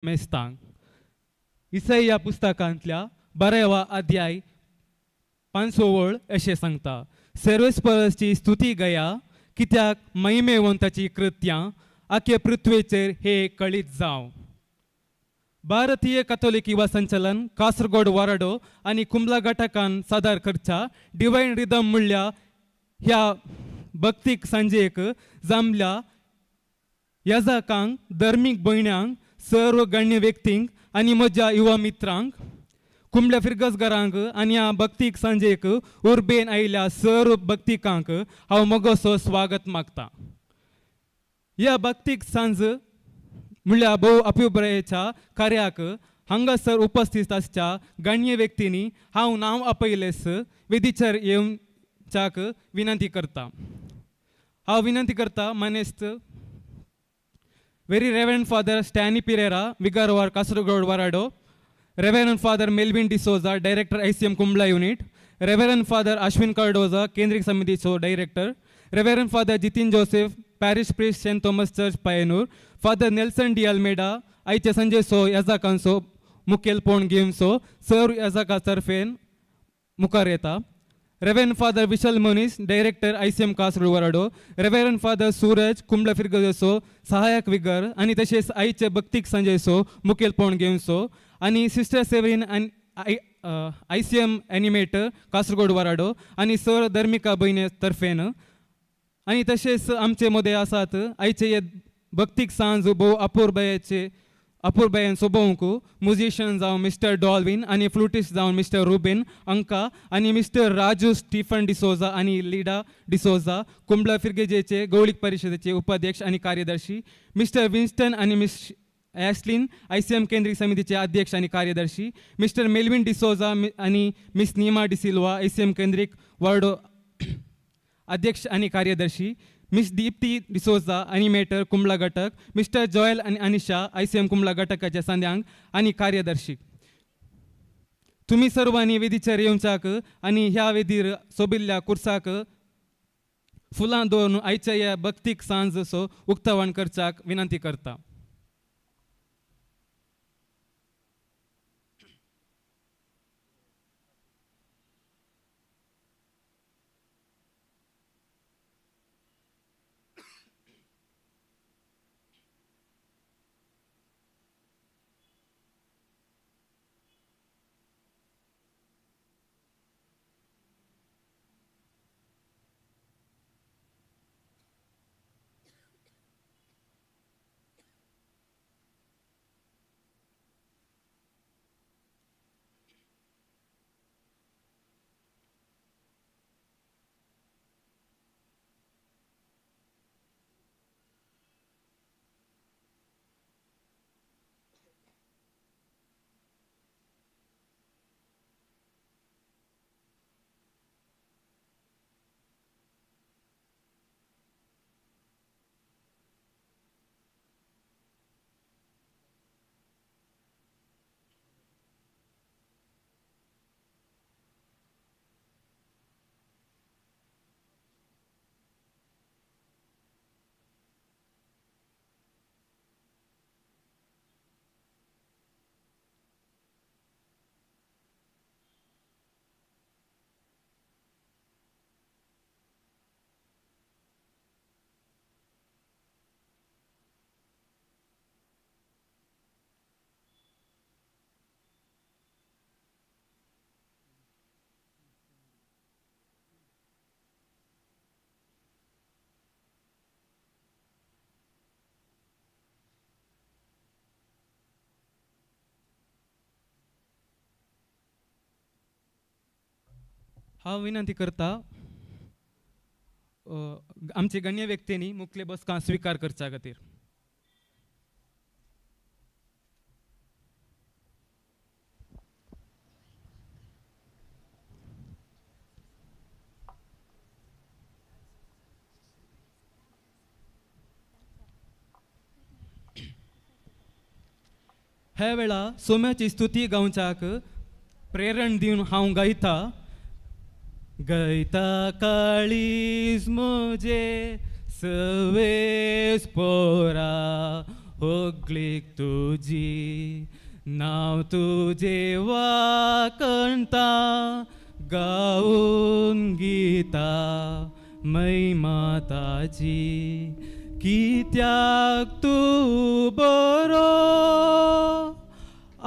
मेस्तांक इसया पुस्तकांतल्या 12वा अध्याय 5 वळ अशें सांगता, सर्वेस्परची स्तुती गया कित्याक महिमेवंताची कृत्यां आखे पृथ्वेचेर हे कळीत जावं. भारतीय कथोलिक युवा संचलन कासरगोड वाराडो आनी कुंबला घटकान सादर करच्या डिवायन रिदम म्हणल्या ह्या भक्तीक सांजेक जमल्या याजकांक, धर्मीक भयण्यांक, सर्व गण्य व्यक्तींक आनी म्हज्या युवा मित्रांक, कुंबल्या फिरगसघरांक आनी ह्या भक्तीक सांजेक उर्बेन आयिल्ल्या सर्व भक्तिकांक हांव मोगोसो स्वागत मागता. ह्या भक्तीक सांज म्हणल्यार भोव अभिप्रायाच्या कार्याक हांगासर उपस्थित आसच्या गण्य व्यक्तींनी हांव नांव आपयलेस वेदीचेर येवच्याक विनंती करता. हांव विनंती करता मानेस्त very reverend father Stany Pereira, vicar Kasaragod Varado, reverend father Melvin D'Souza, director ICM Kumbla unit, reverend father Ashwin Cardoza, केंद्रीय समितीचो director, reverend father Jitin Joseph, parish priest saint Thomas church Payyanur, father Nelson D Almeida, आयचे Sanjay so याजाकांचो मुखेलपण घेवचो सर्व याजका तर्फेन मुखार येता, reverend father Vishal Moniz, director ICM Kasaragod Varado, reverend father Suraj Kumbla फिरगजसो सहायक vigour आनी तशेंच आयचे भक्तीक संजयसो मुखेलपण घेवचो आनी सिस्टर सेवरीन आनी ICM animator Kasaragod Varado आनी सर धर्मिका भयणे तर्फेन आनी तशेंच आमचे मदें आसात आयचे हे भक्तीक सांज भोव अपुरबायेचे अपुरबायेन सोबोवंक म्युजिशियन जावं मिस्टर डॉल्विन आनी फ्लुटिस्ट जावं मिस्टर रुबीन अंका आनी मिस्टर राजू स्टीफन डिसोजा आनी लिडा डिसोजा, कुंबला फिरगेजेचे गौळीक परिशदेचे उपाध्यक्ष आनी कार्यदर्शी, मिस्टर विन्स्टन आनी मिस ॲशलिन ICM केंद्रीय समितीचे अध्यक्ष आनी कार्यदर्शी, मिस्टर मेल्विन डिसोजा आनी मिस नीमा डिसिल्वा ICM केंद्रीय वार्डो अध्यक्ष आनी कार्यदर्शी, मिस दीप्ती डिसोजा एनिमेटर कुंबला घटक, मिस्टर जॉयल आनी अनिशा ICM Kumbla घटकाचे संद्यांक आनी कार्यदर्शी. तुमी सर्वांनी वेदीचेर येवच्याक आनी ह्या वेदीर सोबिल्ल्या कुर्साक फुलां दवरून आयच्या ह्या भक्तीक सांजसो उक्तावण करच्याक विनंती करता. हांव विनंती करता आमचे गण्य व्यक्तींनी मुखले बसका स्विकार करच्या खातीर. ह्या वेळा सोम्याची स्तुती गावच्याक प्रेरण दिवन हांव गायता. गयता काळीज म्हजें सवेस पोरा होगलीक तुजी नांव तुजें वाकणता गाऊन गीता महिमा ताजी कित्याक तूं बरो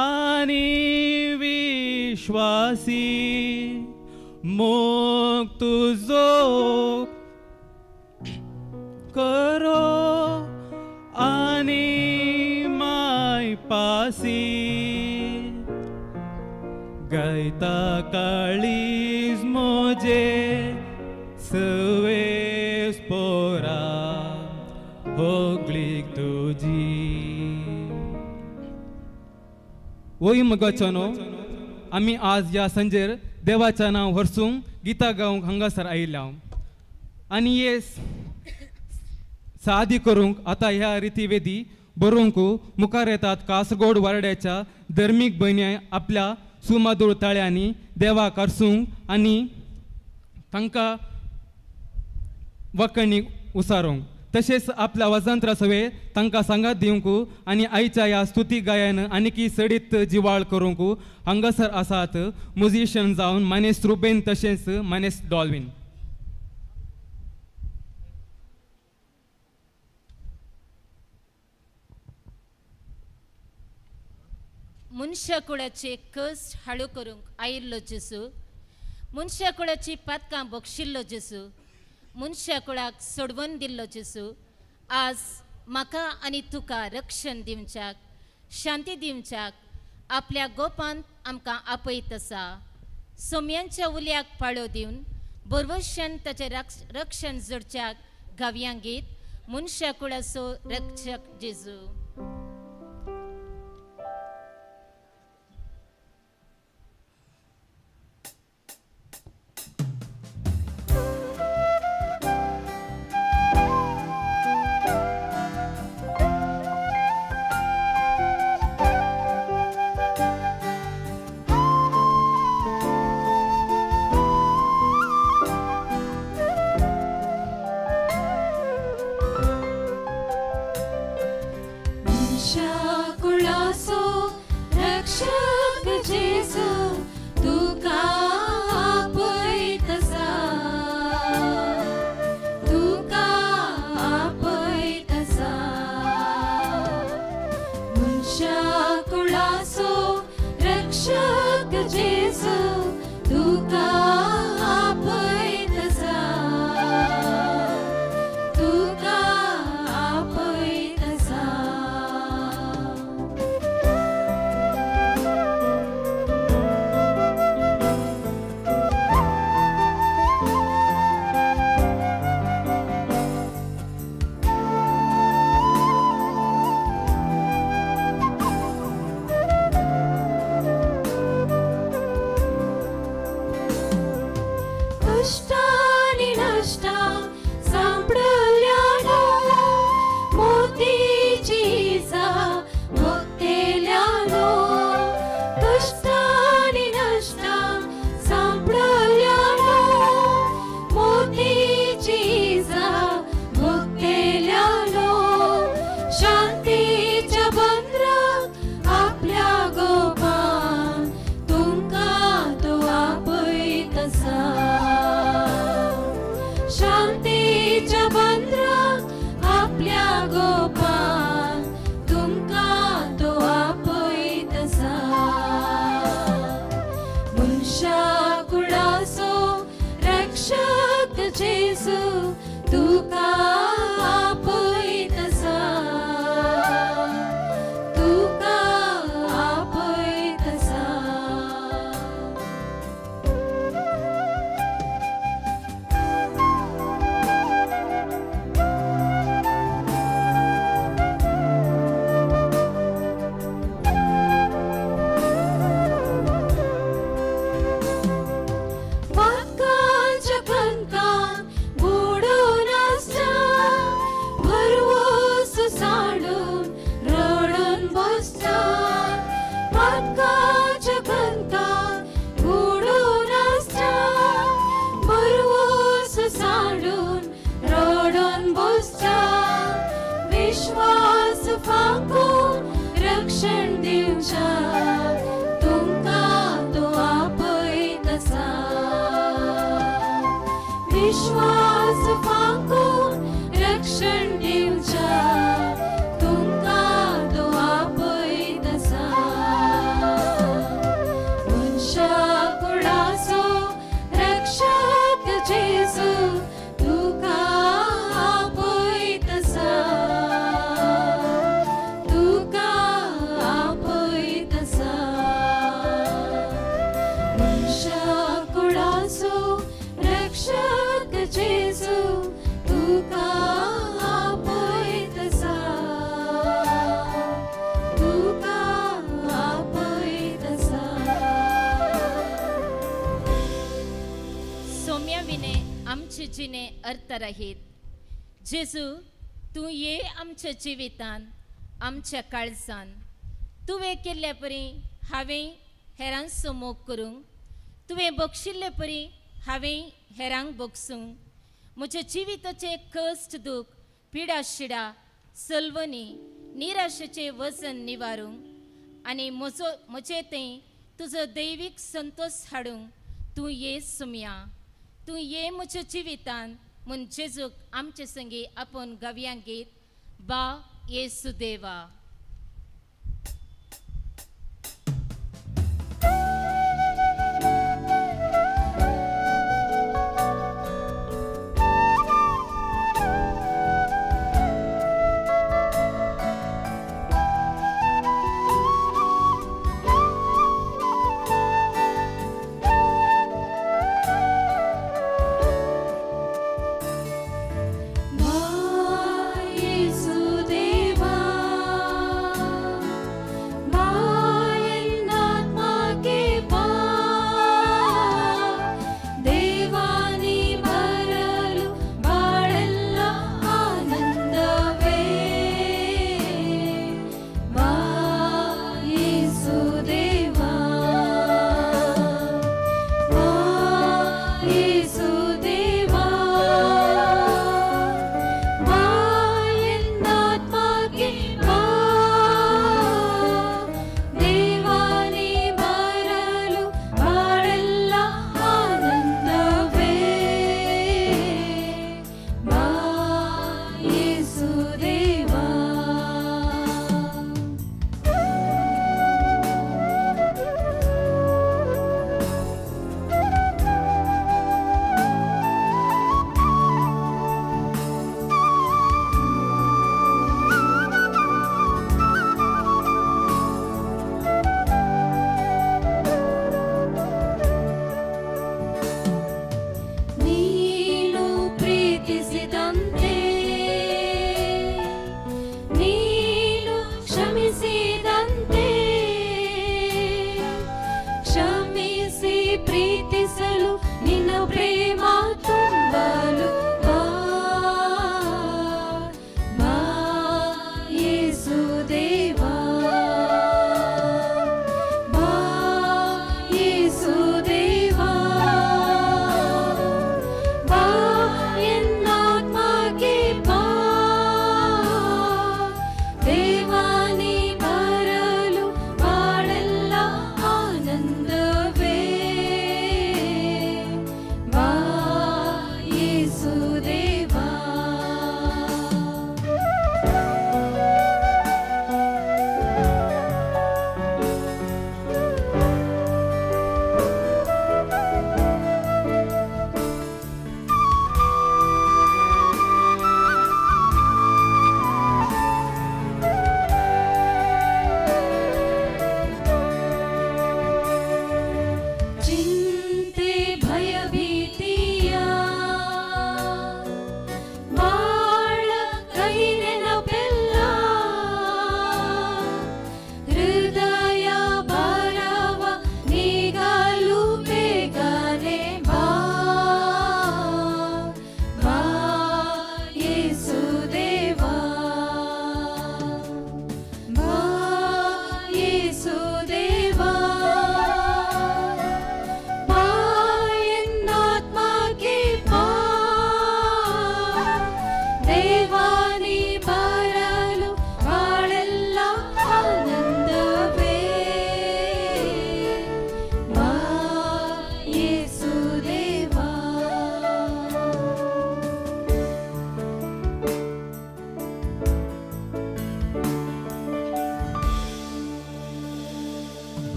आनी विश्वासी मोग तुजो करो आनी मायपासी गायता काळीज मोजे सवेस पोरा होगलीक तुजी. वय मगाचनो आमी आज ह्या संजेर देवाच्या नांव व्हरसूंक गीता गावंक हांगासर आयिल्ल्या आनी हे सादी करूंक आतां ह्या रितीवेदी बरोवंक मुखार येतात कासरगोड वारड्याच्या धर्मीक भयणी आपल्या सुमादूर ताळ्यांनी देवाक आरसूंक आनी तांकां वखणीक उसारूंक तशेंच आपल्या वजंत्रा सवे तांकां सांगात दिवंक आनी आयच्या ह्या स्तुती गायन आनीकी सडीत जिवाळ करूंक हांगासर आसात म्युझिशियन जावन मानेस रुबेन तशेंच मानेस डॉल्विन. मनशाकुळाचे कश्ट हाळू करूंक आयिल्लो जेजू, मनशाकुळाची पातकां बक्षिल्लो जेजू, मनशाकुळाक सोडवून दिल्लो जेजू आज म्हाका आनी तुका रक्षण दिवच्याक, शांती दिवच्याक आपल्या गोपांत आमकां आपयत आसा. सोम्यांच्या उल्याक पाळो दिवन बरवशान ताचें रक्षण जोडच्याक गावयां गीत मनशाकुळाचो रक्षक जेजू. गोपान तुमकां तो आपयत आसा. रक्षण दिवच्या तुमकां तो आपयत आसा. विश्वास फांकून रक्षण दिवच्या तुमकां तो आपयत आसा. मनशा कुळाचो रक्षक जेजू तुका आपयत आसा, तुका आपयत आसा. मनशा कुळाचो रक्षक जेजू तुका आपयत आसा, तुका आपयत आसा. सोम्या विणे आमचे जिणे अर्थरहीत. जेजू तूं ये आमच्या जिवितान, आमच्या काळजान. तुवें केल्ल्या परी हांवें हेरांचो मोग करूंक, तुवें बक्षिल्ले परी हांवें हेरांक बक्षूंक. म्हज्या जिविताचे कश्ट, दूख, पिडा शिडा, सलवणी, निराशेचें वजन निवारूंक आनी म्हजो म्हजे थंय तुजो दैवीक संतोश हाडूंक तूं ये सुमया, तूं ये म्हज्या जिवितान. म्हूण जेजूक आमचे संगी आपूण गावया गीत बा ये सुदेवा. वा येसू देवा,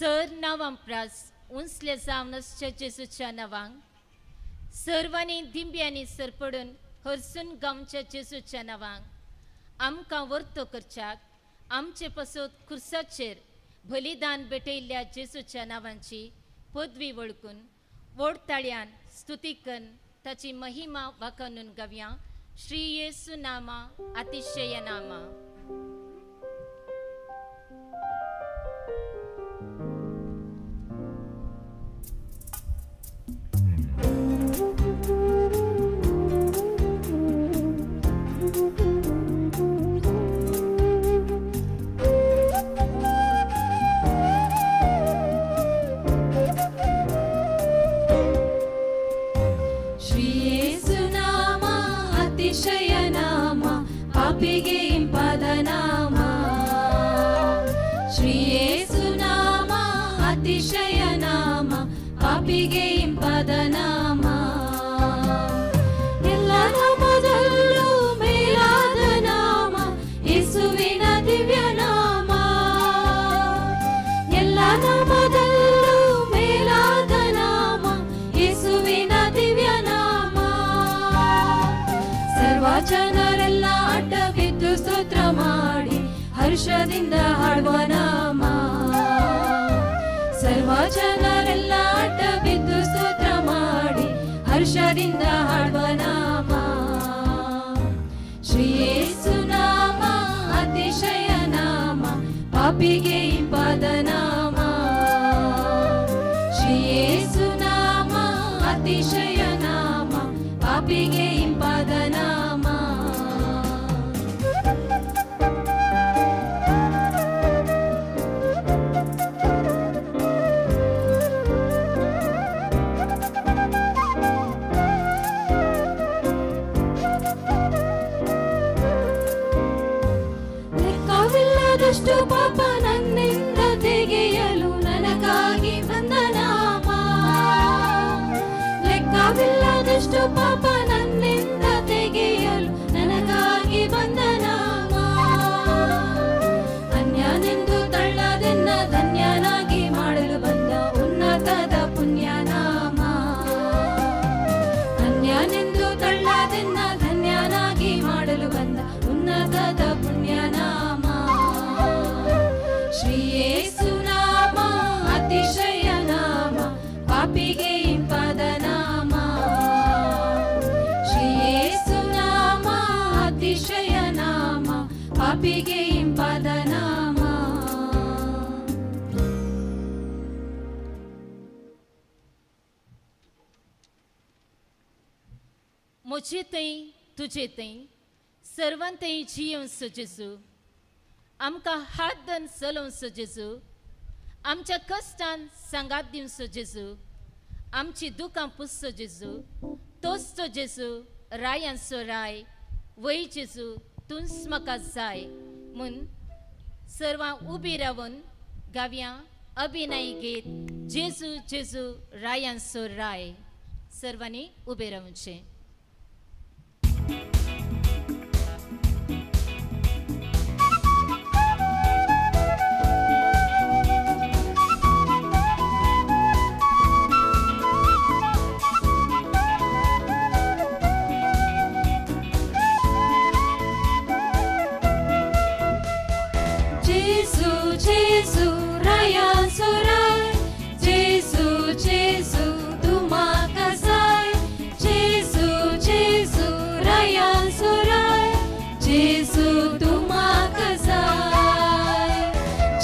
सर नांवां प्रास उंचले जावन आसच्या जेजूच्या नांवांक, सर्वांनी दिंब्यांनी सरपडून हरसून गांवच्या जेजूच्या नांवांक, आमकां वर्तो करच्याक आमचे पसत खुर्साचेर बलिदान भेटयल्ल्या जेजूच्या नांवांची पदवी वळखून व्हड ताळयान स्तुती करून ताची महिमा वाखाणून गावया. श्री येसू नामा अतिशय नामा. ಜನರೆಲ್ಲ ಅಡ್ಡ ಬಿದ್ದು ಸ್ತೋತ್ರ ಮಾಡಿ ಹರ್ಷದಿಂದ ಹಾಡುವ ನಾಮ. ಸರ್ವ ಜನರೆಲ್ಲ ಅಡ್ಡ ಬಿದ್ದು ಸ್ತೋತ್ರ ಮಾಡಿ ಹರ್ಷದಿಂದ ಹಾಡುವ ನಾಮ. ಶ್ರೀ ಯೇಸು ನಾಮ ಅತಿಶಯ ನಾಮ, ಪಾಪಿಗೆ ಇಂಪಾದ ನಾಮ. ಶ್ರೀ ಯೇಸು ನಾಮ ಅತಿಶಯ ನಾಮ, ಪಾಪಿಗೆ ಇಂಪಾದ ನಾಮ. ಲೆಕ್ಕವಿಲ್ಲದಷ್ಟು ಪಾಪ ನನ್ನಿಂದ ತೆಗೆಯಲು ನನಗಾಗಿ ಬಂದ ನಾಮ. ಲೆಕ್ಕವಿಲ್ಲದಷ್ಟು ಪಾಪ ನನ್ನಿಂದ ತೆಗೆಯಲು ನನಗಾಗಿ ಬಂದ ನಾಮ. ಅನ್ಯನೆಂದು ತಳ್ಳದೆನ್ನ ಧನ್ಯನಾಗಿ ಮಾಡಲು ಬಂದ ಉನ್ನತದ ಪುಣ್ಯ ನಾಮ. ಅನ್ಯನೆಂದು ತಳ್ಳದೆನ್ನ ಧನ್ಯನಾಗಿ ಮಾಡಲು ಬಂದ ಉನ್ನತದ ಪುಣ್ಯ ನಾಮ. ಶ್ರೀ ಯೇಸು ನಾಮ ಅತಿಶಯ ನಾಮ, ಪಾಪಿಗೆ ಇಂಪಾದ ನಾಮ. ಶ್ರೀ ಯೇಸು ನಾಮ ಅತಿಶಯ ನಾಮ, ಪಾಪಿಗೆ ಇಂಪಾದ ನಾಮ. म्हजे थंय तुजे थंय सर्वांतय जियेवचो जेजू, आमकां हात धरून चलोवचो जेजू, आमच्या कश्टान सांगात दिवचो जेजू, आमची दुकां पुसचो जेजू, तोच तो जेजू रायांचो राय, वय जेजू तूंच म्हाका जाय म्हूण सर्वां उबी रावन गावया अभिनय गीत जेजू जेजू रायांचो राय. सर्वांनी उबे रावचें. जेजू रायांचो राय, जेजू जेजू तूं म्हाका जाय. जेजू जेजू रायांचो राय, जेजू तूं म्हाका जाय.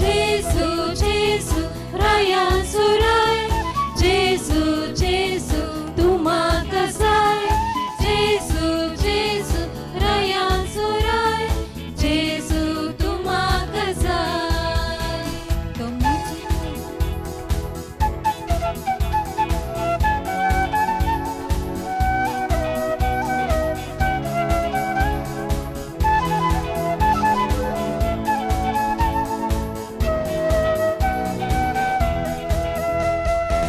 जेजू जेजू रायांचो राय, जेजू जेजू तूं म्हाका जाय. जेजू जेजू रायांचो राय, जेजू तूं म्हाका जाय.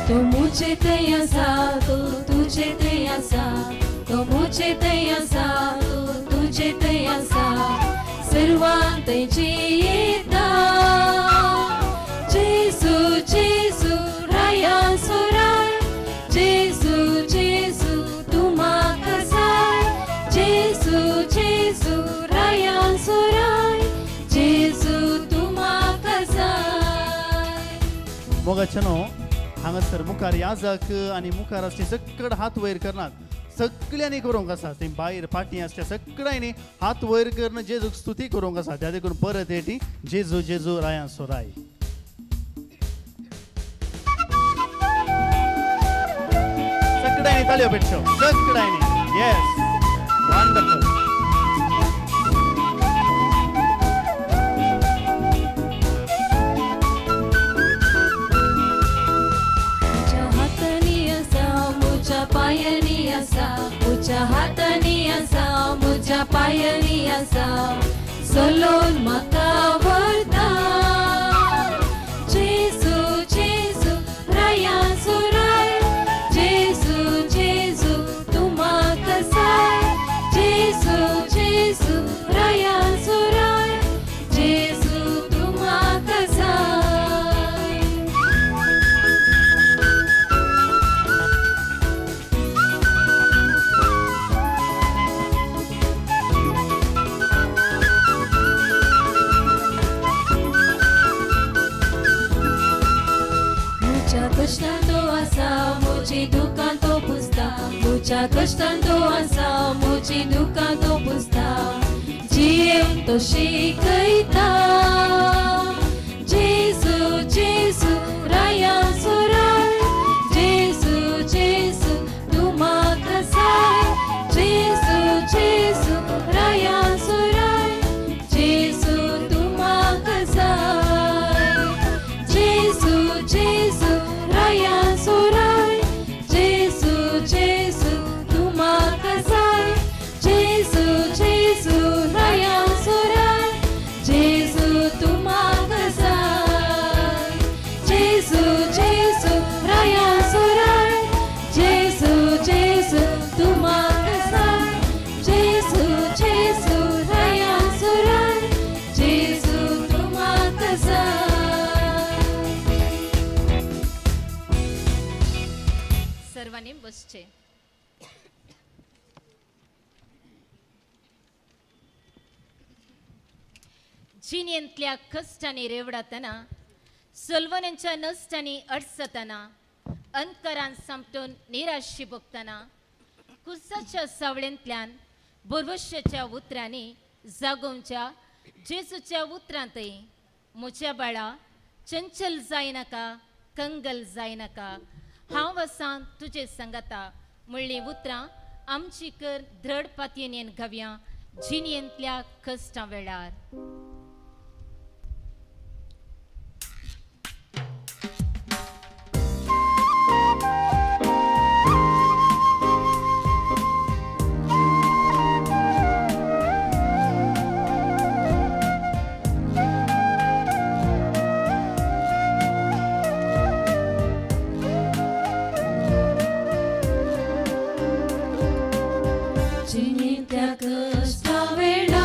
तो मुझे तया सा तो तुझे तया सा, तो मुझे तया सा तो तुझे तया सा, सर्वांत जियेता. जेजू जेजू मोगाचे न्हू हांगासर मुखार याजक आनी मुखार आसचे सकड हात वयर करनात, सगळ्यांनी करूंक आसा. थंय भायर पाटी आसच्या सगळ्यांनी हात वयर करून जेजूक स्तुती करूंक आसा. त्या देखून परत येटी जेजू जेजू राया सोराय. सगळ्यांनी ताळयो पेटच्यो, सगळ्यांनी. Yes, wonderful. पायनी आसा मुझ्या हातांनी आसा मुझ्या पायनी आसा सलोन म्हाका व्हरता. जेजू जेजू राया सुराय, जेजू जेजू तूं म्हाका साय, जेजू जेजू राया सुराय, जेजू तूं म्हाका साय. कश्टान तो आसा म्हजी दुकां तो पुसता, म्हज्या कश्टान तो आसा म्हजी दुकां तो पुसता, जियेवन तो शिकयता. जेजू जेजू राया सुराय, जेजू जेजू तूं म्हाका साय, जेजू जेजू राया सुराय, जेजू तूं म्हाका साय, जेजू जेजू राया सुराय, जेजू जेजू तूं म्हाका साय, जेजू जेजू राया सुराय, जेजू तूं म्हाका साय, जेजू जेजू राया सुराय, जेजू जेजू तूं म्हाका साय, जेजू जेजू राया सुराय, जेजू तूं म्हाका साय. सर्वांनी बसचे. जिणेंतल्या कश्टांनी रेवडातना, सलवनांच्या नश्टांनी अडचतना, अंधकारान सांपटून निराशी भोगतना, कुसाच्या सावळेंतल्यान बोरवश्याच्या उतरांनी जागोवच्या जेजूच्या उतरांतय म्हज्या बाळा चंचल जायनाका, कंगल जायनाका, हांव आसां तुजे सांगाता म्हणलीं उतरां आमची कर धड पातयेन घावया जिणेंतल्या कश्टां वेळार. जिणेंतल्या कश्टां वेळार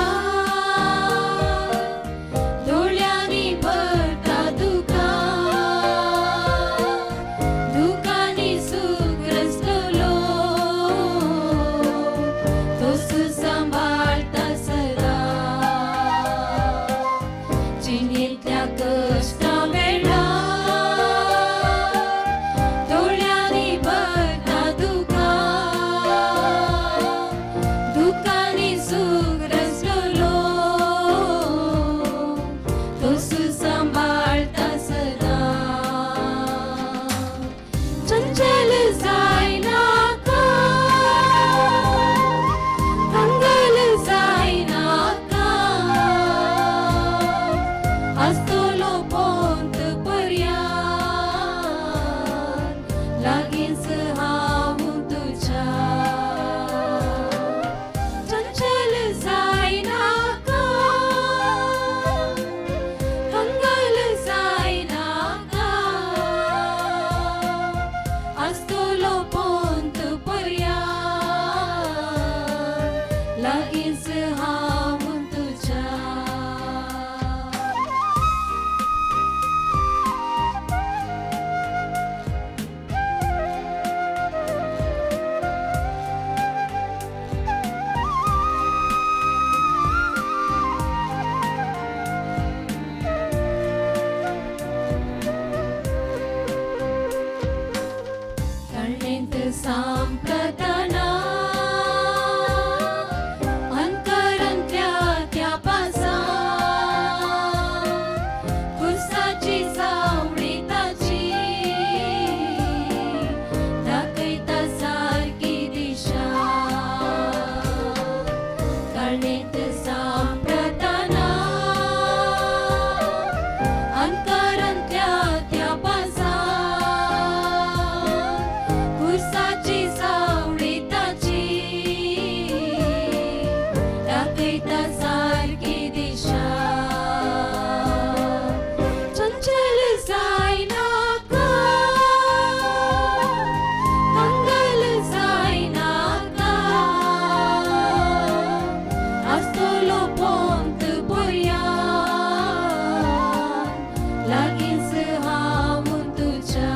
लागींच हांव तुज्या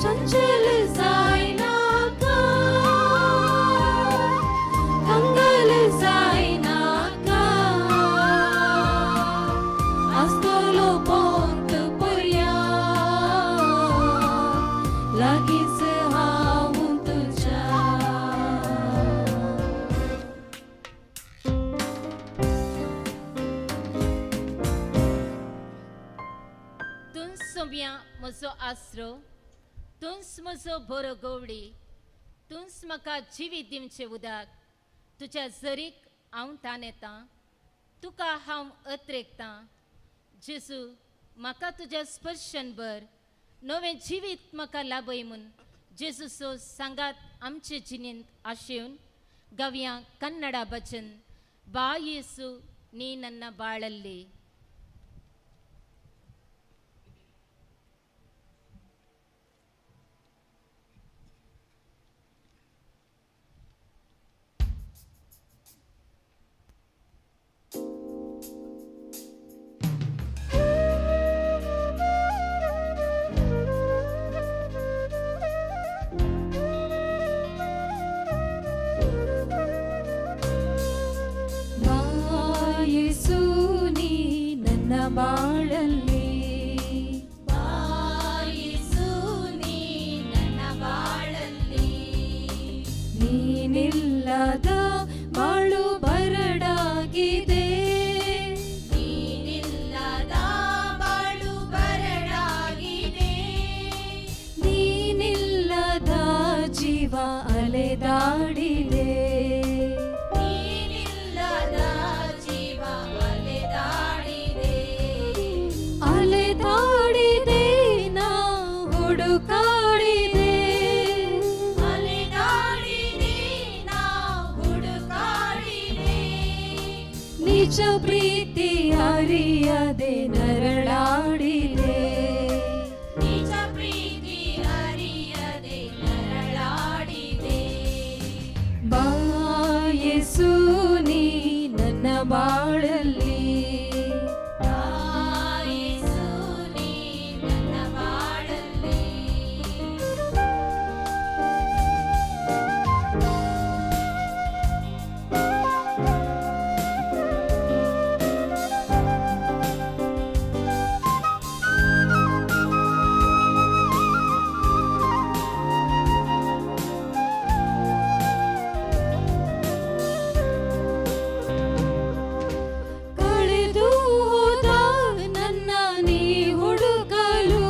चंचल जायनाका कंगल जायनाका आसतलो पोंत पर्या लागींच हांव तुज्या. तूंच सोम्या म्हजो आसरो, तूंच म्हजो बरो गवडी, तूंच म्हाका जिवीत दिवचें उदक. तुज्या जरीक हांव ताण येता, तुका हांव अत्रेकतां. जेजू म्हाका तुज्या स्पर्शन भर, नवें जिवीत म्हाका लाभय म्हूण जेजूचो सांगात आमचे जिणेंत आशेवन गावया कन्नडा भजन बा येसू नी नन्न बाळल्ली. ಬಾಯಿಸುನಿ ನನ್ನ ಬಾಳಲ್ಲಿ, ಬಾಯಿಸುನಿ ನನ್ನ ಬಾಳಲ್ಲಿ, ನೀನಿಲ್ಲದ ಬಾಳು ಬರಡಾಗಿದೆ, ನೀನಿಲ್ಲದ ಬಾಳು ಬರಡಾಗಿದೆ, ನೀನಿಲ್ಲದ ಜೀವ ಅಲೆದಾಡಿದೆ, ನೀನಿಲ್ಲದ ಜೀವ ಅಲೆದಾಡಿದೆ, ಅಲೆದಾಡಿದೆ ನಾ ಹುಡುಕಾಡಿದೆ, ಅಲೆದಾಡಿದೆ ನಾ ಹುಡುಕಾಡಿದೆ, ನಿಜ ಪ್ರೀತಿ ಅರಿಯದೆ ನರಳಾಡಿದೆ, ನಿಜ ಪ್ರೀತಿ ಅರಿಯದೆ ನರಳಾಡಿದೆ. ಬಾಯೇಸು ನೀ ನನ್ನ ಬಾಳಲ್ಲಿ, ಬಾಯಿಸು ನೀ ನನ್ನ ಬಾಳಲ್ಲಿ. ಕಳೆದು ಹೋದ ನನ್ನ ನೀ ಹುಡುಕಲು,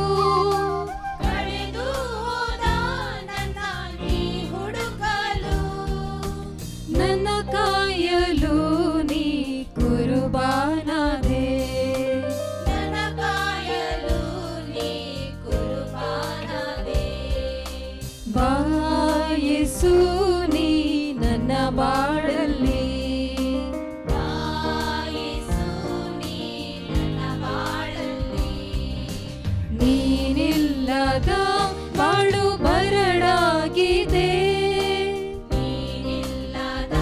ಕಳೆದು ಹೋದ ನನ್ನ ನೀ ಹುಡುಕಲು, ನನ್ನ ಕಾಯಲು ನೀ ಕುರುಬಾನದೆ, ನನ್ನ ಕಾಯಲು ನೀ ಕುರುಬಾನದೆ. ಬಾಯೇಸು ನೀ ನನ್ನ ಬಾಳಲ್ಲಿ, ಬಾಯಿಸು ನೀ ನನ್ನ ಬಾಳಲ್ಲಿ. ನೀನಿಲ್ಲದ ಬಾಳು ಬರಡಾಗಿದೆ, ನೀನಿಲ್ಲದ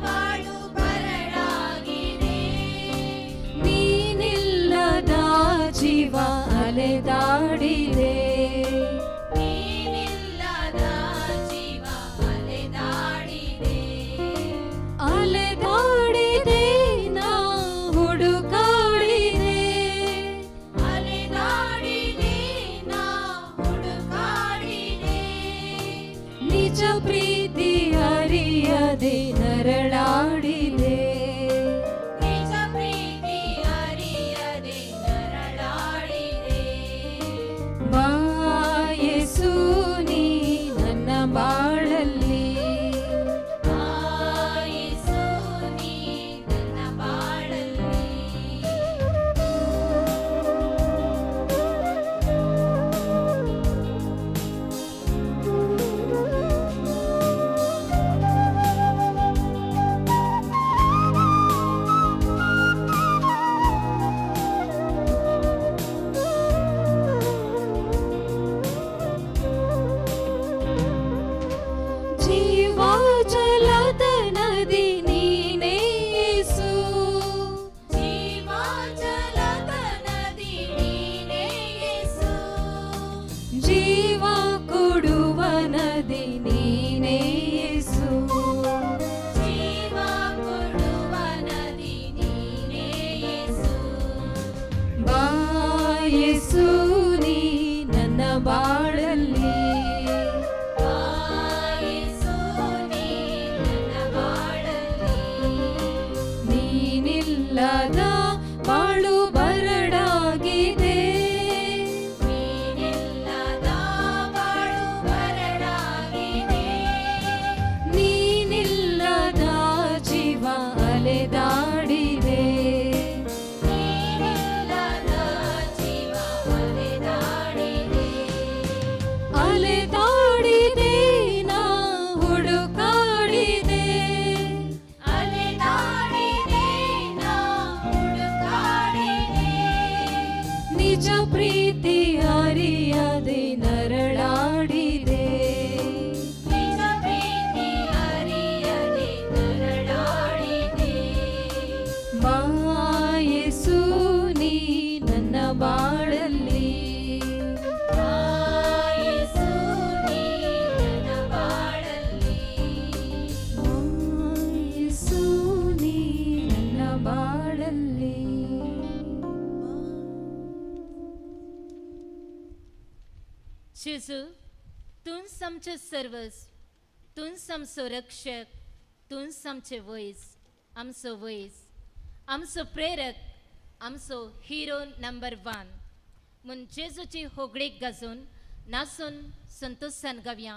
ಬಾಳು ಬರಡಾಗಿದೆ, ನೀನಿಲ್ಲದ ಜೀವ ಅಲೆದಾಡಿದೆ, ನೀನಿಲ್ಲದ ಜೀವ ಅಲೆದಾಡಿದೆ, ಅಲೆದಾಡಿದೆ ನಾ ಹುಡುಕಾಡಿದೆ, ಅಲೆದಾಡಿದೆ ನಾ ಹುಡುಕಾಡಿದೆ, ನಿಜ ಪ್ರೀತಿ ಅರಿಯದೆ ನರಳಾಡಿದೆ, ನಿಜ ಪ್ರೀತಿ ಅರಿಯದೆ ನರಳಾಡಿದೆ. ನಿಜ ಪ್ರೀತಿ ಅರಿಯದೆ ನರಳಾಡಿದೆ, ನಿಜ ಪ್ರೀತಿ ಅರಿಯದೆ ನರಳಾಡಿದೆ. ಬಾಯೇಸು ನೀ ನನ್ನ ಬಾಳಲ್ಲಿ, ಬಾಯೇಸು ನೀ ನನ್ನ ಬಾಳಲ್ಲಿ, ಬಾಯೇಸು ನೀ ನನ್ನ ಬಾಳಲ್ಲಿ. जेजू तूंच आमचें सर्वस, तूंच आमचो रक्षक, तूंच आमचें वयस, आमचो वयस, आमचो प्रेरक, आमचो हिरो नंबर 1. म्हूण जेजूची होगळीक गाजोवन नाचून संतोशान गावया.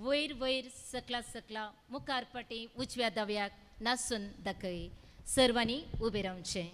वयर वयर सकला सकला मुखार फाटीं उजव्या दाव्याक नाचून दाखय. सर्वांनी उबें रावचें.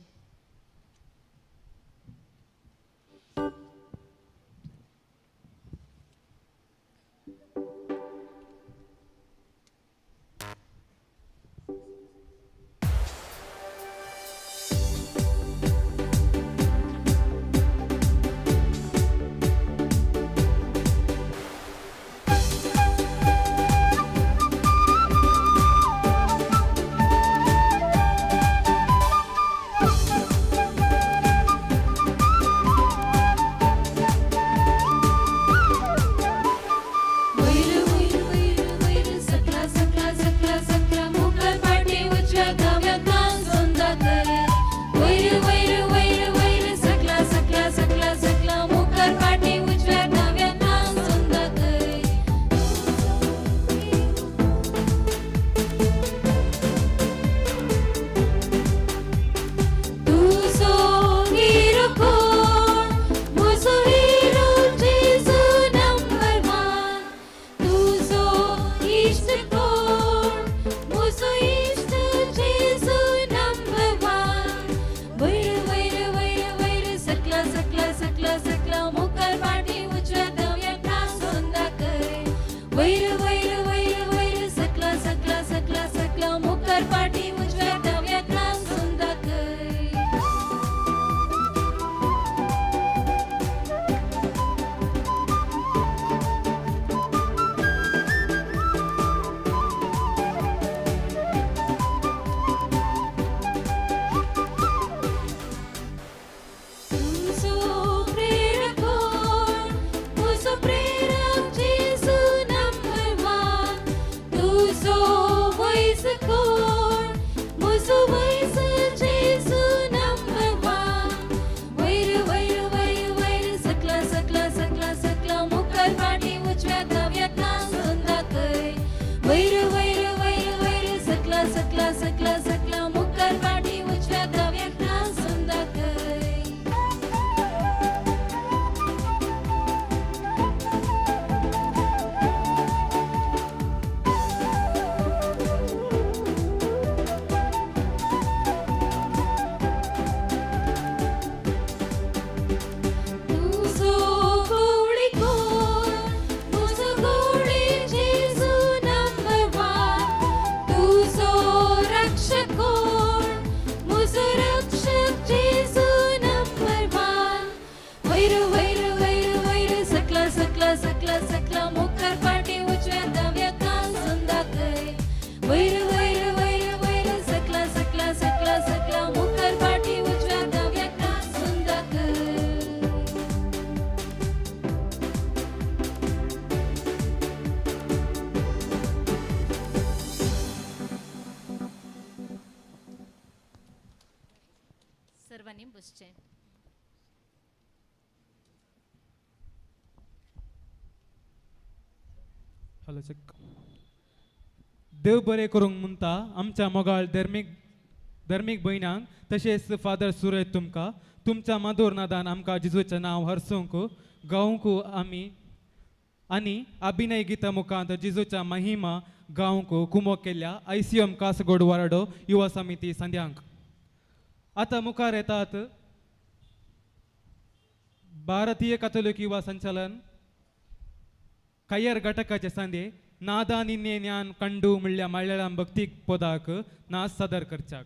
सर्वांनी बसचें. Hello check. देव बरें करूंक म्हणटा आमच्या मोगाळ धर्मीक भयणांक तशेंच फादर सुरज तुमकां तुमच्या माधुर नादान आमकां जेजूचें नांव हरसूंक गावंक आमी आनी अभिनय गीता मुखांत जेजूच्या महिमा गावंक कुमो केल्ल्या ICM Kasaragod वाराडो युवा समिती संध्यांक. आतां मुखार येतात भारतीय कथोलिक युवा संचालन कयर घटकाचे संदे नादा निन्ने ज्ञान कंडू म्हणल्या मल्याळम भक्तीक पदाक नाच सादर करच्याक.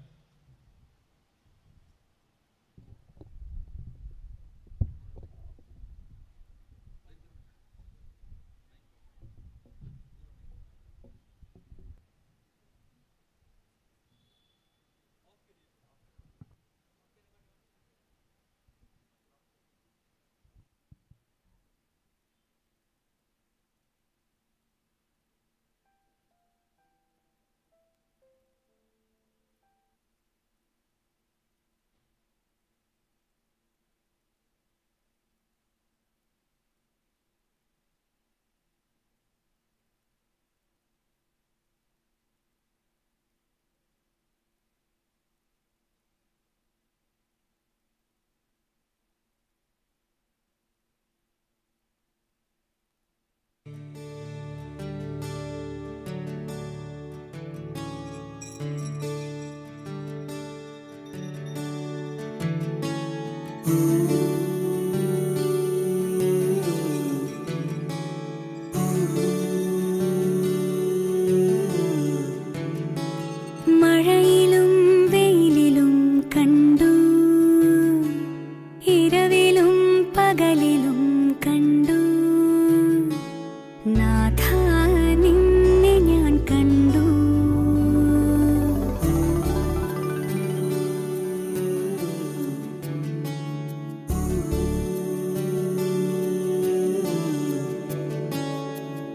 മഴയിലും വെയിലിലും കണ്ടു, ഇരവിലും പകലിലും കണ്ടു, നാഥ നിന്നെ ഞാൻ കണ്ടു.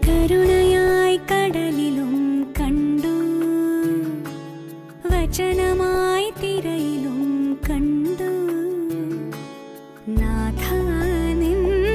കരുണയായി കടലിലും കണ്ടു, വചനമായി തിരയിലും കണ്ടു, നാഥ നിന്നെ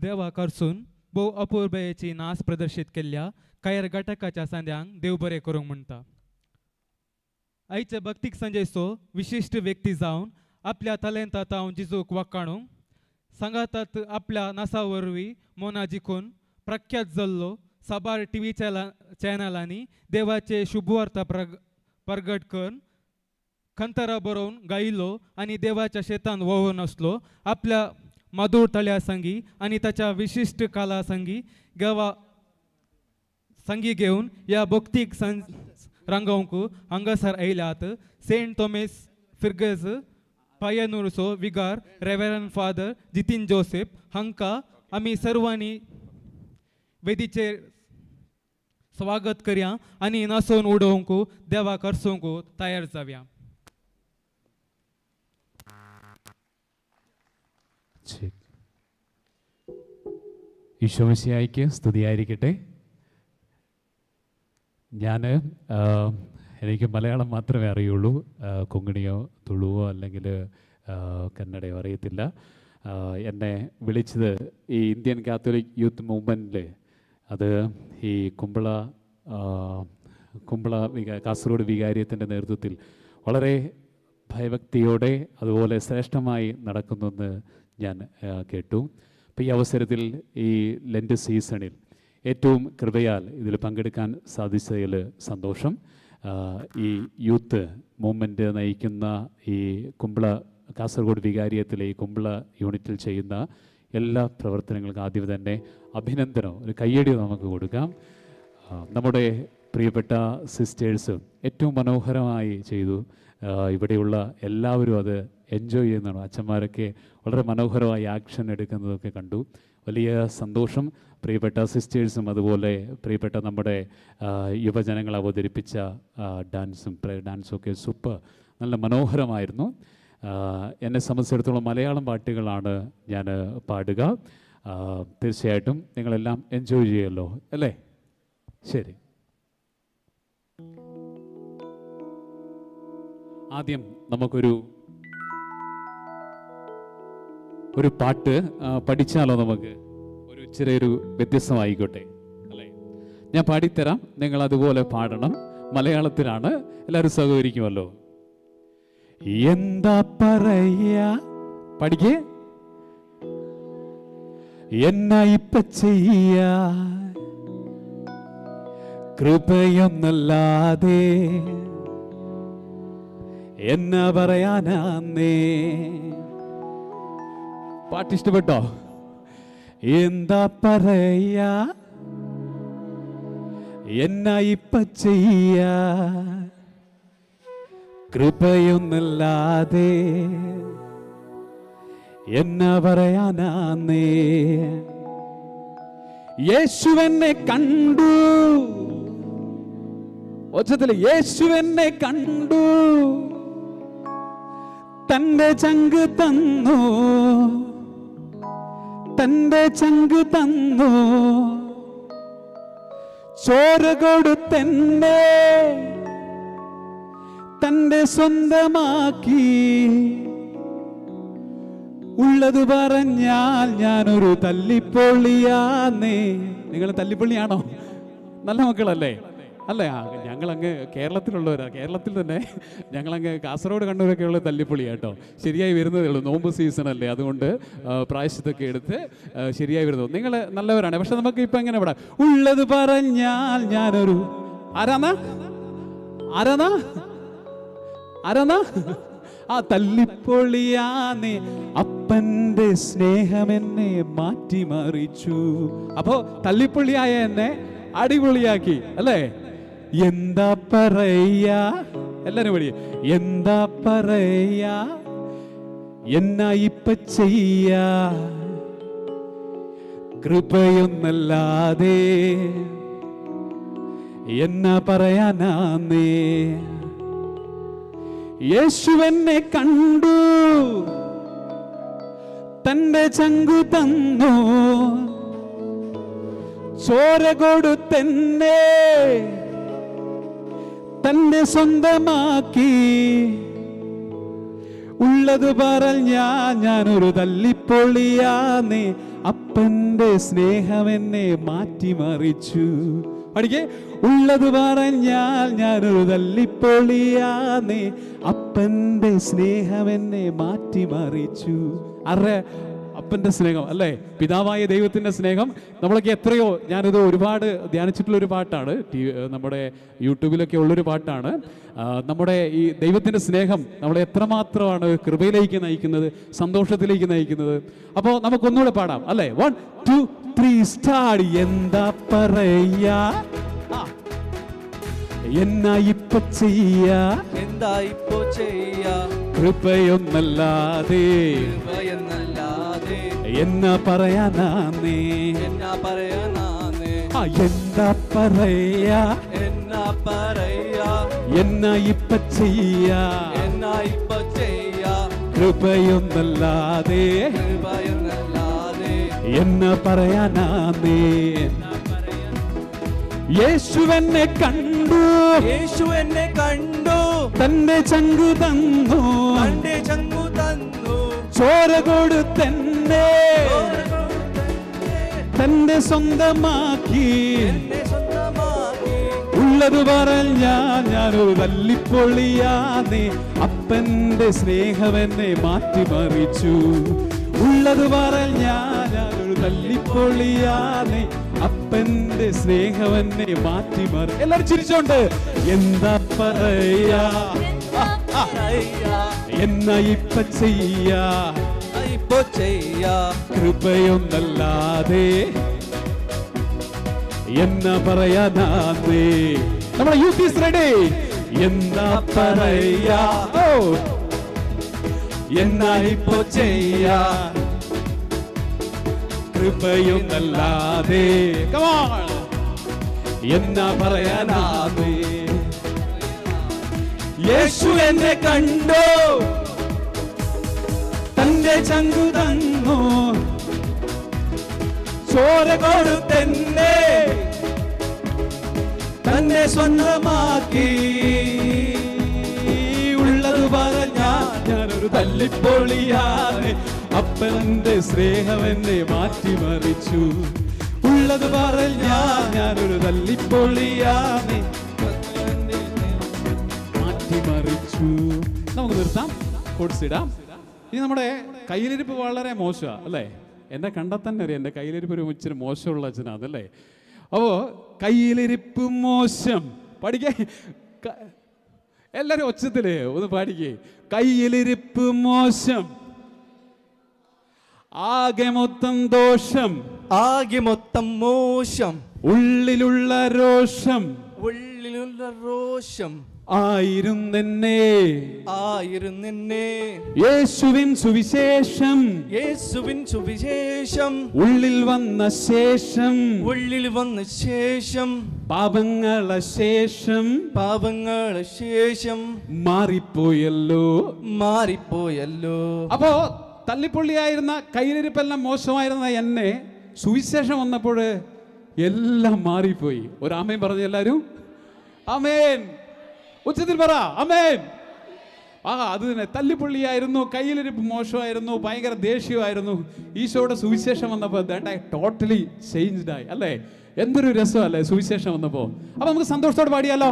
देवाक अर्सून भोव अपुरबायेची नाच प्रदर्शीत केल्ल्या कायर घटकाच्या सांद्यांक देव बरें करूंक म्हणटा. आयच्या भक्तीक संजयचो विशिश्ट व्यक्ती जावन आपल्या तलेंता तावन जिजूक वाकाणूंक सांगातात आपल्या नासा वरवीं मोना जिखून प्रख्यात जाल्लो साबार टी व्ही चॅनलांनी देवाचे शुभवार्ता प्रगट करून खंतरा बरोवन गायलो आनी देवाच्या शेतान व्होंवून आसलो. आपल्या माधूर तळ्या संगी आनी ताच्या विशिश्ट काला संगी गांवा संगी घेवन ह्या भक्तीक रंगोवंक हांगासर आयल्यात सेंट थॉमस फिर्गज पायनूरचो विगार रेव्हरंड फादर जितीन जोसेफ हांकां आमी सर्वांनी वेदीचेर स्वागत करया आनी नासोवन उडोवंक देवाक अर्सोवंक तयार जावया. ഈശോമിശിഹായ്ക്ക് സ്തുതിയായിരിക്കട്ടെ. ഞാൻ എനിക്ക് മലയാളം മാത്രമേ അറിയുള്ളൂ. കൊങ്ങിണിയോ തുളുവോ അല്ലെങ്കിൽ കന്നഡയോ അറിയത്തില്ല. എന്നെ വിളിച്ചത് ഈ ഇന്ത്യൻ കാത്തോലിക് യൂത്ത് മൂവ്മെൻറ്റിൽ, അത് ഈ കുമ്പള കാസർഗോഡ് വികാരിയത്തിൻ്റെ നേതൃത്വത്തിൽ വളരെ ഭയഭക്തിയോടെ അതുപോലെ ശ്രേഷ്ഠമായി നടക്കുന്നെന്ന് ഞാൻ കേട്ടു. അപ്പോൾ ഈ അവസരത്തിൽ ഈ ലെൻറ്റ് സീസണിൽ ഏറ്റവും കൃപയാൽ ഇതിൽ പങ്കെടുക്കാൻ സാധിച്ചതിൽ സന്തോഷം. ഈ യൂത്ത് മൂവ്മെൻറ്റ് നയിക്കുന്ന ഈ കുമ്പള കാസർഗോഡ് വികാരിയത്തിലെ ഈ കുമ്പള യൂണിറ്റിൽ ചെയ്യുന്ന എല്ലാ പ്രവർത്തനങ്ങൾക്കും ആദ്യം തന്നെ അഭിനന്ദനവും ഒരു കയ്യടിയും നമുക്ക് കൊടുക്കാം. നമ്മുടെ പ്രിയപ്പെട്ട സിസ്റ്റേഴ്സും ഏറ്റവും മനോഹരമായി ചെയ്തു. ഇവിടെയുള്ള എല്ലാവരും അത് എൻജോയ് ചെയ്യുന്നതാണ്. അച്ഛന്മാരൊക്കെ വളരെ മനോഹരമായി ആക്ഷൻ എടുക്കുന്നതൊക്കെ കണ്ടു. വലിയ സന്തോഷം. പ്രിയപ്പെട്ട സിസ്റ്റേഴ്സും അതുപോലെ പ്രിയപ്പെട്ട നമ്മുടെ യുവജനങ്ങൾ അവതരിപ്പിച്ച ഡാൻസും ഡാൻസും ഒക്കെ സൂപ്പർ, നല്ല മനോഹരമായിരുന്നു. എന്നെ സംബന്ധിച്ചിടത്തോളം മലയാളം പാട്ടുകളാണ് ഞാൻ പാടുക. തീർച്ചയായിട്ടും നിങ്ങളെല്ലാം എൻജോയ് ചെയ്യുമല്ലോ, അല്ലേ? ശരി, ആദ്യം നമുക്കൊരു ഒരു പാട്ട് പഠിച്ചാലോ? നമുക്ക് ഒരു ചെറിയൊരു വ്യത്യസ്തമായിക്കോട്ടെ, അല്ലേ? ഞാൻ പാടിത്തരാം, നിങ്ങൾ അതുപോലെ പാടണം. മലയാളത്തിലാണ്, എല്ലാവരും സഹകരിക്കുമല്ലോ. എന്താ പറയാ പഠിക്കേ, എന്നാ ഇപ്പ ചെയ്യാ, കൃപയൊന്നല്ലാതെ എന്നാ പറയാനാന്നേ. പാട്ട് ഇഷ്ടപ്പെട്ടോ? എന്താ പറയാ, എന്നാ ഇപ്പ ചെയ്യാ, കൃപയൊന്നല്ലാതെ എന്നാ പറയാനാന്നേ. യേശുവെന്നെ കണ്ടു, ഒച്ചത്തില് യേശുവെന്നെ കണ്ടു, തൻ്റെ ചങ്ക് തന്നു, തൻ്റെ ചങ്ക് തന്നു, ചോര കൊടുത്തെന്നെ തൻ്റെ സ്വന്തമാക്കി. ഉള്ളത് പറഞ്ഞാൽ ഞാനൊരു തല്ലിപ്പൊള്ളിയാന്നേ. നിങ്ങൾ തല്ലിപ്പൊള്ളിയാണോ? നല്ല മക്കളല്ലേ? അല്ലേ? ഞങ്ങളങ്ങ് കേരളത്തിലുള്ളവരാ. കേരളത്തിൽ തന്നെ ഞങ്ങളങ്ങ് കാസർഗോഡ് കണ്ണൂരൊക്കെയുള്ള തല്ലിപ്പൊളി കേട്ടോ. ശരിയായി വരുന്നതേ ഉള്ളൂ. നോമ്പ് സീസണല്ലേ, അതുകൊണ്ട് പ്രായശ്ചിത്തൊക്കെ എടുത്ത് ശരിയായി വരുന്നു. നിങ്ങൾ നല്ലവരാണ്. പക്ഷെ നമുക്ക് ഇപ്പം എങ്ങനെ ഇവിടെ ഉള്ളത് പറഞ്ഞാൽ ഞാനൊരു ആരാന്നാ ആരാന്നാ ആരാന്നാ ആ തല്ലിപ്പൊളിയാന്നേ. അപ്പൻ്റെ സ്നേഹമെന്നെ മാറ്റിമറിച്ചു. അപ്പോൾ തല്ലിപ്പൊളിയായ എന്നെ അടിപൊളിയാക്കി, അല്ലേ? എന്താ പറയാ, എല്ലാരും പഠിക്കുക. എന്താ പറയാ, എന്നാ ഇപ്പ ചെയ്യാ, കൃപയൊന്നല്ലാതെ എന്നാ പറയാനാന്നേ. യേശുവെന്നെ കണ്ടു, തൻ്റെ ചങ്കു തന്നു, ചോര കൊടുത്തെന്നെ തൻ്റെ സ്വന്തമാക്കി. ഉള്ളത് പറഞ്ഞാ ഞാനൊരു തല്ലിപ്പൊളിയാന്നേ, അപ്പന്റെ സ്നേഹമെന്നെ മാറ്റിമറിച്ചു. പഠിക്കേ. ഉള്ളത് പറഞ്ഞാൽ ഞാനൊരു തല്ലിപ്പൊളിയാന്നേ, അപ്പന്റെ സ്നേഹമെന്നെ മാറ്റിമറിച്ചു. അറേ അപ്പൻ്റെ സ്നേഹം അല്ലേ, പിതാവായ ദൈവത്തിൻ്റെ സ്നേഹം നമ്മളൊക്കെ എത്രയോ, ഞാനിത് ഒരുപാട് ധ്യാനിച്ചിട്ടുള്ളൊരു പാട്ടാണ്, നമ്മുടെ യൂട്യൂബിലൊക്കെ ഉള്ളൊരു പാട്ടാണ്. നമ്മുടെ ഈ ദൈവത്തിൻ്റെ സ്നേഹം നമ്മളെ എത്രമാത്രമാണ് കൃപയിലേക്ക് നയിക്കുന്നത്, സന്തോഷത്തിലേക്ക് നയിക്കുന്നത്. അപ്പോൾ നമുക്കൊന്നുകൂടെ പാടാം അല്ലേ? 1 2 3 സ്റ്റാർട്ട്. എന്താ പറയാ, എന്നാ ഇപ്പൊ ചെയ്യാ, എന്താ ഇപ്പൊ ചെയ്യാ, കൃപയൊന്നല്ലാതെ എന്നാ പറയാനാന്നേ, എന്നാ പറയാനാന്നേ, എന്താ പറയാ, എന്നാ പറയാ, എന്നാ ഇപ്പൊ ചെയ്യാ, എന്നാ ഇപ്പൊ ചെയ്യാ, കൃപയൊന്നല്ലാതെ കൃപയൊന്നല്ലാതെ എന്നാ പറയാനാന്നേ. യേശുവെന്നെ കണ്ടു, യേശുവെന്നെ കണ്ടു, തന്റെ ചങ്കു തന്നു, തന്റെ ചങ്കു തന്നു, ചോര കൊടുത്തെന്നെ തന്റെ സ്വന്തമാക്കി. ഉള്ളത് പറഞ്ഞാ ഞാനൊരു തല്ലിപ്പൊളിയാന്നേ, അപ്പന്റെ സ്നേഹമെന്നെ മാറ്റിമറിച്ചു. ഉള്ളത് പറഞ്ഞാ ഞാനൊരു തല്ലിപ്പൊളിയാന്നേ, അപ്പന്റെ സ്നേഹമെന്നെ മാറ്റിമറി. എല്ലാരും ചിരിച്ചോണ്ട് എന്താ പറയാ, എന്നാ ഇപ്പൊ ചെയ്യാ, ഇപ്പൊ ചെയ്യാ, കൃപയൊന്നല്ലാതെ എന്നാ പറയാനാന്നേ. നമ്മുടെ യൂത്ത് is ready. എന്താ പറയാ, ഓ എന്നാ ഇപ്പൊ ചെയ്യാ, കൃപയൊന്നല്ലാതെ, കം ഓൺ, എന്നാ പറയാനാന്നേ. യേശു എന്നെ കണ്ടു, തന്റെ ചങ്കു തന്നു, ചോര കൊടുത്തെന്നെ തന്നെ സ്വന്തമാക്കി. ഉള്ളത് പറഞ്ഞാ ഞാനൊരു തല്ലിപ്പൊളിയാണ്, അപ്പന്റെ സ്നേഹമെന്നെ മാറ്റിമറിച്ചു. ഉള്ളത് പറഞ്ഞാ ഞാനൊരു തല്ലിപ്പൊളിയാണ്, മാറ്റിമറിച്ചു. നമുക്ക് നിർത്താം, കൊടുത്തിടാം. ഇനി നമ്മുടെ കയ്യിലിരിപ്പ് വളരെ മോശമാണ് അല്ലേ? എന്നെ കണ്ടാൽ തന്നെ അറിയാം എൻ്റെ കയ്യിലിരിപ്പ് ഒരു ഇച്ചിരി മോശമുള്ള അച്ഛനാണ് അല്ലേ? അപ്പോൾ കയ്യിലിരിപ്പ് മോശം പഠിക്കേ, എല്ലാവരും ഒച്ചത്തിലേ ഒന്ന് പാടിക്കേ. കയ്യിലിരിപ്പ് മോശം, ആകെ മൊത്തം ദോഷം, ആകെ മൊത്തം മോശം, ഉള്ളിലുള്ള രോഷം, ഉള്ളിലുള്ള രോഷം ആയിരുന്നെന്നെ, ആയിരുന്നെന്നെ, യേശുവിൻ സുവിശേഷം, യേശുവിൻ സുവിശേഷം ഉള്ളിൽ വന്ന ശേഷം, ഉള്ളിൽ വന്ന ശേഷം, പാപങ്ങളെ ശേഷം, പാപങ്ങളെ ശേഷം മാറിപ്പോയല്ലോ, മാറിപ്പോയല്ലോ. അപ്പോ തല്ലിപ്പൊള്ളിയായിരുന്ന കയ്യിലിരിപ്പെല്ലാം മോശമായിരുന്ന എന്നെ സുവിശേഷം വന്നപ്പോൾ എല്ലാം മാറിപ്പോയി. ഒരു ആമേൻ പറഞ്ഞു എല്ലാവരും, ആമേൻ ഉച്ചത്തിൽ പറ ആമേൻ. ആ അത് തന്നെ, തല്ലിപ്പൊള്ളിയായിരുന്നു, കയ്യിലിരിപ്പ് മോശമായിരുന്നു, ഭയങ്കര ദേഷ്യമായിരുന്നു. ഈശോയുടെ സുവിശേഷം വന്നപ്പോൾ വേണ്ട ടോട്ടലി ചേഞ്ച്ഡ് ആയി അല്ലേ? എന്തൊരു രസമല്ലേ സുവിശേഷം വന്നപ്പോൾ. അപ്പം നമുക്ക് സന്തോഷത്തോടെ പാടിയാലോ?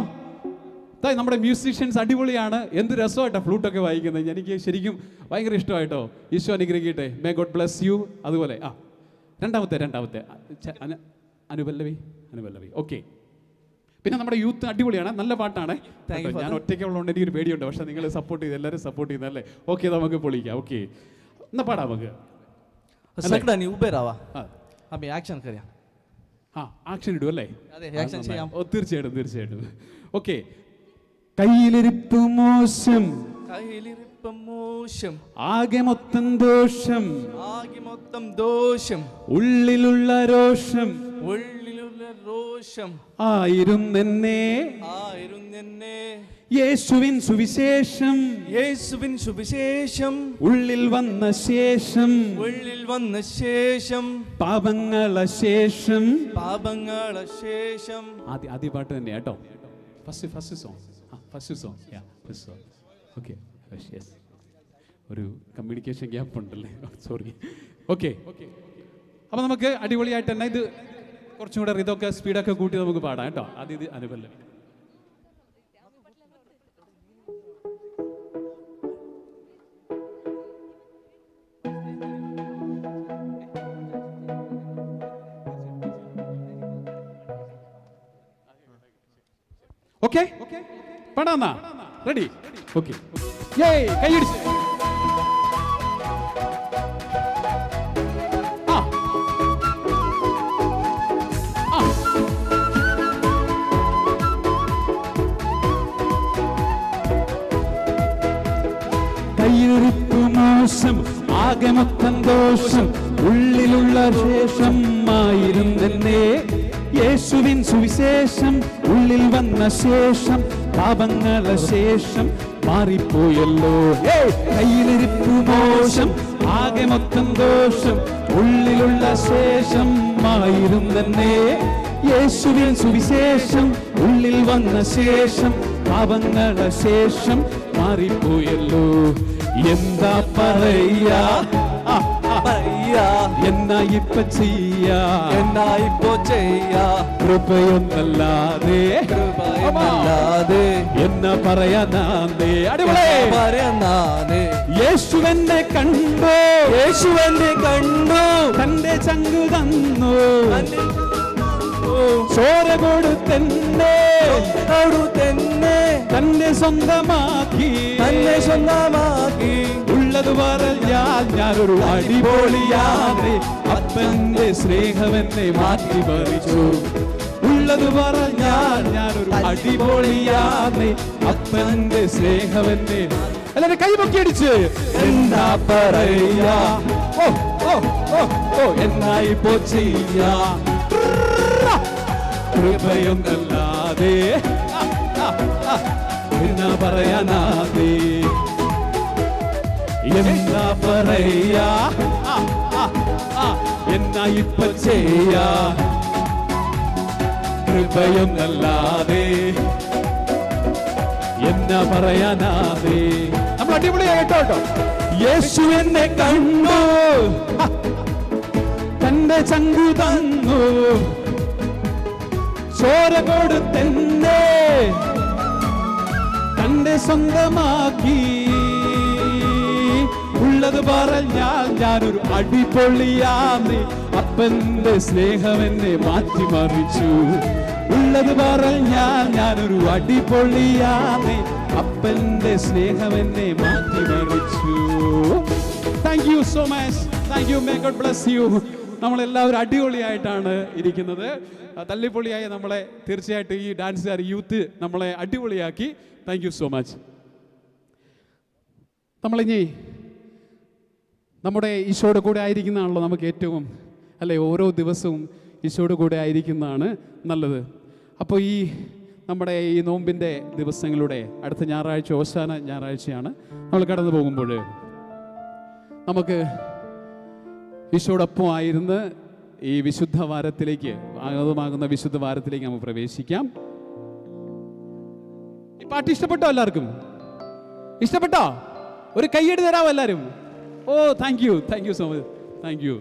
നമ്മുടെ മ്യൂസീഷ്യൻസ് അടിപൊളിയാണ്, എന്ത് രസമായിട്ടാണ് ഫ്ലൂട്ടൊക്കെ വായിക്കുന്നത്. എനിക്ക് ശരിക്കും ഭയങ്കര ഇഷ്ടമായിട്ടോ. ഈശോ അനുഗ്രഹിക്കട്ടെ. May God bless you. അതുപോലെ ആ രണ്ടാമത്തെ രണ്ടാമത്തെ അനുപല്ലവി, അനുപല്ലവി ഓക്കെ. പിന്നെ നമ്മുടെ യൂത്ത് അടിപൊളിയാണ്, നല്ല പാട്ടാണ്. ഞാൻ ഒറ്റയ്ക്കുള്ളതുകൊണ്ട് എനിക്കൊരു പേടിയുണ്ട്, പക്ഷെ നിങ്ങൾ സപ്പോർട്ട് ചെയ്ത്, എല്ലാവരും സപ്പോർട്ട് ചെയ്യുന്നല്ലേ? ഓക്കെ, നമുക്ക് പൊളിക്കാം. ഓക്കെ, എന്നാ പാടാം നമുക്ക്. ആ ആക്ഷൻ ഇടും അല്ലേ? തീർച്ചയായിട്ടും തീർച്ചയായിട്ടും. ഓക്കെ. കയ്യിലിരിപ്പ് മോശം, കയ്യിലിരിപ്പ് മോശം, ആകെ മൊത്തം ദോഷം, ആകെ മൊത്തം ദോഷം, ഉള്ളിലുള്ള രോഷം, ഉള്ളിലുള്ള രോഷം ആയിരുന്നെന്നെ, ആയിരുന്നെന്നെ, യേശുവിൻ സുവിശേഷം, യേശുവിൻ സുവിശേഷം ഉള്ളിൽ വന്ന ശേഷം, ഉള്ളിൽ വന്ന ശേഷം, പാപങ്ങളെ ശേഷം, പാപങ്ങളെ ശേഷം. ആദ്യ പാട്ട് തന്നെയാ കേട്ടോ. First first song, first song, yeah first song. Okay, yes. ഒരു കമ്മ്യൂണിക്കേഷൻ ഗ്യാപ്പ് ഉണ്ടല്ലേ, സോറി. ഓക്കെ, അപ്പോൾ നമുക്ക് അടിപൊളിയായിട്ട് തന്നെ ഇത് കുറച്ചും കൂടെ ഇതൊക്കെ സ്പീഡൊക്കെ കൂട്ടി നമുക്ക് പാടാം കേട്ടോ. ആദ്യം ഇത് അനുപല്ലവി. ഓക്കെ, പാടാന്നാ? റെഡി? ഓക്കെ, കൈയടിച്ച്. കയ്യിരിപ്പ് മോശം, ആകെ മൊത്തം ദോഷം, ഉള്ളിലുള്ള ശേഷം ആയിരുന്നെന്നേ. യേശുവിൻ സുവിശേഷം ഉള്ളിൽ വന്ന ശേഷം പാപങ്ങളെ ശേഷം മാറിപ്പോയല്ലോ. കയ്യിലിരിപ്പു മോശം, ആകെ മൊത്തം ദോഷം, ഉള്ളിലുള്ള ശേഷം ആയിരുന്നെന്നേ. യേശുവിൻ സുവിശേഷം ഉള്ളിൽ വന്ന ശേഷം പാപങ്ങളെ ശേഷം മാറിപ്പോയല്ലോ. എന്താ പറയാ, എന്നാ ഇപ്പൊ ചെയ്യാ, എന്നാ ഇപ്പൊ ചെയ്യാ, കൃപയൊന്നല്ലാതെ, കൃപയൊന്നല്ലാതെ എന്നാ പറയാനാന്നേ. അടിപൊളി പറയാനാന്നേ. യേശുവെന്നെ കണ്ടു, യേശുവെന്നെ കണ്ടു, തന്റെ ചങ്കു തന്നു, ചോര കൊടുത്തെന്നെ, കൊടുത്തെന്നെ, തന്റെ സ്വന്തമാക്കി, തന്നെ സ്വന്തമാക്കി. ഉള്ളത് പറഞ്ഞാൽ ഞാനൊരു അടിപൊളിയാണ്, അപ്പന്റെ സ്നേഹമെന്നെ മാറ്റി മറിച്ചു. ഉള്ളത് പറഞ്ഞാൽ ഞാനൊരു അടിപൊളിയാണ്, അപ്പന്റെ സ്നേഹമെന്നെ. എല്ലാവരും കൈപൊക്കിയടിച്ച് എന്താ പറയാ, ഓ ഓ ഓ ഓ, എന്നാ ഇപ്പോ ചെയ്യാ, കൃപയൊന്നല്ലാതെ എന്നാ പറയാനാതെ, എന്താ പറയാ, എന്നാ ഇപ്പൊ ചെയ്യാ, കൃപയൊന്നല്ലാതെ എന്നാ പറയാനാതെ. നമ്മൾ അടിപൊളിയാ കേട്ടോ കേട്ടോ. യേശു എന്നെ കണ്ടു, തന്റെ ചങ്കു തന്നു, ചോര കൊടുത്തെന്നെ, തന്റെ സ്വന്തമാക്കി. ഉള്ളത് പറഞ്ഞാൽ ഞാനൊരു അടിപൊളിയാന്ന്, അപ്പന്റെ സ്നേഹമെന്നെ മാറ്റിമറിച്ചു. ഉള്ളത് പറഞ്ഞാൽ ഞാനൊരു അടിപൊളിയാന്ന്, അപ്പന്റെ സ്നേഹമെന്നെ മാറ്റിമറിച്ചു. Thank you so much, thank you, may God bless you. നമ്മളെല്ലാവരും അടിപൊളിയായിട്ടാണ് ഇരിക്കുന്നത്. തല്ലിപ്പൊളിയായി നമ്മളെ തീർച്ചയായിട്ടും ഈ ഡാൻസുകാർ, യൂത്ത് നമ്മളെ അടിപൊളിയാക്കി. Thank you so much. നമ്മളിനി നമ്മുടെ ഈശോയുടെ കൂടെ ആയിരിക്കുന്നതാണല്ലോ നമുക്ക് ഏറ്റവും, അല്ലേ? ഓരോ ദിവസവും ഈശോയുടെ കൂടെ ആയിരിക്കുന്നതാണ് നല്ലത്. അപ്പോൾ ഈ നമ്മുടെ ഈ നോമ്പിൻ്റെ ദിവസങ്ങളുടെ അടുത്ത ഞായറാഴ്ച ഓശാന ഞായറാഴ്ചയാണ്. നമ്മൾ കടന്നു പോകുമ്പോൾ നമുക്ക് ഈശോടൊപ്പം ആയിരുന്ന് ഈ വിശുദ്ധ വാരത്തിലേക്ക്, ആഗതമാകുന്ന വിശുദ്ധ വാരത്തിലേക്ക് നമുക്ക് പ്രവേശിക്കാം. ഈ പാട്ട് ഇഷ്ടപ്പെട്ടോ എല്ലാവർക്കും? ഇഷ്ടപ്പെട്ടോ? ഒരു കയ്യടി തരാമോ എല്ലാവരും? Oh, thank you, thank you so much, thank you.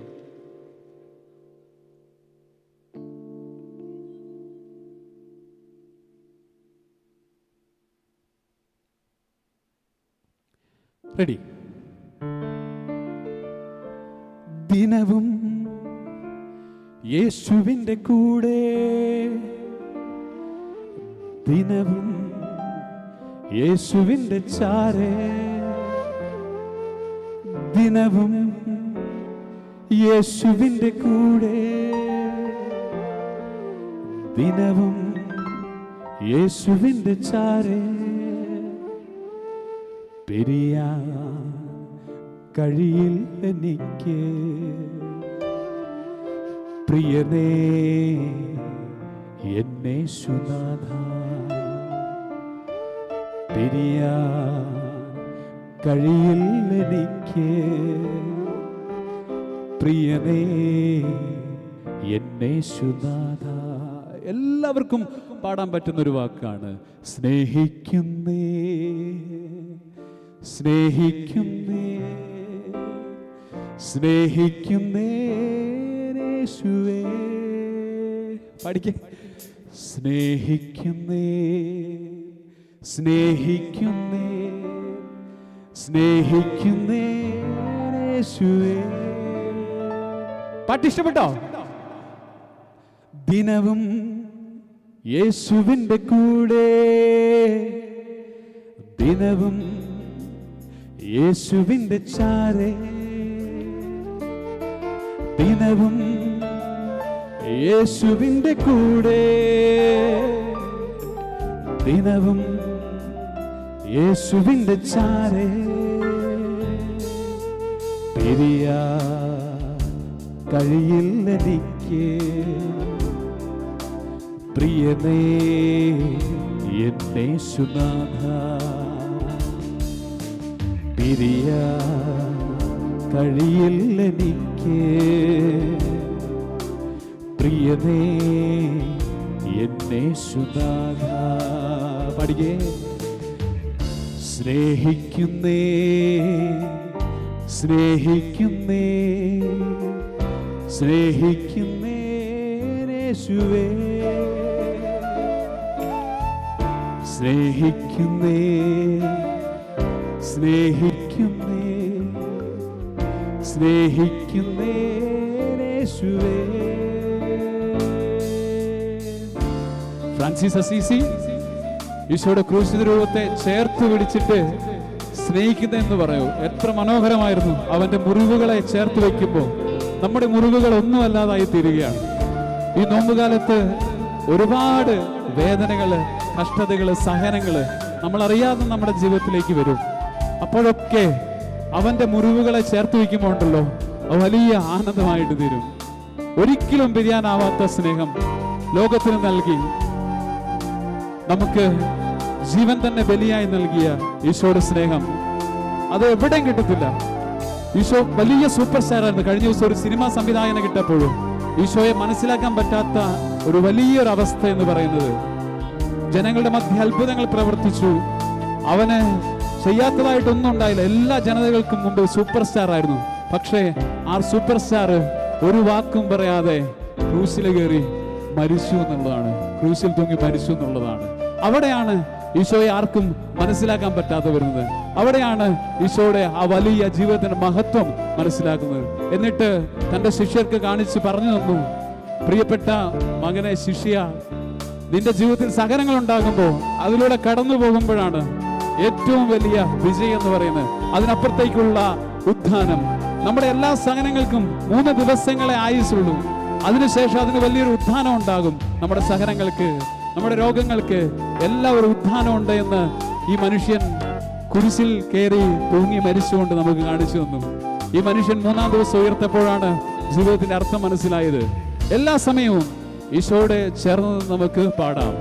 Ready? ദിനവും യേശുവിൻ്റെ കൂടെ, ദിനവും യേശുവിൻ്റെ ചാരേ, ദിനവും യേശുവിൻ്റെ കൂടെ, ദിനവും യേശുവിൻ്റെ ചാരേ, പെരിയാൻ കഴിയിൽ എനിക്ക് പ്രിയനേ എന്നേശുനാഥ, പിരിയാൻ കഴിയിൽ എനിക്ക് പ്രിയനേ എന്നേശുനാഥ. എല്ലാവർക്കും പാടാൻ പറ്റുന്നൊരു വാക്കാണ് സ്നേഹിക്കുന്നേ, സ്നേഹിക്കുന്നേ, സ്നേഹിക്കുന്നേ യേശുവേ. പഠിക്കേ. സ്നേഹിക്കുന്നേ, സ്നേഹിക്കുന്നേ, സ്നേഹിക്കുന്നേ യേശുവേ. പാട്ട് ഇഷ്ടപ്പെട്ടോ? ദിനവും യേശുവിൻ്റെ കൂടെ, ദിനവും യേശുവിൻ്റെ ചാരേ, ദിനവും യേശുവിൻ്റെ കൂടെ, ദിനവും യേശുവിൻ്റെ ചാരേ. പിരിയാ കഴിയില്ലെനിക്ക് പ്രിയനേ എന്നേശുനാഥ, പിരിയാ കഴിയില്ലെനിക്ക് പ്രിയനേ എന്നേശുനാഥ. പഠിക്കേ. സ്നേഹിക്കുന്നേ, സ്നേഹിക്കുന്നേ, സ്നേഹിക്കുന്നേ യേശുവേ. സ്നേഹിക്കുന്നേ, സ്നേഹിക്കുന്നേ, സ്നേഹിക്കുന്നേ യേശുവേ. ഫ്രാൻസിസ് അസീസി ഈശോയുടെ ക്രൂശിത രൂപത്തെ ചേർത്ത് പിടിച്ചിട്ട് സ്നേഹിക്കുന്നതെന്ന് പറയൂ. എത്ര മനോഹരമായിരുന്നു അവന്റെ മുറിവുകളെ ചേർത്ത് വയ്ക്കുമ്പോൾ. നമ്മുടെ മുറിവുകൾ ഒന്നുമല്ലാതായി തീരുകയാണ്. ഈ നോമ്പുകാലത്ത് ഒരുപാട് വേദനകള്, കഷ്ടതകള്, സഹനങ്ങള് നമ്മളറിയാതെ നമ്മുടെ ജീവിതത്തിലേക്ക് വരും. അപ്പോഴൊക്കെ അവന്റെ മുറിവുകളെ ചേർത്ത് വയ്ക്കുമ്പോൾ ഉണ്ടല്ലോ, അത് വലിയ ആനന്ദമായിട്ട് തീരും. ഒരിക്കലും പിരിയാനാവാത്ത സ്നേഹം ലോകത്തിന് നൽകി നമുക്ക് ജീവൻ തന്നെ ബലിയായി നൽകിയ ഈശോയുടെ സ്നേഹം അത് എവിടെയും കിട്ടത്തില്ല. ഈശോ വലിയ സൂപ്പർ സ്റ്റാർ ആയിരുന്നു. കഴിഞ്ഞ ദിവസം ഒരു സിനിമാ സംവിധായകനെ കിട്ടപ്പോഴും ഈശോയെ മനസ്സിലാക്കാൻ പറ്റാത്ത ഒരു വലിയൊരു അവസ്ഥ എന്ന് പറയുന്നത്, ജനങ്ങളുടെ മധ്യ അത്ഭുതങ്ങൾ പ്രവർത്തിച്ചു, അവന് ചെയ്യാത്തതായിട്ടൊന്നും ഉണ്ടായില്ല. എല്ലാ ജനതകൾക്കും മുമ്പ് സൂപ്പർ സ്റ്റാർ ആയിരുന്നു. പക്ഷേ ആ സൂപ്പർ സ്റ്റാർ ഒരു വാക്കും പറയാതെ ക്രൂശിൽ കയറി മരിച്ചു എന്നുള്ളതാണ്, ക്രൂശിൽ തൂങ്ങി മരിച്ചു എന്നുള്ളതാണ്. അവിടെയാണ് ഈശോയെ ആർക്കും മനസ്സിലാക്കാൻ പറ്റാതെ വരുന്നത്. അവിടെയാണ് ഈശോയുടെ ആ വലിയ ജീവിതത്തിന്റെ മഹത്വം മനസ്സിലാക്കുന്നത്. എന്നിട്ട് തൻ്റെ ശിഷ്യർക്ക് കാണിച്ച് പറഞ്ഞു തന്നു, പ്രിയപ്പെട്ട മകനെ, ശിഷ്യ, നിന്റെ ജീവിതത്തിൽ സഹനങ്ങൾ ഉണ്ടാകുമ്പോൾ അതിലൂടെ കടന്നു പോകുമ്പോഴാണ് ഏറ്റവും വലിയ വിജയം എന്ന് പറയുന്നത്. അതിനപ്പുറത്തേക്കുള്ള ഉത്ഥാനം. നമ്മുടെ എല്ലാ സഹനങ്ങൾക്കും 3 ദിവസങ്ങളെ ആയുസുള്ളൂ. അതിനുശേഷം അതിന് വലിയൊരു ഉത്ഥാനം ഉണ്ടാകും. നമ്മുടെ സഹനങ്ങൾക്ക്, നമ്മുടെ രോഗങ്ങൾക്ക് എല്ലാം ഒരു ഉത്ഥാനം ഉണ്ട് എന്ന് ഈ മനുഷ്യൻ കുരിശിൽ കയറി തൂങ്ങി മരിച്ചുകൊണ്ട് നമുക്ക് കാണിച്ചു തന്നു. ഈ മനുഷ്യൻ 3-ാം ദിവസം ഉയർത്തപ്പോഴാണ് ജീവിതത്തിന്റെ അർത്ഥം മനസ്സിലായത്. എല്ലാ സമയവും ഈശോയുടെ ചേർന്ന് നമുക്ക് പാടാം.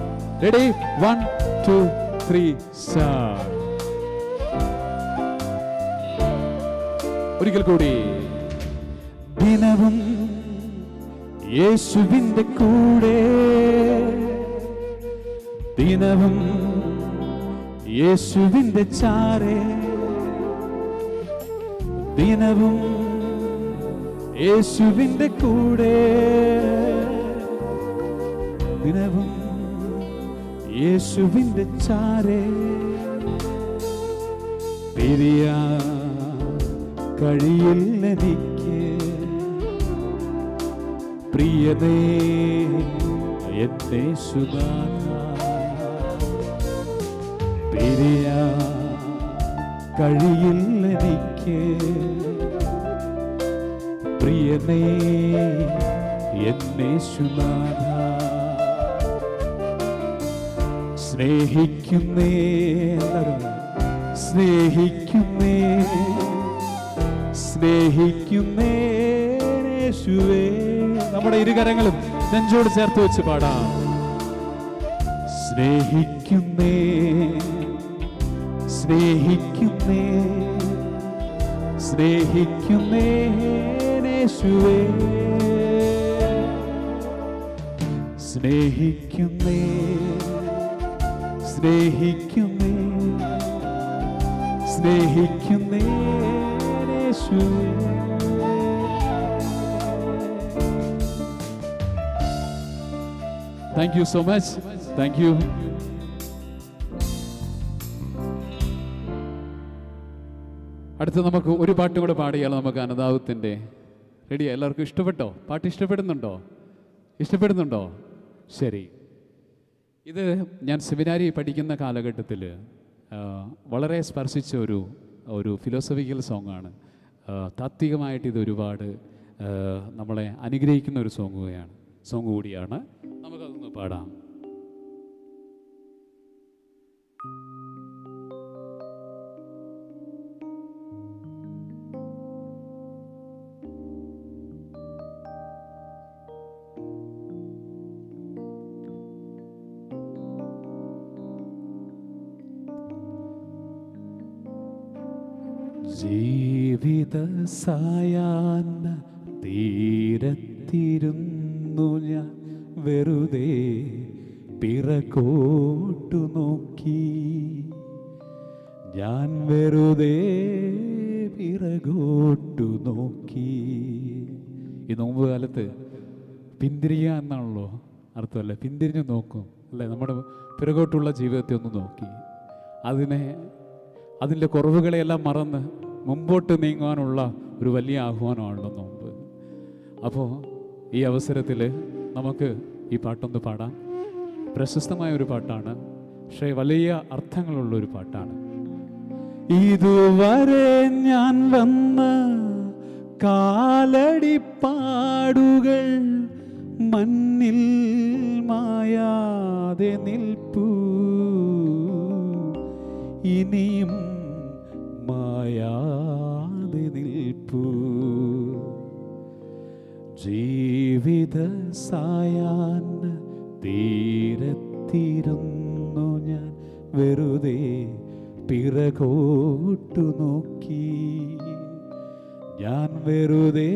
റെഡി? 1 2 3 സ്റ്റാർട്ട്. ഒരിക്കൽ കൂടി. ദിനവും യേശുവിൻ്റെ കൂടെ, ദിനവും യേശുവിൻ്റെ ചാരേ, ദിനവും യേശുവിൻ്റെ കൂടെ, ദിനവും യേശുവിൻ്റെ ചാരേ. പിരിയാൻ കഴിയില്ലെനിക്ക് പ്രിയനേ എന്നേശുനാഥ, പിരിയാൻ കഴിയില്ലെനിക്ക് പ്രിയനേ എന്നേശുനാഥ. സ്നേഹിക്കുന്നേ, എല്ലാവരും സ്നേഹിക്കുന്നേ, സ്നേഹിക്കുന്നേ യേശുവേ. നമ്മുടെ ഇരുകരങ്ങളും നെഞ്ചോട് ചേർത്ത് വെച്ച് പാടാം. സ്നേഹിക്കുന്നേ, സ്നേഹിക്കുന്നേ, സ്നേഹിക്കുന്നേ യേശുവേ. സ്നേഹിക്കുന്നേ, സ്നേഹിക്കുന്നേ, സ്നേഹിക്കുന്നേ യേശുവേ. Thank you so much. Thank you. അടുത്ത നമുക്ക് ഒരു പാട്ടും കൂടെ പാടിയാൽ നമുക്ക് അനുതാപത്തിൻ്റെ റെഡിയാ. എല്ലാവർക്കും ഇഷ്ടപ്പെട്ടോ? പാട്ട് ഇഷ്ടപ്പെടുന്നുണ്ടോ? ഇഷ്ടപ്പെടുന്നുണ്ടോ? ശരി. ഇത് ഞാൻ സെമിനാരി പഠിക്കുന്ന കാലഘട്ടത്തിൽ വളരെ സ്പർശിച്ച ഒരു ഫിലോസഫിക്കൽ സോങ്ങാണ്. താത്വികമായിട്ട് ഇത് ഒരുപാട് നമ്മളെ അനുഗ്രഹിക്കുന്ന ഒരു സോങ് കൂടിയാണ്. നമുക്കതൊന്ന് പാടാം. ജീവിത സായാഹ്ന തീരത്തിരുന്നു ഞാൻ വെറുതെ പിറകോട്ടു നോക്കി, ഞാൻ വെറുതെ പിറകോട്ടു നോക്കി. ഈ നോമ്പ് കാലത്ത് പിന്തിരിയുക എന്നാണല്ലോ അർത്ഥമല്ലേ? പിന്തിരിഞ്ഞു നോക്കും അല്ലേ? നമ്മുടെ പിറകോട്ടുള്ള ജീവിതത്തെ ഒന്ന് നോക്കി അതിൻ്റെ കുറവുകളെയെല്ലാം മറന്ന് മുമ്പോട്ട് നീങ്ങാനുള്ള ഒരു വലിയ ആഹ്വാനമാണല്ലോ നോമ്പ്. അപ്പോൾ ഈ അവസരത്തിൽ നമുക്ക് ഈ പാട്ടൊന്ന് പാടാം. പ്രശസ്തമായ ഒരു പാട്ടാണ്, പക്ഷേ വലിയ അർത്ഥങ്ങളുള്ളൊരു പാട്ടാണ്. ഇതുവരെ ഞാൻ വന്ന കാലടിപ്പാടുകൾ മണ്ണിൽ മായാതെ നിൽപ്പൂ, ഇനിയും മായാതെ നിൽപ്പൂ. ജീവിത സായാഹ്ന തീരത്തിരുന്നു ഞാൻ വെറുതെ പിറകോട്ടു നോക്കി, ഞാൻ വെറുതെ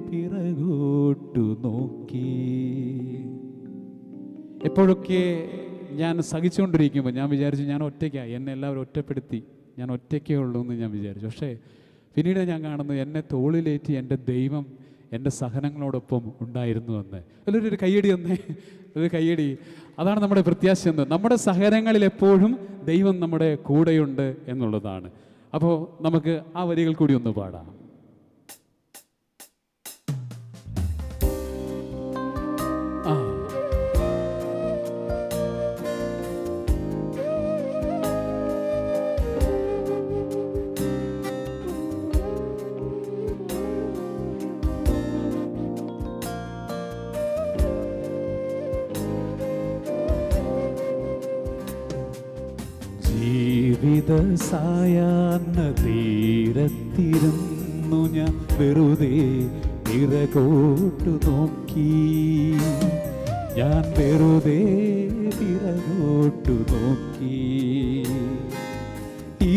പിറകോട്ടു നോക്കി. എപ്പോഴൊക്കെ ഞാൻ സഹിച്ചുകൊണ്ടിരിക്കുമ്പോൾ ഞാൻ വിചാരിച്ചു ഞാൻ ഒറ്റയ്ക്കാണ്, എന്നെ എല്ലാവരും ഒറ്റപ്പെടുത്തി, ഞാൻ ഒറ്റയ്ക്കേ ഉള്ളൂ എന്ന് ഞാൻ വിചാരിച്ചു. പക്ഷേ പിന്നീട് ഞാൻ കാണുന്നത് എന്നെ തോളിലേറ്റി എൻ്റെ ദൈവം എൻ്റെ സഹനങ്ങളോടൊപ്പം ഉണ്ടായിരുന്നു എന്ന്. എല്ലാവരും ഒരു കയ്യടി തന്നെ, ഒരു കയ്യടി. അതാണ് നമ്മുടെ പ്രത്യാശ എന്ന്. നമ്മുടെ സഹനങ്ങളിൽ എപ്പോഴും ദൈവം നമ്മുടെ കൂടെയുണ്ട് എന്നുള്ളതാണ്. അപ്പോൾ നമുക്ക് ആ വരികൾ കൂടി ഒന്ന് പാടാം. സായാഹ്ന തീരത്തിരുന്നു ഞാൻ വെറുതെ പിറകോട്ടു നോക്കി, ഞാൻ വെറുതെ പിറകോട്ടു നോക്കി.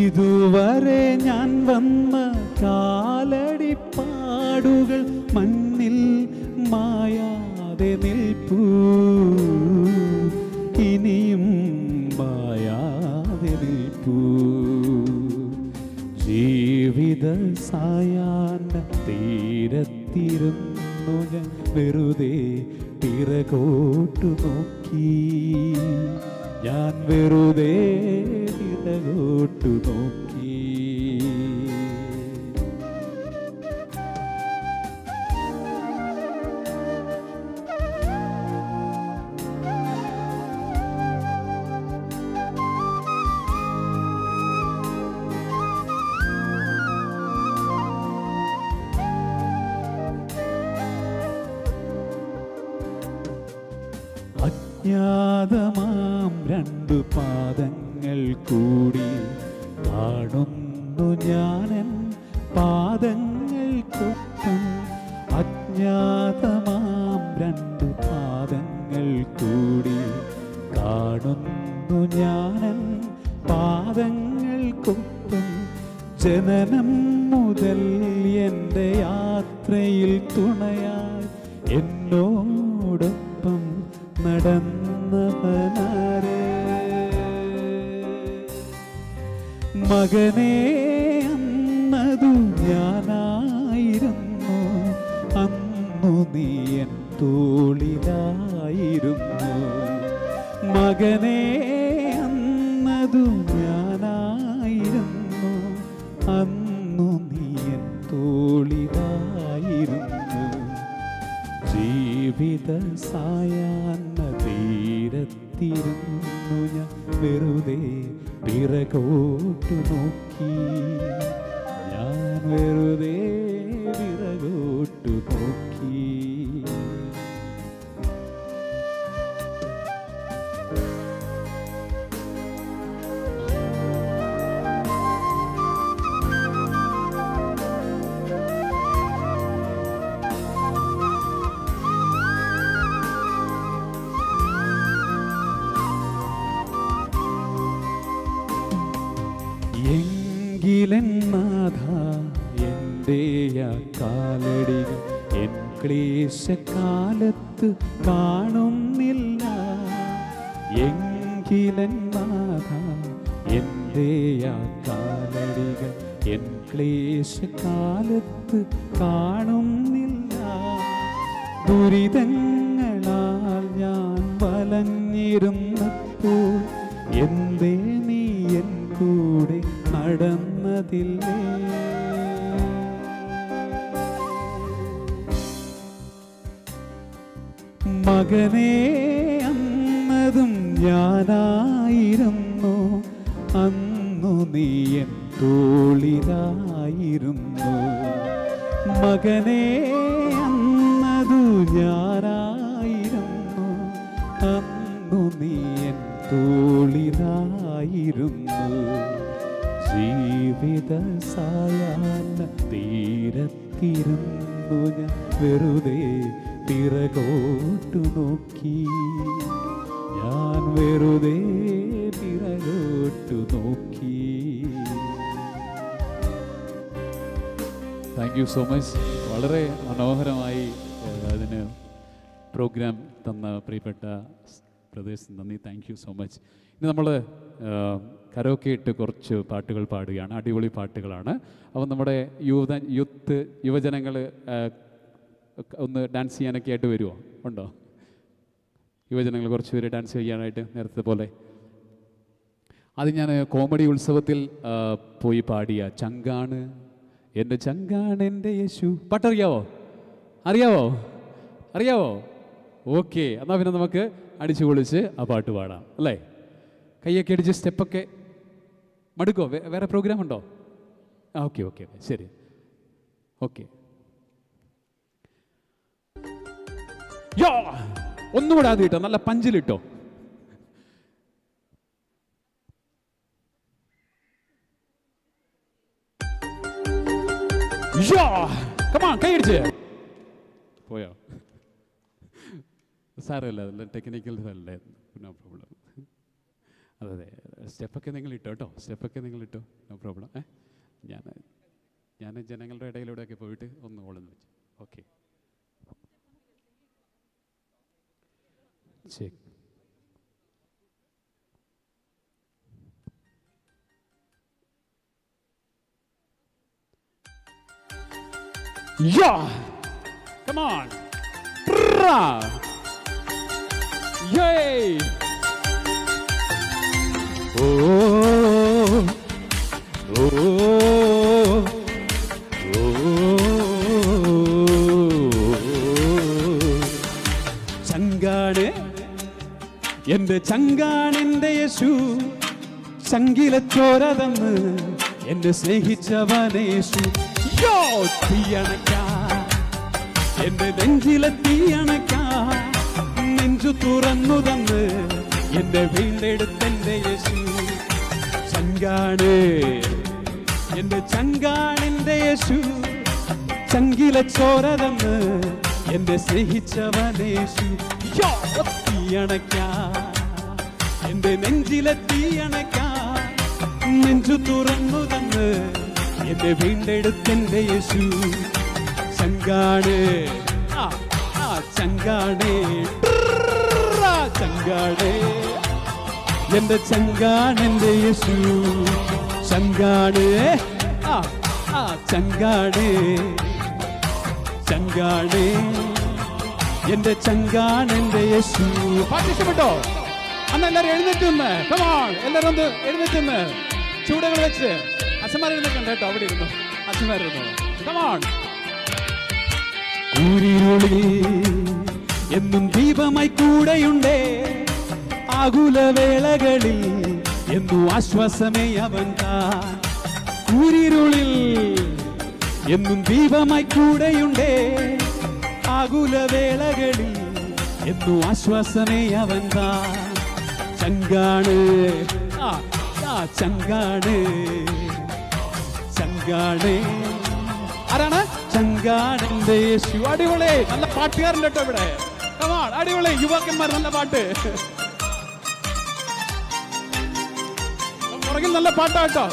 ഇതുവരെ ഞാൻ വന്ന കാലടിപ്പാടുകൾ മണ്ണിൽ മായാതെ നിൽപ്പൂ, ഇനിയും മായാതെ നിൽപ്പൂ. ജീവിത സായാഹ്ന തീരത്തിരുന്നു ഞാൻ വെറുതെ പിറകോട്ടു നോക്കി, ഞാൻ വെറുതെ പിറകോട്ടു നോക്കി. അജ്ഞാതമാം രണ്ടു പാദങ്ങൾ കൂടി കാണുന്നു ഞാനൻ പാദങ്ങൾക്കൊപ്പം, അജ്ഞാതമാം രണ്ടു പാദങ്ങൾ കൂടി കാണുന്നു ഞാനൻ പാദങ്ങൾക്കൊപ്പം. ജനനം മുതൽ എൻ്റെ യാത്രയിൽ തുണയായി എന്നോടൊപ്പം നടന്നവനാരേ? മകനേ അന്നതു ഞാനായിരുന്നു, അന്നു നീ എൻ തോളിലായിരുന്നു. മകനേ അന്നതു ഞാനായിരുന്നു, അന്നു നീ എൻ തോളിലായിരുന്നു. ജീവിത സായാഹ്ന തീരത്തിരുന്നു ഞാൻ വെറുതെ പിറകോട്ടു നോക്കി, ഞാൻ വെറുതെ പിറകോട്ടു നോക്കി. എങ്കിലെന്നാഥ എൻ്റെ കാലടികൾ എൻ ക്ലേശകാലത്ത് കാണുന്നില്ല. എങ്കിലെന്നാഥ എൻ്റെ കാലടികൾ എൻ ക്ലേശകാലത്ത് കാണുന്നില്ല. ദുരിതങ്ങളാൽ ഞാൻ വലഞ്ഞിരുന്നപ്പോൾ എന്തേ നീ എൻ കൂടെ നടന്നതില്ലേ? മകനേ അന്നതും ഞാനായിരുന്നു, അന്നു നീ എൻ തോളിലായിരുന്നു. മകനേ അന്നതു ഞാനായിരുന്നു, അന്നു നീ എൻ തോളിലായിരുന്നു. ജീവിത സായാഹ്ന തീരത്തിരുന്നു ഞാൻ വെറുതെ പിറകോട്ടു നോക്കി, ഞാൻ വെറുതെ പിറകോട്ടു നോക്കി. Thank you so much. വളരെ മനോഹരമായി അതിന് പ്രോഗ്രാം തന്ന പ്രിയപ്പെട്ട പ്രദേശ് നന്ദി. Thank you so much. ഇനി നമ്മൾ കരോക്കെ ഇട്ട് കുറച്ച് പാട്ടുകൾ പാടുകയാണ്. അടിപൊളി പാട്ടുകളാണ്. അപ്പം നമ്മുടെ യൂത്ത് യുവജനങ്ങൾ ഒന്ന് ഡാൻസ് ചെയ്യാനൊക്കെ ആയിട്ട് വരുമോ? ഉണ്ടോ യുവജനങ്ങൾ കുറച്ച് പേര് ഡാൻസ് ചെയ്യാനായിട്ട്? നേരത്തെ പോലെ അത് ഞാൻ കോമഡി ഉത്സവത്തിൽ പോയി പാടിയ ചങ്കാണ് എൻ്റെ ചങ്കാണ് എൻ്റെ യേശു പാട്ടറിയാവോ? അറിയാവോ? അറിയാവോ? ഓക്കെ, എന്നാൽ പിന്നെ നമുക്ക് അടിച്ചു പൊളിച്ച് ആ പാട്ട് പാടാം അല്ലേ? കൈയൊക്കെ അടിച്ച് സ്റ്റെപ്പൊക്കെ മടുക്കോ? വേറെ പ്രോഗ്രാം ഉണ്ടോ? ആ ഓക്കെ ഓക്കെ ശരി ഓക്കെ. യോ ഒന്നുകൂടെ ആദ്യം ഇട്ടോ, നല്ല പഞ്ചിലിട്ടോ. യോ കമാ, കൈയടിച്ച് പോയോ? സാരമില്ല, അതല്ല ടെക്നിക്കൽ അല്ലേ, നോ പ്രോബ്ലം. അതെ അതെ, സ്റ്റെപ്പൊക്കെ നിങ്ങൾ ഇട്ടോ കേട്ടോ, സ്റ്റെപ്പൊക്കെ നിങ്ങൾ ഇട്ടോ, നോ പ്രോബ്ലം. ഞാൻ ജനങ്ങളുടെ ഇടയിലൂടെയൊക്കെ പോയിട്ട് ഒന്ന് ഓളെന്ന് വെച്ചു. ഓക്കെ ശരി. Yeah! Come on! Tra! Yay! Oh! Oh! Oh! ചങ്കാണ് എന്റെ ചങ്കാണ് എന്റെ യേശു, ചങ്കിലെ ചോര തന്ന് എന്നെ സ്നേഹിച്ചവനേശു. യോ തീയണക്കാ എന്റെ നെഞ്ചിലെ തീയണക്കാ, നെഞ്ചു തുറന്നു തന്ന് എന്റെ വീണ്ടെടുത്തെന്റെ യേശു. ചങ്കാണ് എന്റെ ചങ്കാണ് എന്റെ യേശു, ചങ്കിലെ ചോര തന്ന് എന്റെ സ്നേഹിച്ചവനേശു. യോ തീയണക്കാ എന്റെ നെഞ്ചിലെ തീയണക്കാ, നെഞ്ചു തുറന്നു തന്ന് എന്നെ വീണ്ടെടുത്തെന്റെ യേശു. ചങ്കാണ് ആ ആ ചങ്കാണ് ചങ്കാണ് എന്റെ ചങ്കാണ് എന്റെ യേശു, ചങ്കാണ് ആ ആ ചങ്കാണ് ചങ്കാണ് എന്റെ ചങ്കാണ് എന്റെ യേശു. പാട്ട് ഇഷ്ടപ്പെട്ടോ? അന്ന് എല്ലാവരും എഴുന്നേറ്റ് നിന്ന്, കം ഓൺ, എല്ലാവരും ഒന്ന് എഴുന്നേറ്റ് നിന്ന് ചൂടകൾ വെച്ച്. അച്ഛന്മാർ എഴുന്നേക്കണ്ട കേട്ടോ, അവിടെ ഇരുന്നു അച്ഛന്മാരുന്നു. Come on. കൂരിരുളിൽ എന്നും ദീപമായി കൂടെയുണ്ടേ, ആകുലവേളകളിൽ എന്നും ആശ്വാസമേ അവൻ താൻ. കൂരിരുളിൽ എന്നും ദീപമായി കൂടെയുണ്ടേ, ആകുലവേളകളിൽ എന്നും ആശ്വാസമേ അവൻ താൻ. ചങ്കാണ് ആ ആ ചങ്കാണ് ചങ്കാണ്. ആരാണ്? ചങ്കാണെന്റെ യേശു. അടിപൊളി, നല്ല പാട്ടുകാരൻ കേട്ടോ ഇവിടെ. കം ഓൺ, അടിപൊളി യുവാക്കന്മാർ, നല്ല പാട്ട്. പുറകിൽ നല്ല പാട്ടാട്ടോ.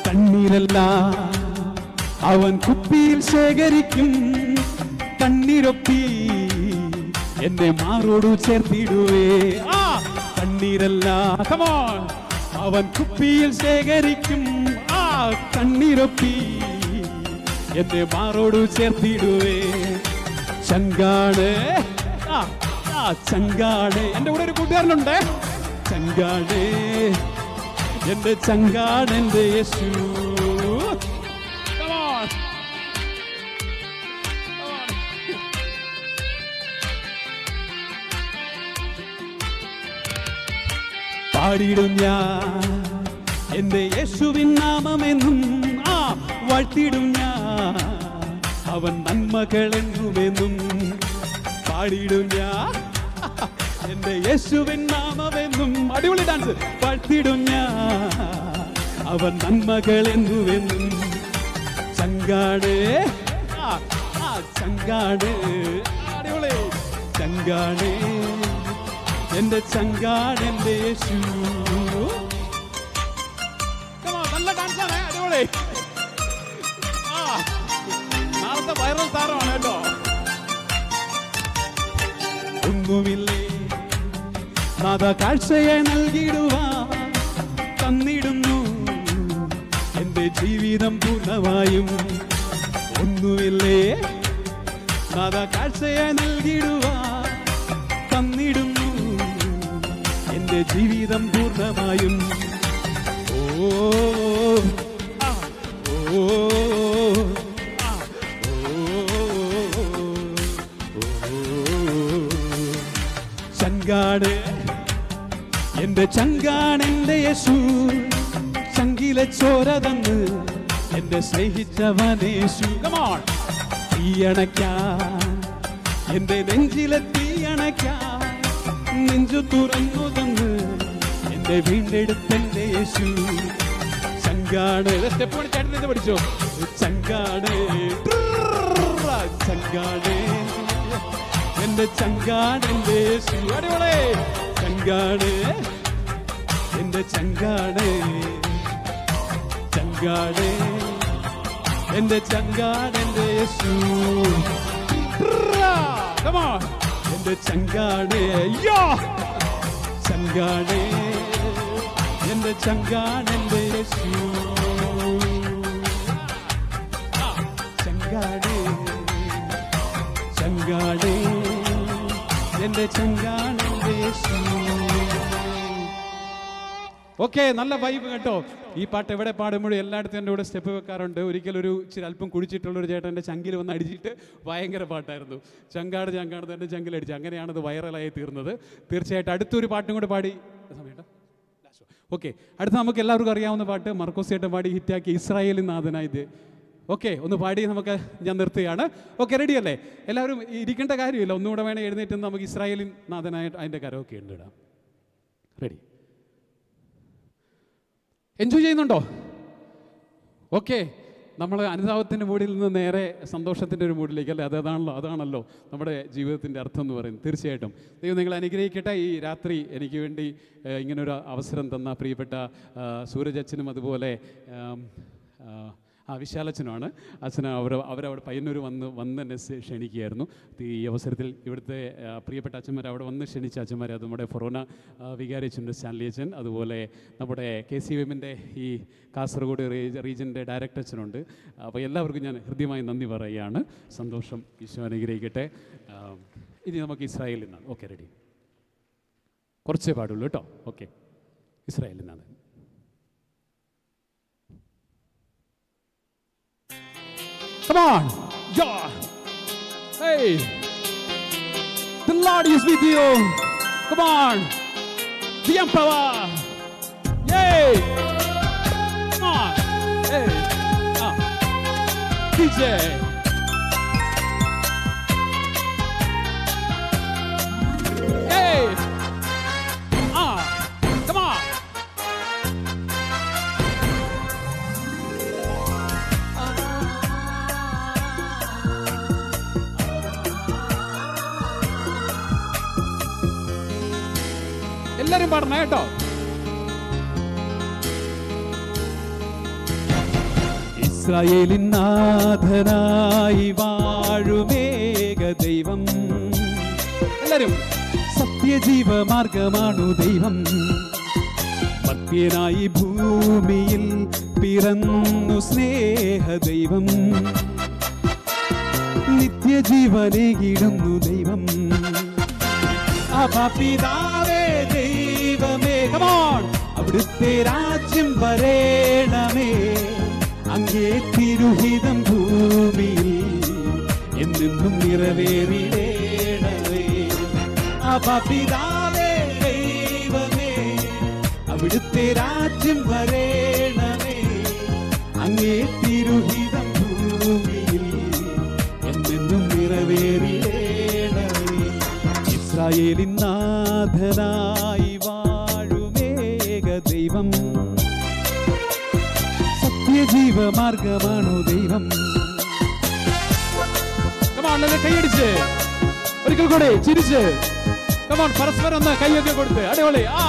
കണ്ണീരല്ല അവൻ കുപ്പിയിൽ ശേഖരിക്കും, കണ്ണീരൊപ്പി എന്നെ മാറോടു ചേർത്തിടുവേ. ആ കണ്ണീരല്ല, കം ഓൺ, അവൻ കുപ്പിയിൽ ശേഖരിക്കും, ആ കണ്ണീരൊപ്പി എന്നെ മാറോടു ചേർത്തിടുവേ. ചങ്കാണ് ആ ആ ചങ്കാണ്. എൻ്റെ കൂടെ ഒരു കൂട്ടുകാരനുണ്ട്. ചങ്കാണ് എന്റെ ചങ്കാണ് എന്റെ യേശു. Come on. Come on. പാടിയിടും ഞാൻ എന്റെ യേശുവിൻ നാമമെന്നും, ആ വാഴ്ത്തിടും ഞാൻ അവൻ നന്മകളെന്നുമെന്നും. പാടിയിടും ഞാൻ എന്റെ യേശുവിൻ നാമമെന്നും. അടിപൊളി ഡാൻസ്. വാഴ്ത്തിടും ഞാൻ അവൻ നന്മകളെന്നുമെന്നും. ചങ്കാണ് ആ ആ ചങ്കാണ്. അടിപൊളി ചങ്കാണ് എന്റെ ചങ്കാണ് എന്റെ യേശു. നല്ല ഡാൻസാണ്, അടിപൊളി. ആ നാളത്തെ വൈറൽ താരമാണ് കേട്ടോ. ഒന്നുമില്ലേ നാഥ കാഴ്ചയെ നൽകിടുവാ തന്നിടുന്നു എന്റെ ജീവിതം പൂർണ്ണമായും. ഒന്നുമില്ലേ നാഥ കാഴ്ചയെ നൽകിടുവാ തന്നിടുന്നു എന്റെ ജീവിതം പൂർണ്ണമായും. ഓ ആ ഓ ആ ഓ ചങ്കാണ് എന്റെ ചങ്കാണ് എന്റെ യേശു. ചങ്കിലെ ചോര തന്ന് എന്നെ സ്നേഹിച്ചവനേശു. Come on. തീയണയ്ക്കാൻ എന്റെ നെഞ്ചിലെ തീയണയ്ക്കാൻ നെഞ്ചു തുറന്നു തന്ന് എന്നെ വീണ്ടെടുത്തെന്റെ യേശു. ചങ്കാണ്. സ്റ്റെപ്പ് ചേട്ടൻ പഠിച്ചോ. ചങ്കാണ് ചങ്കാണ് എന്റെ ചങ്കാണ് എന്റെ യേശു. അടിപൊളി. ചങ്കാണ് എന്റെ ചങ്കാണ് ചങ്കാണ് എന്റെ ചങ്കാണ് എന്റെ യേശു. Come on. എന്റെ ചങ്കാണ് യോ ചങ്കാണ് എന്റെ ചങ്കാണ് എന്റെ യേശു. ചങ്കാണ് ചങ്കാണ് എന്റെ ചങ്കാണ് എന്റെ യേശു. ഓക്കെ, നല്ല വൈബ് കേട്ടോ. ഈ പാട്ട് എവിടെ പാടുമ്പോഴും എല്ലായിടത്തും എൻ്റെ കൂടെ സ്റ്റെപ്പ് വെക്കാറുണ്ട്. ഒരിക്കലൊരു ഇച്ചിരി അല്പം കുടിച്ചിട്ടുള്ളൊരു ചേട്ടൻ എൻ്റെ ചങ്കിൽ വന്ന് അടിച്ചിട്ട് ഭയങ്കര പാട്ടായിരുന്നു. ചങ്കാട് ചങ്കാട് തന്നെ ചങ്കിലടിച്ചു. അങ്ങനെയാണത് വൈറലായി തീർന്നത്. തീർച്ചയായിട്ടും അടുത്തൊരു പാട്ടും കൂടെ പാടി സമയം. ഓക്കെ, അടുത്ത നമുക്ക് എല്ലാവർക്കും അറിയാവുന്ന പാട്ട് മർക്കോസ് ചേട്ടൻ പാടി ഹിറ്റാക്കി ഇസ്രായേലിൻ നാഥനായത്. ഓക്കെ, ഒന്ന് പാടി നമുക്ക് ഞാൻ നിർത്തുകയാണ്. ഓക്കെ, റെഡിയല്ലേ? എല്ലാവരും ഇരിക്കേണ്ട കാര്യമില്ല, ഒന്നുകൂടെ വേണേൽ എഴുന്നേറ്റ് നമുക്ക് ഇസ്രായേലിൻ നാഥനായിട്ട് അതിൻ്റെ കരമൊക്കെ ഉണ്ട് ഇടാം. റെഡി? എൻജോയ് ചെയ്യുന്നുണ്ടോ? ഓക്കെ, നമ്മൾ അനുതാപത്തിൻ്റെ മൂഡിൽ നിന്ന് നേരെ സന്തോഷത്തിൻ്റെ ഒരു മൂഡിലേക്ക് അല്ലേ? അതാണല്ലോ അതാണല്ലോ നമ്മുടെ ജീവിതത്തിൻ്റെ അർത്ഥം എന്ന് പറയുന്നത്. തീർച്ചയായിട്ടും ദൈവം നിങ്ങളെ അനുഗ്രഹിക്കട്ടെ. ഈ രാത്രി എനിക്ക് വേണ്ടി ഇങ്ങനൊരു അവസരം തന്ന പ്രിയപ്പെട്ട സൂരജ് അച്ഛനും അതുപോലെ ആ വിശാലച്ഛനാണ്. അച്ഛൻ അവരവിടെ പയ്യന്നൂർ വന്ന് എന്നെ ക്ഷണിക്കുകയായിരുന്നു. ഈ അവസരത്തിൽ ഇവിടുത്തെ പ്രിയപ്പെട്ട അച്ഛന്മാർ അവിടെ വന്ന് ക്ഷണിച്ച അച്ഛന്മാർ, അത് നമ്മുടെ ഫൊറോന വികാരി അച്ഛൻ്റെ സ്റ്റാൻലി അച്ഛൻ, അതുപോലെ നമ്മുടെ KCVMൻ്റെ ഈ കാസർഗോഡ് റീജിയൻ്റെ ഡയറക്ടർ അച്ഛനുണ്ട്. അപ്പോൾ എല്ലാവർക്കും ഞാൻ ഹൃദ്യമായി നന്ദി പറയുകയാണ്. സന്തോഷം, ഈശോ അനുഗ്രഹിക്കട്ടെ. ഇനി നമുക്ക് ഇസ്രായേലിൽ നിന്നാണ്. ഓക്കെ, റെഡി, കുറച്ചേ പാടുള്ളൂ കേട്ടോ. ഓക്കെ, ഇസ്രായേലിൽ നിന്നാണ്. Come on! Yeah! Hey! The Lord is with you! Come on! The Emperor! Yay! Come on! Hey! Ah. DJ! Hey! Ah! Come on! എല്ലാരും പാടണം കേട്ടോ. ഇസ്രായേലിൻ നാഥനായി വാഴുമേക ദൈവം, എല്ലാരും സത്യജീവ മാർഗമാണു ദൈവം. മർത്യനായി ഭൂമിയിൽ പിറന്നു സ്നേഹ ദൈവം, നിത്യജീവനേകിടുന്നു ദൈവം. പിതാവേ ദൈവമേ, come on, അവിടുത്തെ രാജ്യം വരേണമേ, അങ്ങേ തിരുഹിതം ഭൂമിയിൽ എന്നെന്നും നിറവേറിടേണമേ. പിതാവേ ദൈവമേ, അവിടുത്തെ രാജ്യം വരേണമേ, അങ്ങേ തിരുഹിതം ഭൂമിയിൽ എന്നെന്നും നിറവേറിടേണമേ. ഇസ്രായേലിൻ നാഥനായി വാഴുമേക ദൈവം, സത്യജീവ മാർഗമാണു ദൈവം. കൈയടിച്ച് ഒരിക്കൽ കൂടെ ചിരിച്ച്, come on, പരസ്പരം ഒന്ന് കൈയൊക്കെ കൊടുത്ത് അടിപൊളി. ആ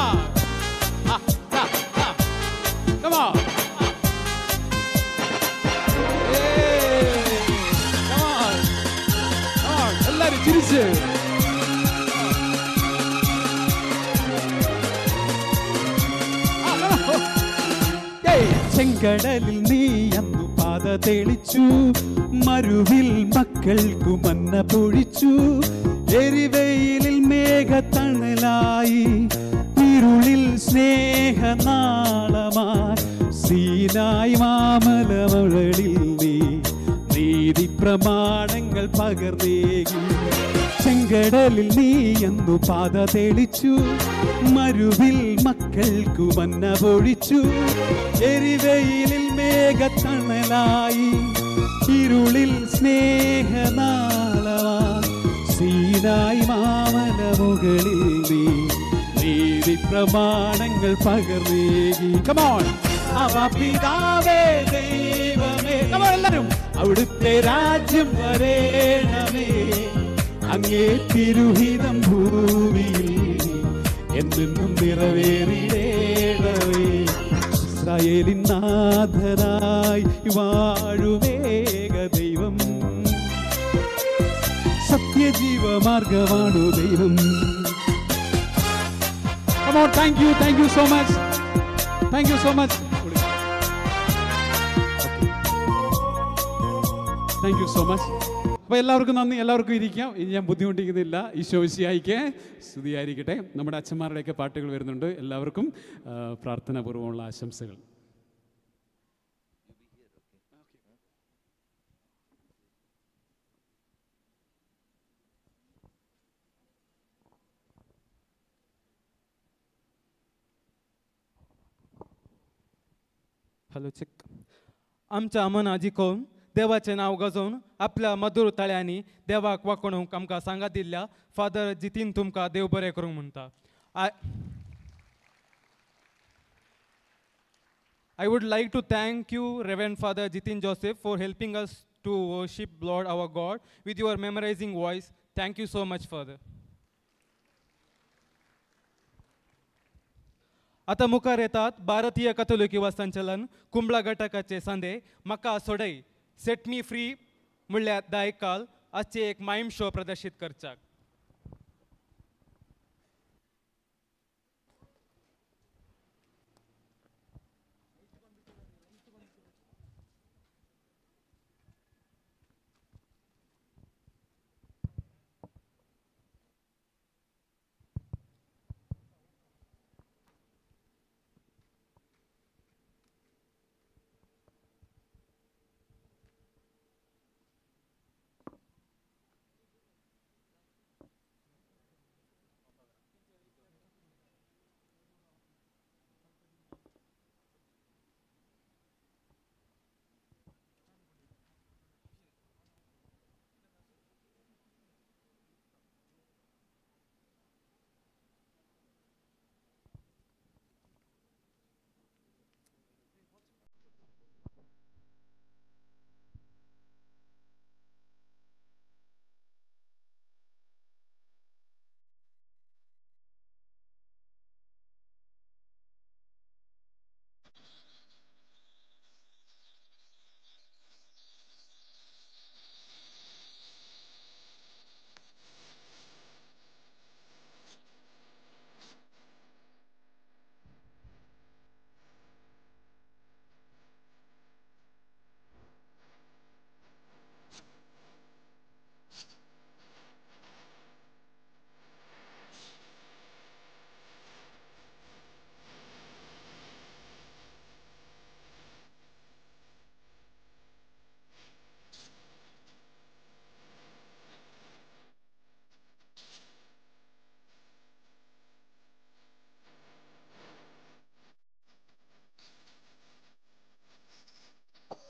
come on. Come on. Come on. എല്ലാരും ചിരിച്ച്. ചെങ്കടലിൽ നീ അന്നു പാത തെളിച്ചു, മരുവിൽ മക്കൾക്കു മന്ന പൊഴിച്ചു, എരിവെയിലിൽ മേഘത്തണലായി, ഇരുളിൽ സ്നേഹനാളമായി, സീനായി മാമലമുകളിൽ നീ നീതി പ്രമാണങ്ങൾ പകർന്നേകി. ചെങ്കടലിൽ നീ അന്നു പാത തെളിച്ചു, മരുവിൽ മക്കൾക്കു മന്ന പൊഴിച്ചു, എരിവെയിലിൽ മേഘത്തണലായി, ഇരുളിൽ സ്നേഹനാളമായി, സീനായി മാമലമുകളിൽ നീ നീതി പ്രമാണങ്ങൾ പകർന്നേകി. Come on. പിതാവേ ദൈവമേ, come on, എല്ലാരും അവിടുത്തെ രാജ്യം വരേണമേ, അങ്ങേ തിരുഹിതം ഭൂമിയിൽ എന്നെന്നും നിറവേറിടേണമേ. ഇസ്രായേലിൻ നാഥനായി വാഴുമേക ദൈവം, സത്യജീവ മാർഗമാണു ദൈവം. Come on, thank you, thank you so much. Thank you so much. Thank you so much. അപ്പോൾ എല്ലാവർക്കും നന്ദി, എല്ലാവർക്കും ഇരിക്കാം. ഇനി ഞാൻ ബുദ്ധിമുട്ടിക്കുന്നില്ല. ഈശോ മിശിഹായ്ക്ക് സ്തുതിയായിരിക്കട്ടെ. നമ്മുടെ അച്ഛന്മാരുടെയൊക്കെ പാട്ടുകൾ വരുന്നുണ്ട്. എല്ലാവർക്കും പ്രാർത്ഥനാപൂർവ്വമുള്ള ആശംസകൾ. Hello check. आमच्या मना जिखोवन देवाचें नांव गजोवन आपल्या मधुर ताळ्यांनी देवाक वाकोणूंक आमकां सांगात दिल्ल्या फादर जितीन तुमकां देव बरें करूंक म्हणटा. I would like to thank you, Reverend Father Jitin Joseph, for helping us to worship Lord our God with your memorizing voice. Thank you so much, Father. आतां मुखार येतात भारतीय कथोलिक युवा संचलन कुंबळा घटकाचे सांदे म्हाका सोडय सेट मी फ्री म्हणल्यार दायकाल आजचे एक मायम शो प्रदर्शीत करचाक.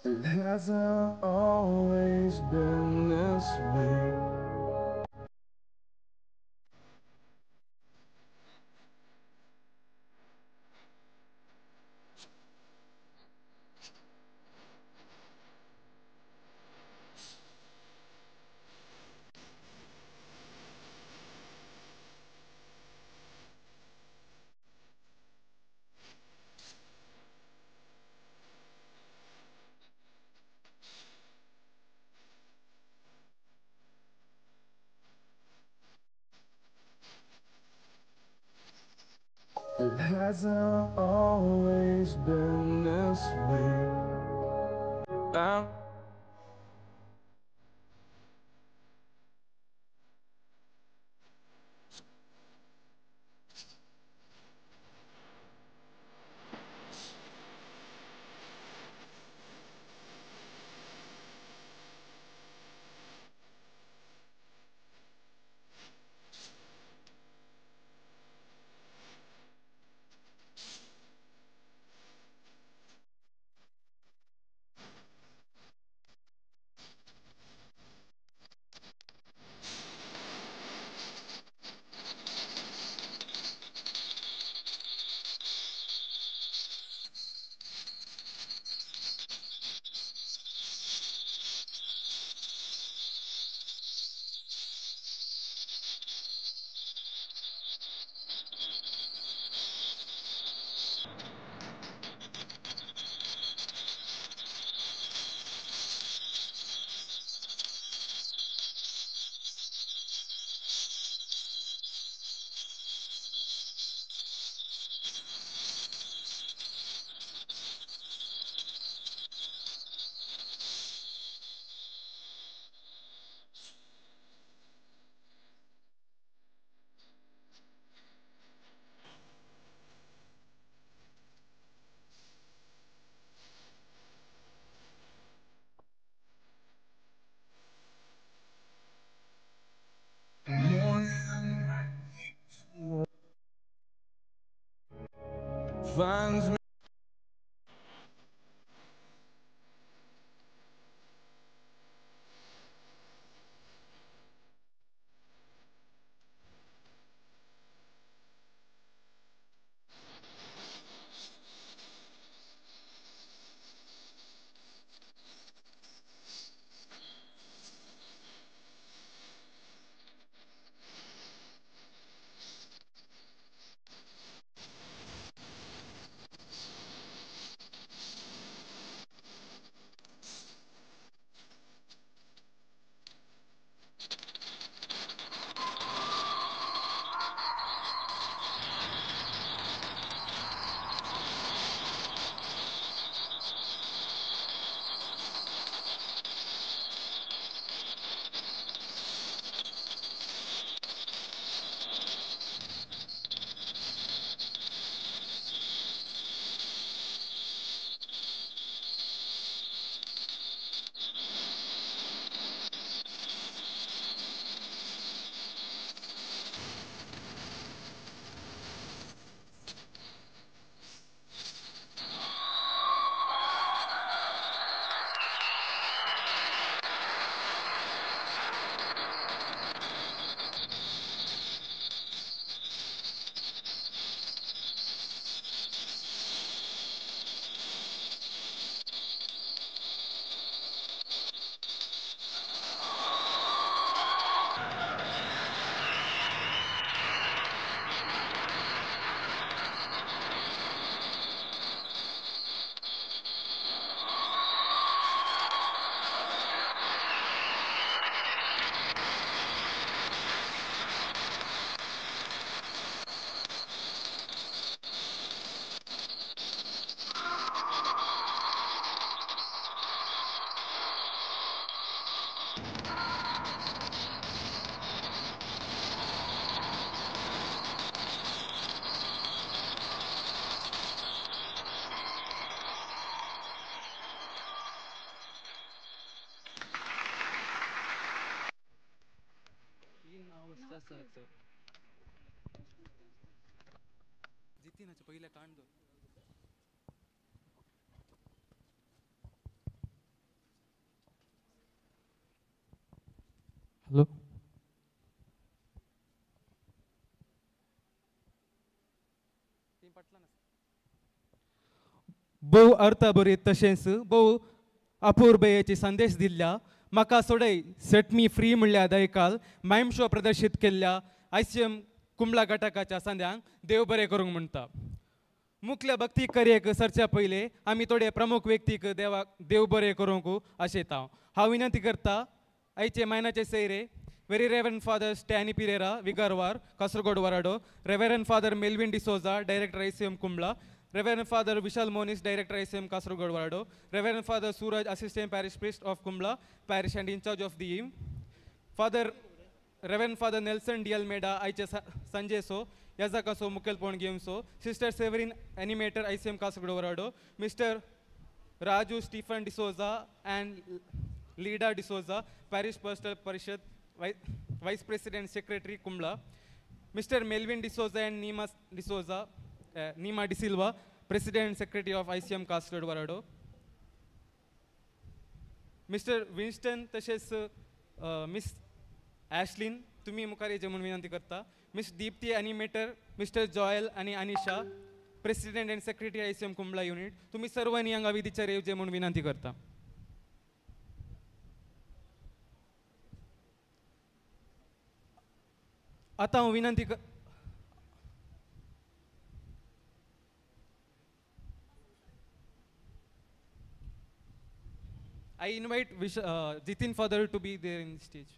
It hasn't always been this way. It hasn't always been this way. Finds me. आसात. जितीनाचे पयले कांड दवर. हॅलो, भोव अर्थभरीत तशेंच भोव अपुरबयेची संदेश दिल्ल्या म्हाका सोडय सेट मी फ्री म्हणल्या दैकाल मायम शो प्रदर्शीत केल्ल्या ICM Kumbla घटकाच्या संद्यांक देव बरें करूंक म्हणटा. मुखल्या भक्ती करेक सरच्या पयले आमी थोडे प्रमुख व्यक्तीक देवाक देव बरें करूंक आशेता. हांव विनंती करता आयचे मायनाचे सैरे very reverend father Stany Pereira Vigarvar Kasaragod Varado, reverend father Melvin D'Souza director ICM Kumbla, Reverend Father Vishal Moniz, Director ICM Kasaragod Varado, Reverend Father Suraj, Assistant Parish Priest of Kumbla Parish and in charge of the hymn, Father Reverend Father Nelson D. Almeida, Aiche Sanjay So, Yazaka So, Mukkel Pon Game So, Sister Severin, Animator ICM Kasaragod Varado, Mr. Raju Stephen D'Souza and Lida D'Souza, Parish Pastor Parishad, Vice President Secretary Kumbla, Mr. Melvin D'Souza and Nima D'Souza, Nima De Silva, President and Secretary of ICM Kasaragod Varado, Mr. Winston तशेंच miss Ashlyn तुम्ही मुखार येवचें म्हूण विनंती करता, Miss Deepti animator, Mr. Joel आनी Anisha, President and Secretary ICM Kumbla unit, तुम्ही सर्वांनी हांगा विधीचेर येवचें म्हूण विनंती करता. आतां हांव विनंती I invite Jitin Father to be there in the stage.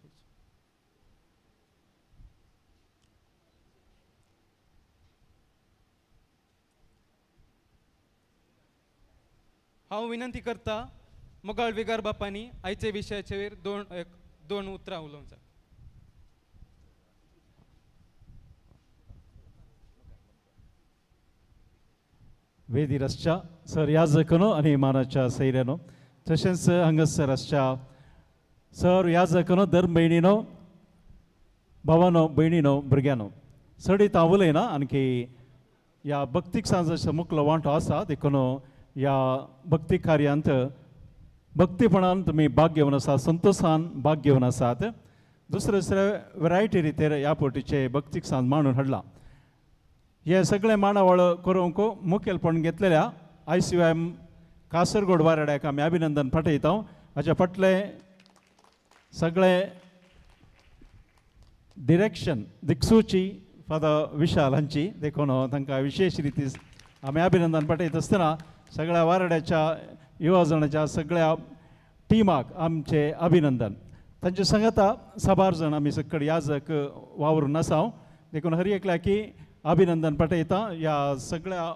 हांव विनंती करता मोगाळ विगार बापांनी आयचे विशयाचेर दोन उतरां उलोवंक. वेदीर आसच्या सर याजकनो आनी मानाच्या सैऱ्यानो, तशेंच हांगासर आसच्या सर याजकनो दर भयणीनो भावानो भयणीनो भुरग्यानो चडीत हांव उलयना आणखी ह्या भक्तीक सांजाचो मुखलो वांटो आसा देखून ह्या भक्ती कार्यांत भक्तीपणान तुमी भाग घेवन आसात, संतोशान भाग घेवन आसात. दुसरे दुसरे वरायटी रितीर ह्या पटीचे भक्तीक सांज मांडून हाडला. हे सगळे मांडावळ करूंक मुखेलपण घेतलेल्या ICM Kasaragod वाराड्याक आमी अभिनंदन पाठयता. हाच्या फाटले सगळे डिरेक्शन दिक्सूची फादर विशाल हांची, देखून तांकां विशेश रिती आमी अभिनंदन पाठयता आसतना सगळ्या वाराड्याच्या युवाजणाच्या सगळ्या टिमाक आमचे अभिनंदन. तांचे सांगाता साबार जाण आमी सकड याजक वावरून आसा, देखून हर एकल्याकी अभिनंदन पाठयता. ह्या सगळ्या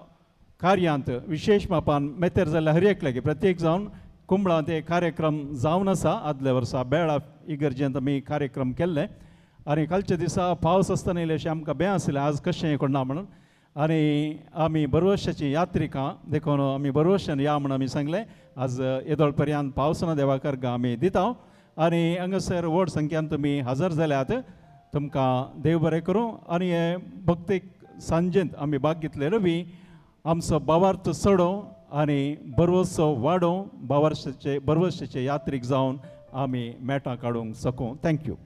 कार्यांत विशेष मापान मेतेर जाल्ल्या हर एकल्याकी प्रत्येक जावन कुंबळांत एक कार्यक्रम जावन आसा. आदल्या वर्सा बेळा इगर्जेंत आमी कार्यक्रम केल्ले आनी कालच्या दिसा पावस आसतना इल्लेशें आमकां बें आसलें आज कशें कोण ना म्हणून, आनी आमी बरवशाची यात्रिकां देखून आमी बरवशान या म्हूण आमी सांगलें. आज येदोळ पर्यंत पावस ना देवा कर्गां आमी दिता आनी हांगासर व्हड संख्यान तुमी हजर जाल्यात, तुमकां देव बरें करूं. आनी हे भक्तीक सांजेंत आमी भाग घेतले रवी आमचो भावार्थ चडोवं आनी बरवसो वाडोवं, भावार्शाचे बरवशाचे यात्रीक जावन आमी मेटां काडूंक सकूं. Thank you.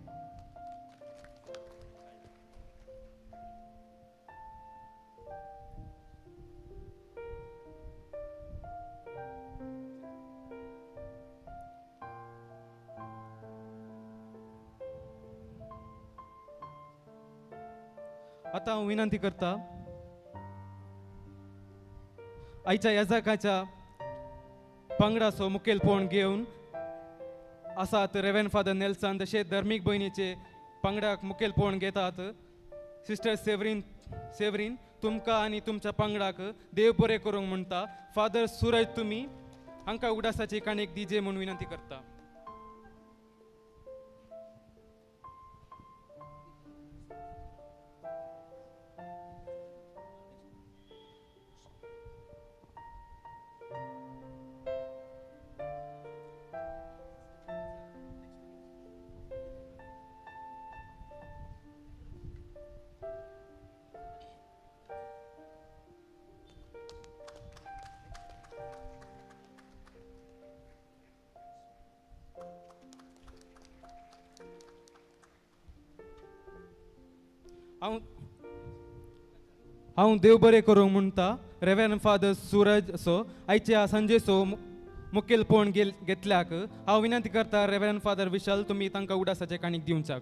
आतां हांव विनंती करता आयच्या याजकाच्या पंगडाचो मुखेलपण घेवन आसात रेव्हरंड फादर नेल्सन, तशेंच धर्मीक भयणीचे पंगडाक मुखेलपण घेतात सिस्टर सेवरीन, तुमकां आनी तुमच्या पंगडाक देव बरें करूंक म्हणटा. फादर सूरज तुमी हांकां उगडासाची काणीक दिजे म्हूण विनंती करता. हांव देव बरें करूंक म्हणटा रेव्हरंड फादर सूरज सो आयच्या सांजे सो मुखेलपण घेतल्याक हांव विनंती करता रेव्हरंड फादर विशाल तुमी तांकां उडासाचें काणीक दिवच्याक.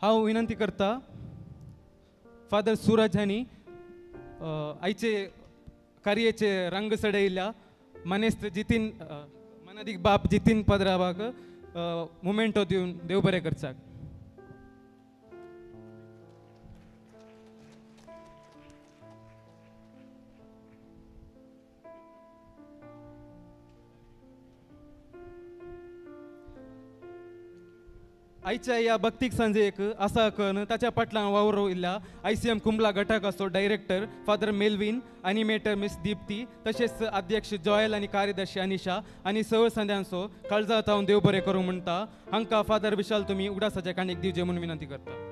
हांव विनंती करता फादर सूरज हांणी आयचे कार्याचे रंग चडयल्ल्या मानेस्त जितीन मनादीक बाप जितीन पद्रावाक मुमेंटो दिवन देव बरें करचाक. आयच्या ह्या भक्तीक सांजेक आसा करून ताच्या फाटल्यान वावर आय सी एम कुंबला घटकाचो director father Melvin, animator miss Deepti, तशेंच अध्यक्ष जॉयल आनी कार्यदर्शी अनिशा आनी सगळ्या संद्यांचो काळजांत हांव देव बरें करूंक म्हणटा. हांकां फादर विशाल तुमी उडासाच्या काणीक दिवचे म्हणून विनंती करता.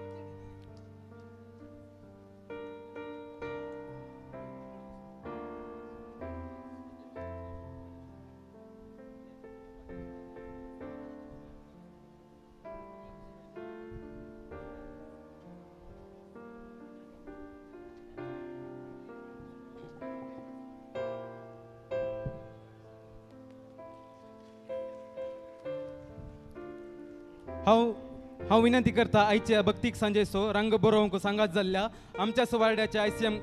हांव विनंती करता आयच्या भक्तीक सांजेसो रंग बरोवंक सांगात जाल्ल्या आमच्या सुवार्ड्याच्या आय सी एम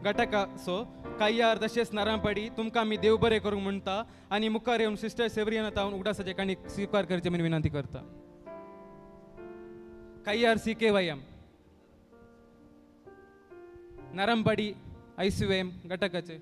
घटकाचो काय्यार तशेंच नारायणपाडी तुमकां आमी देव बरें करूंक म्हणटा आनी मुखार येवन सिस्टर सेवरियना तावन उडासाचे काणीक स्विकार करचे म्हूण विनंती करता. काय्यार C K Y M Narayanpadi I C M घटकाचे.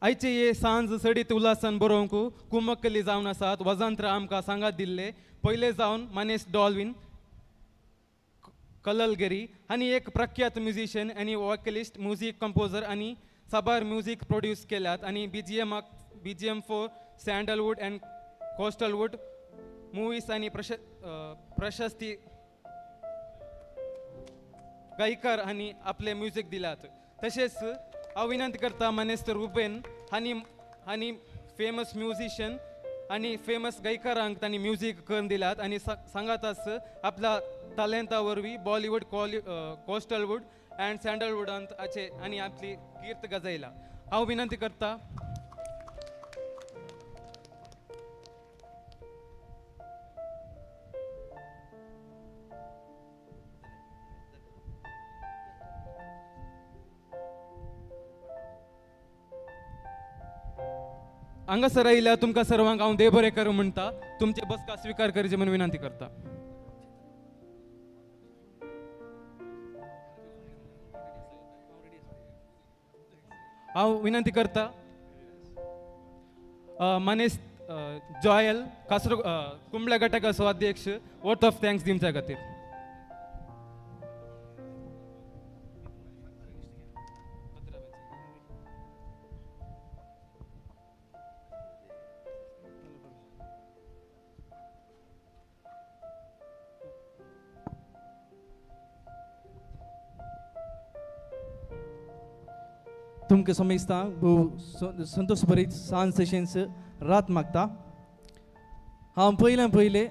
आयचे हे सांज सडीत उल्हासान बरोवंक कुमक्कली जावन आसात वजांत्र आमकां सांगात दिल्ले पयले जावन मानेस डॉल्विन कललगिरी आनी एक प्रख्यात म्युझिशियन आनी वॉकलिस्ट म्युजीक कंपोजर आनी साबार म्युजीक प्रोड्यूस केल्यात आनी BGM for sandalwood and coastalwood movies आनी प्रशस्ती गायकार हांणी आपले म्युजीक दिल्यात. तशेंच हांव विनंती करता मानेस्त रुबेन हांणी फेमस म्युझिशियन आनी फेमस गायकारांक तांणी म्युजीक करून दिल्यात आनी सांगाताच आपल्या तालेंता वरवीं बॉलिवूड कोस्टलवूड अँड सँडलवूडांत हाचे आनी आपली कीर्त गजयला. हांव विनंती करता हांगासर आयिल्ल्या तुमकां सर्वांक हांव देव बरें करूं म्हणटा. तुमचे बसका स्विकार करचे म्हूण विनंती करता. हांव विनंती करता मानेस्त जॉयल कासरो कुंबल्या घटकाचो अध्यक्ष वोट ऑफ thanks दिवच्या खातीर. तुमकां समजता भोव संतोश भरीत सांज तशेंच रात मागता. हांव पयल्यान पयले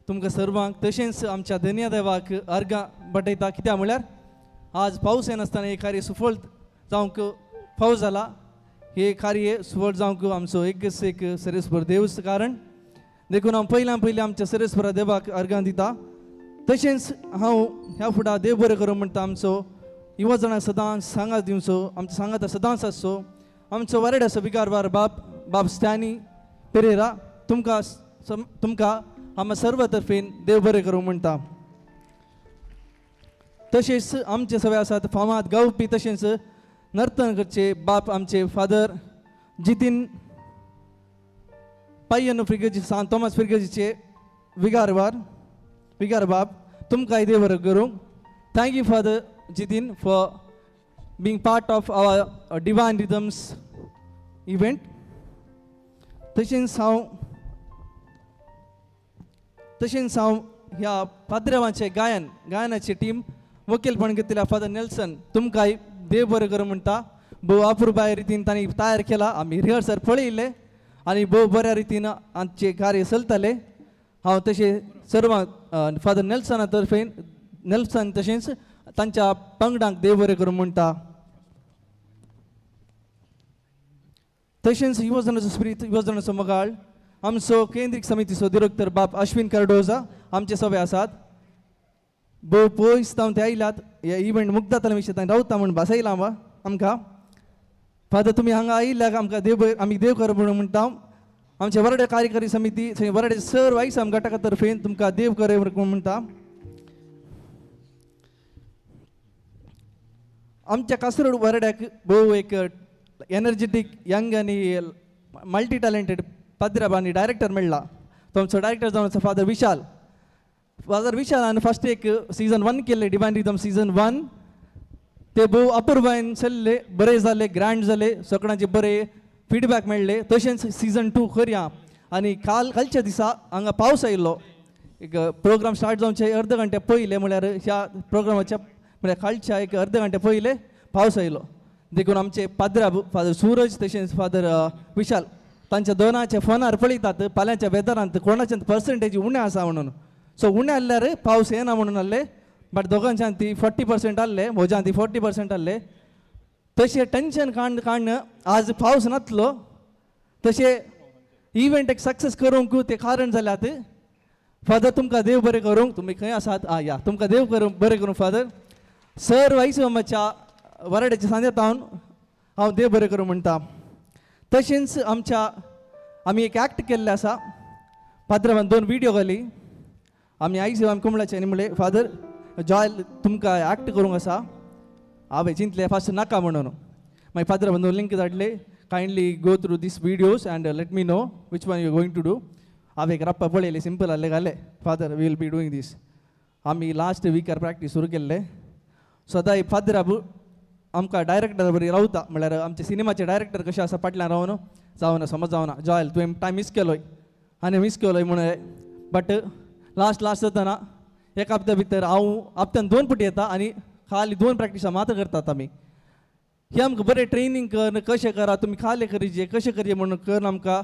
तुमकां सर्वांक तशेंच आमच्या धन्या देवाक अर्गां बटयता. कित्याक म्हळ्यार आज पावस येनासतना हें कार्य सुफळ जावंक फाव जाला. हें कार्य सुफळ जावंक आमचो एकच एक सरेस्वर देवच कारण देखून हांव पयल्यान पयलीं आमच्या सरेस्वरा देवाक अर्गां दिता. तशेंच हांव ह्या फुडार देव बरें करूं म्हणटा. आमचो युवा जाणां सदांच सांगात दिवचो, आमचो सांगात सदांच आसचो. आमचो वारेड आसा विकारवार बाप बाप स्टॅनी पेरेरा तुमकां तुमकां आमकां सर्व तर्फेन देव बरें करूं म्हणटा. तशेंच आमचे सगळे आसात फामाद गावपी तशेंच नर्तन करचे बाप आमचे फादर जितीन पायन फिर्गजी सांत थॉमस फिर्गजीचे विगारवार विगार बाप तुमकां देव बरें करूं. Thank you father Jitin for being part of our Divine Rhythms event. तशेंच हांव ह्या पाद्रेवांचे गायनाची टीम वकीलपण घेतिल्ल्या फादर नेल्सन तुमकांय देव बरें करूं म्हणटा. भोव अपुरबाय रितीन तांणी तयार केला. आमी रिहर्सल पळयिल्ले आनी भोव बऱ्या रितीन आमचें कार्य चलतालें. हांव तशें सर्वांक फादर नेल्सना तर्फेन नेल्सन तशेंच तांच्या पंगडांक देव बरें करूं म्हणटा. तशेंच युवजनाचो स्पिरीत युवजनाचो मोगाळ आमचो केंद्रीय समितीचो डिरेक्टर बाप अश्विन कार्डोजा आमचे सभे आसात. भोव पयस जावन ते आयल्यात हे इव्हेंट मुक्तातल्या विशय तांणी रावता म्हूण भासयलां आमकां. फादर तुमी हांगा आयिल्ल्याक आमकां देव आमी देव कर म्हणून म्हणटा. आमचे वरडे कार्यकारी समिती थंय वरडे सर वायस आम घटका तर्फेन तुमकां देव कर म्हणून म्हणटा. आमच्या कासरोड वरड्याक भोव एक एनर्जेटीक यंग आनी मल्टी टॅलेंटेड पाद्राब आनी डायरेक्टर मेळ्ळा. तो आमचो डायरेक्टर जावन आसा फादर विशाल. फादर विशालान फर्स्ट एक सीजन 1 केल्ले डिवायन रिदम सीजन 1 ते भोव अपुरबायेन चल्ले, बरे जाले, ग्रँड जाले, सगळ्यांचे बरे फिडबॅक मेळ्ळे. तशेंच सीजन 2 करया आनी कालच्या दिसा हांगा पावस आयिल्लो. एक प्रोग्राम स्टार्ट जावचे अर्द घंटे पयले म्हळ्यार ह्या प्रोग्रामाच्या म्हळ्यार कालच्या एक अर्द घंटे पयले पावस आयलो. देखून आमचे पाद्राब फादर सूरज तशेंच फादर विशाल तांच्या दोनाच्या फोनार पळयतात फाल्यांच्या वेदरांत कोणाच्या पर्संटेज उणें आसा म्हणून. सो उणें आसल्यार पावस येना म्हणून आसले बट दोगांच्यान ती 40% आसले, म्हज्यान ती 40% आसले. तशें टेंशन काडून आज पावस नातलो तशें इव्हेंट एक सक्सेस करूंक ते कारण जाल्यात. फादर तुमकां देव बरें करूंक. तुमी खंय आसात? आं या तुमकां देव करूं बरें करूं फादर. सर वायस मामाच्या वराड्याच्या सांद्यात हांव देव बरें करूं म्हणटा. तशेंच आमच्या आमी एक एक्ट केल्लें आसा. पाद्रावान 2 विडियो घाली. आमी आयज आमी कुंबळाचे आनी म्हणलें फादर जॉयल तुमकां एक्ट करूंक आसा. हांवें चिंतलें फास्ट नाका म्हणून. मागीर फादरान 2 लिंक धाडले, kindly go through this videos and let me know which one you going to do. हांवें एक रप्पा पळयलें, सिंपल आहलें घालें father we will be doing this. आमी लास्ट विकार प्रॅक्टीस सुरू केल्ले. सदांय फादराब आमकां डायरेक्टर बरी रावता म्हळ्यार आमचे सिनेमाचे डायरेक्टर कशें आसा फाटल्यान रावन जावना समज जावना जॉयल तुवें टायम मिस केलोय आनी मिस केलोय म्हणून. बट लास्ट लास्ट जातना एक हप्त्या भितर हांव हप्त्यान 2 पुटी येता आनी खाली 2 प्रॅक्टिसां मात्र करतात आमी. हे आमकां बरें ट्रेनींग कर कशें करा तुमी खाले करीचे कशें करचे म्हणून करून आमकां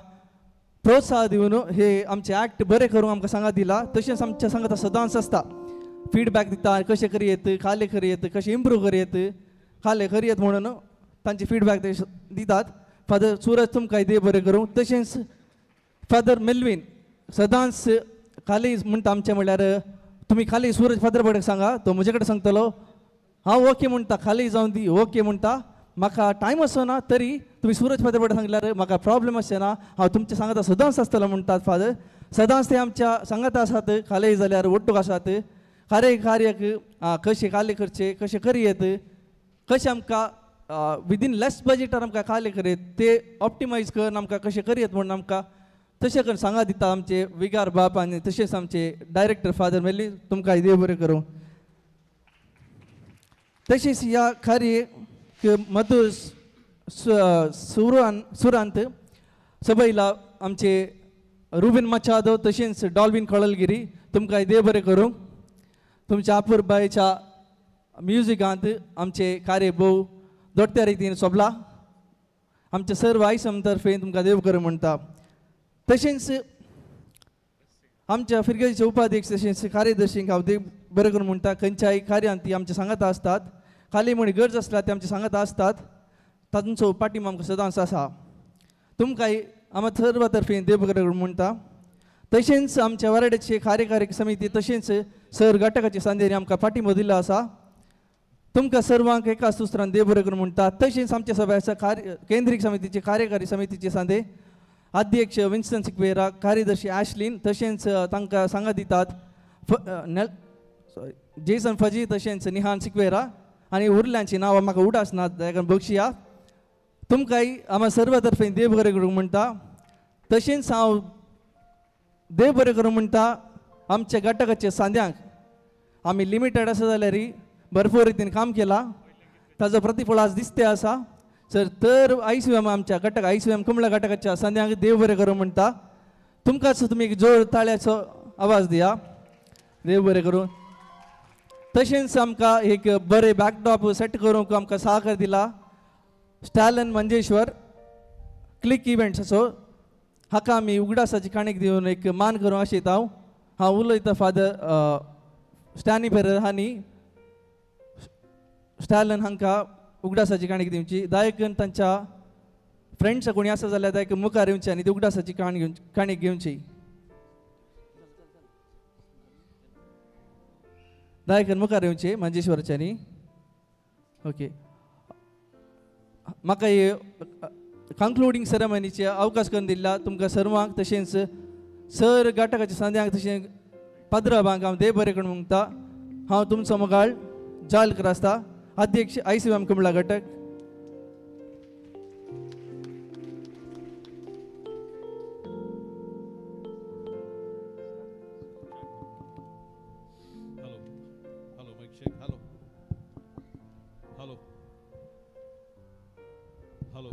प्रोत्साह दिवन हे आमचे एक्ट बरें करूंक आमकां सांगा दिला. तशेंच आमच्या सांगता सदांच आसता फिडबॅक दिता कशें करयेत खाले करयेत कशें इम्प्रूव करयेत खाले करयेत म्हणून तांचे फिडबॅक ते दितात. फादर सूरज तुमकां देव बरें करूं. तशेंच फादर मेल्वीन सदांच खाली म्हणटा आमचें म्हणल्यार तुमी खाली सूरज फादर बरें सांगा तो म्हजे कडेन सांगतलो. हांव ओके म्हणटा खाली जावन दी ओके म्हणटा म्हाका टायम आसना तरी तुमी सूरज फादर बरें सांगल्यार म्हाका प्रॉब्लम आसना हांव तुमचें सांगता सदांच आसतलो म्हणटात फादर. सदांच ते आमच्या सांगता आसात खाली जाल्यार ओट्टूक आसात कार्य कार्याक कशें खाली करचें कशें करयेत कशें आमकां विदीन लेस बजेटार आमकां खाली करयेत ते ऑप्टिमायज करून आमकां कशें करयेत म्हणून आमकां तशें करून सांगा दिता आमचे विगार बाप आनी तशेंच आमचे डायरेक्टर फादर मेल्ली तुमकां देव बरें करूं. तशेंच ह्या कार्य मधुर सुरांत सबयला आमचे रुबीन मचादो तशेंच डॉल्विन कळलगिरी तुमकां देव बरें करूं. तुमच्या अपुरबायेच्या म्युजिकांत आमचे कार्य भोव दोट्ट्या रितीन सोबला. आमचे सर्व आयसम तर्फे तुमकां देव करूं म्हणटा. तशेंच आमच्या फिरगेचे उपाध्यक्ष तशेंच कार्यदर्शींक हांव देव बरें करूं म्हणटा. खंयच्याय कार्यांत ती आमच्या सांगाता आसतात खाली म्हण गरज आसल्यार ते आमच्या सांगाता आसतात तांचो पाठिंबो आमकां सदांच आसा. तुमकां आमकां सर्व तर्फे देव बरें करूं म्हणटा. तशेंच आमच्या वराड्याचे कार्यकारी समिती तशेंच सर घटकाचे सांदेरी आमकां पाठिंबो दिल्लो आसा. तुमकां सर्वांक एकाच दुसऱ्यान देव बरें करूं म्हणटा. तशेंच आमच्या सभेच्या कार्य केंद्रीय समितीचे कार्यकारी समितीचे सांदे अध्यक्ष विन्सन सिक्वेरा कार्यदर्शी आशलीन तशेंच तांकां सांगा दितात सॉरी जेसन फजी तशेंच निहान सिक्वेरा आनी उरल्यांची नांवां म्हाका उडास ना ताका बक्षिया. तुमकांय आमकां सर्व तर्फे देव बरें करूं म्हणटा. तशेंच हांव देव बरें करूं म्हणटा आमच्या घटकाच्या सांद्यांक आमी लिमिटेड आसा जाल्यार भरपूर रितीन काम केलां. ताजो प्रतिफळ आज दिसते आसा. सर तर आयसीएम आमच्या घटक आयसीएम कुंबळा घटकाच्या संध्यांक देव बरें करूं म्हणटा. तुमकांच तुमी एक जोर ताळ्याचो आवाज दिया, देव बरें करूं. तशेंच आमकां एक बरें बॅकड्रॉप सेट करूंक आमकां सहकार दिला स्टॅलन मंजेश्वर क्लिक इव्हेंट्स असो, हाका आमी उगडासाची काणीक दिवन एक मान करूं आशेता. हांव हांव उलयता फादर स्टॅनी पेरेर हांणी स्टॅलन हांकां उगडासाची काणीक दिवची. दायकन तांच्या फ्रेंड्स कोणी आसा जाल्यार दायक मुखार येवचे आनी ती उगडासाची काणीक घेवची. दायकन मुखार येवचे मंजेश्वरच्यांनी. ओके, म्हाका हे कंक्लुडींग सेरेमनीचे अवकाश करून दिल्ला तुमकां सर्वांक, तशेंच सर घाटकाच्या संद्यांक, तशेंच पाद्राबांक हांव देव बरें करून म्हणटा. हांव तुमचो मोगाळ जाल क्रास्ता, अध्यक्ष आयसीएम कुंबळा घटक. Hello, mic check. Hello. Hello. Hello.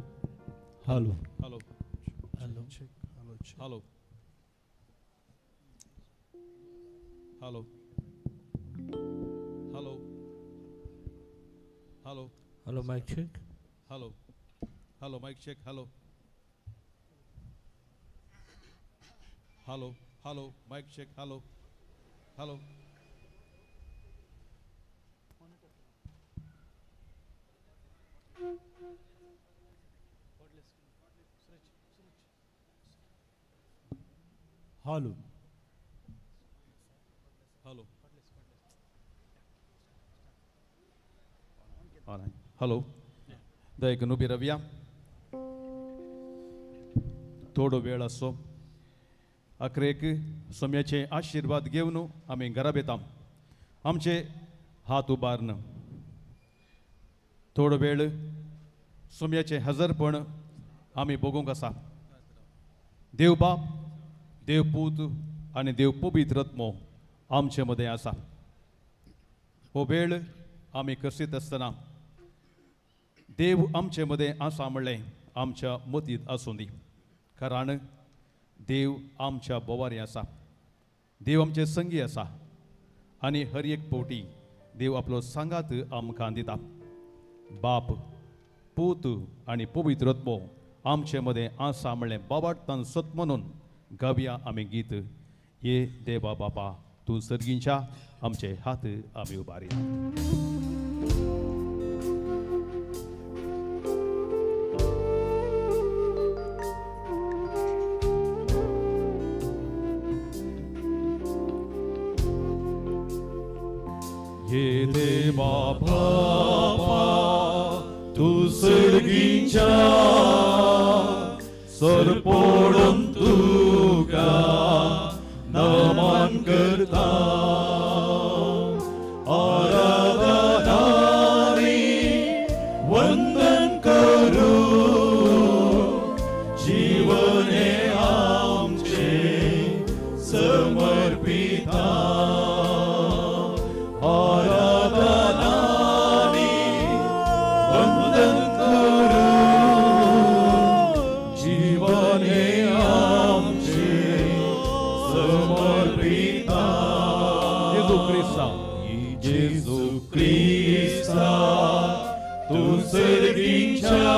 Hello. Hello. Hello. Check. Hello. Check. Hello. Hello. Hello. Hello. Hello, mic check. Hello. Hello, mic check. Hello. Hello. Hello, mic check. Hello. Hello. Hello. Hello. Hello. दयकून उबी रावया. थोडो वेळ आसो अखरेक सोम्याचे आशिर्वाद घेवन आमी घरा येता. आमचे हात उबारन थोडो वेळ सोम्याचें हजरपण आमी भोगूंक आसा. देव बाप, देव पूत आनी देव पवित्र आत्मो आमचे मदें आसा. हो वेळ आमी कसीत आसतना देव आमचे मदें आसा म्हणलें आमच्या मतींत आसूं दी, कारण देव आमच्या बोवारी आसा, देव आमचे संगी आसा आनी हर एक फावटी देव आपलो सांगात आमकां दिता. बाप, पूत आनी पवित्र आत्मो आमचे मदें आसा म्हणलें बाबाटतान सत म्हणून गावया आमी गीत. ये देवा बापा तूं सर्गींच्या, आमचे हात आमी उबारया. ये देवा बापा तूं सर्गींच्या, सरपोडून तुका नमन करता. आराधनानी वंदन करू, जीवने आमचे समर्पिता. आराधनानी वंदन करू, जीवने आमचे समर्पिता. जेजू क्रिस्ता, जेजू क्रिस्ता तूं सर्गींच्या,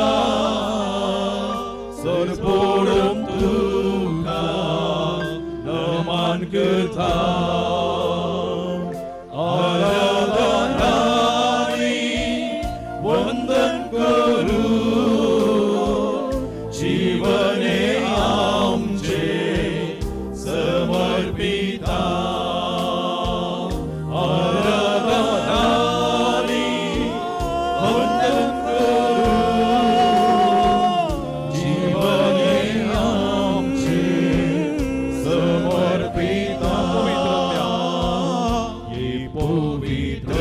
सरपोडून तुका नमन करता. आराधनानी वंदन करू, जीवने आमचे समर्पिता. आराधनानी वंदन करू, जीवने आमचे समर्पिता. ये पवित्र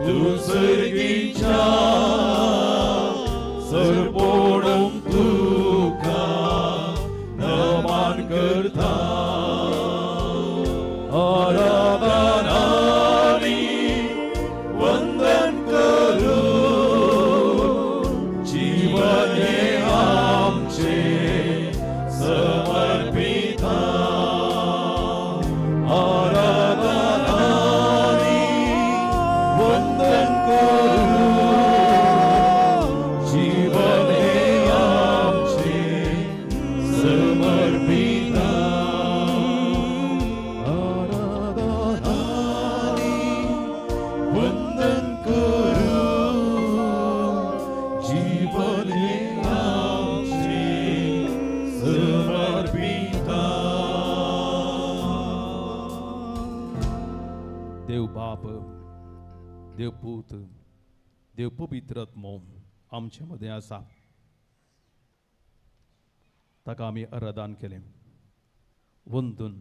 तूं सर्गींच्या, सरपोडून तुका नमन करता. आराधनानी वंदन देव बाप, देव पूत, देव पवित्र आत्मो आमचे मदें आसा. ताका आमी आराधन केलें, वंदून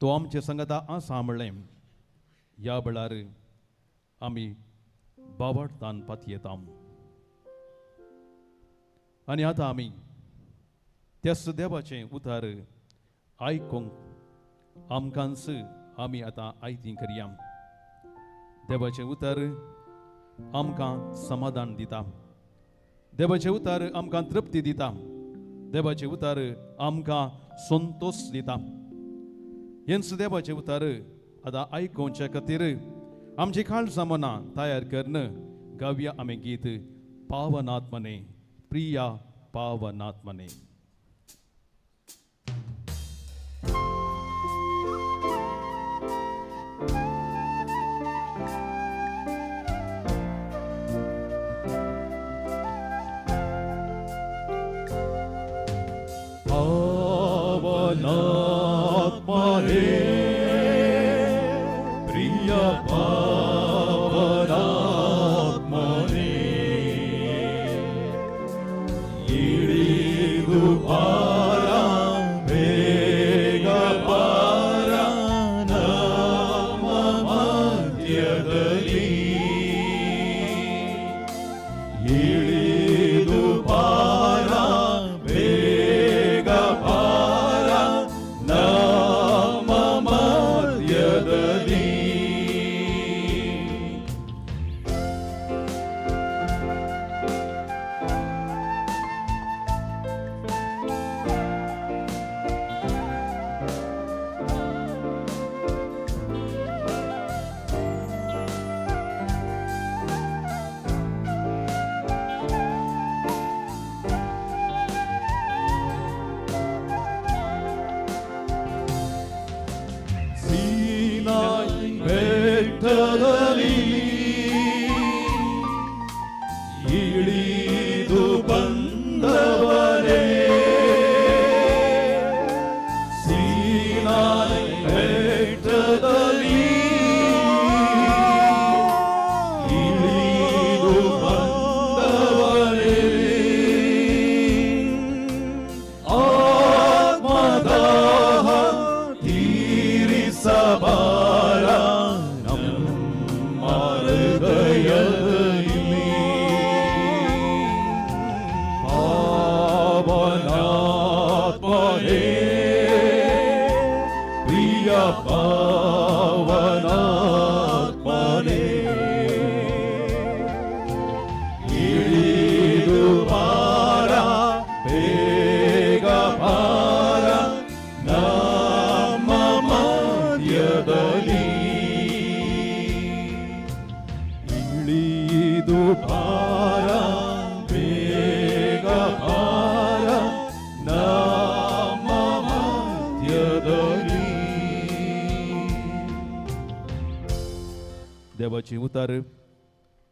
तो आमचे संगता आसा म्हणलें. ह्या वेळार आमी बावडतान पातयेता आनी आतां आमी त्याच देवाचें उतार आयकूंक आमकांच आमी आतां आयती करया. देवाचें उतर आमकां समाधान दिता, देवाचें उतर आमकां तृप्ती दिता, देवाचें उतर आमकां संतोश दिता. हेंच देवाचें उतर आतां आयकुचे खातीर आमची काळजां मनां तयार करून गावया आमी गीत पावनात्मने, प्रिया पावनात्मने. पावनात्मने, प्रिय पावनात्मने, इळिदु बारा ಬೇಗ ಬಾರ ನಮ್ಮ ಮಧ್ಯದಲ್ಲಿ, ಇಳಿದು ಬಾರ ಬೇಗ ಬಾರ ನಮ್ಮ ಮಧ್ಯದಲ್ಲಿ. ಬೆಟ್ಟದಲ್ಲಿ ಇಳಿದು ಬಂದವರೇ, ಸೀನಾಯಿ ಬೆಟ್ಟದಲ್ಲಿ ಇಳಿದು ಬಂದವರೇ, ಆತ್ಮದಾಹ ತೀರಿಸಬಾರ ನಮ್ಮ ಹೃದಯದಲ್ಲಿ. ಪಾವನಾತ್ಮನೇ, ಪ್ರಿಯ ಪಾವನಾತ್ಮನೇ, ಇಳಿದು ಬಾರ ಬೇಗ ಬಾರ ನಮ್ಮ ಮಧ್ಯದಲ್ಲಿ, ಇಳಿದು ಬಾರ ಬೇಗ ಬಾರ ನಮ್ಮ ಮಧ್ಯದಲ್ಲಿ. देवाची उतार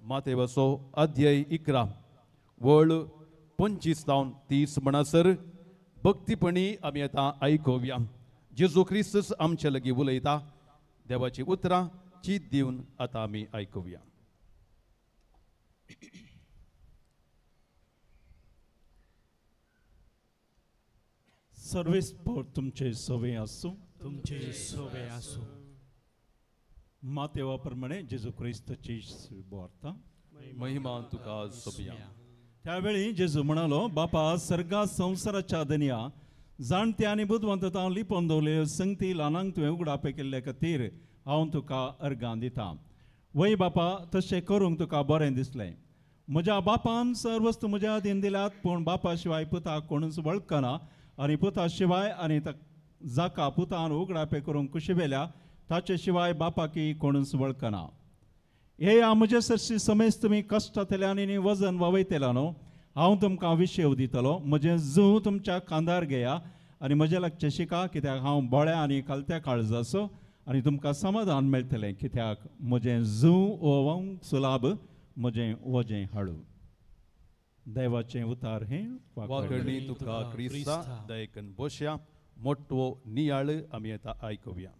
मातेवाचो अध्याय 11 वळ 25 जावन 30 म्हणसर भक्तीपणी आमी आतां आयकुया. जेजू क्रिस्तूस आमचे लागीं उलयता. देवाची उतरां चीत दिवन आतां आमी आयकुया. सर्वेस्पर तुमचे सवे आसूं, तुमचे सवे आसूं. मातेवा प्रमाणे जेजू क्रिस्ताची वार्ता. महिमा तुका सोबया. त्यावेळी जेजू म्हणालो, बापा सर्गा संवसाराच्या दनया, जाणते आनी बुदवंत हांव लिपोवन दवरले संगती ल्हानांक तुवें उगडापे केल्ले खातीर हांव तुका अर्गां दिता. वय बापा, तशें करूंक तुका बरें दिसलें. म्हज्या बापान सर्व वस्तू म्हज्या अधीन दिल्यात, पूण बापा शिवाय पुताक कोणूच वळखना आनी पुता शिवाय आनी जाका पुतान उगडापे करूंक कुशिवेल्या ताचे शिवाय बापाकी कोणूच वळखना. हे म्हजे सरशी समेज तुमी कश्टांतल्या आनी वजन वावयतल्या न्हू, हांव तुमकां विशेव दितलो. म्हजें जू तुमच्या खांदार घेया आनी म्हजें लागचें शिका, कित्याक हांव बोळ्या आनी खालत्या काळजाचो, आनी तुमकां समाधान मेळटलें, कित्याक म्हजें जू ओवंक सुलाब, म्हजें वजें हाडू. देवाचें उतार हें वाकणी तुका क्रिस्ता दयकन बोशया मोटवो नियाळ आमी आतां आयकुया.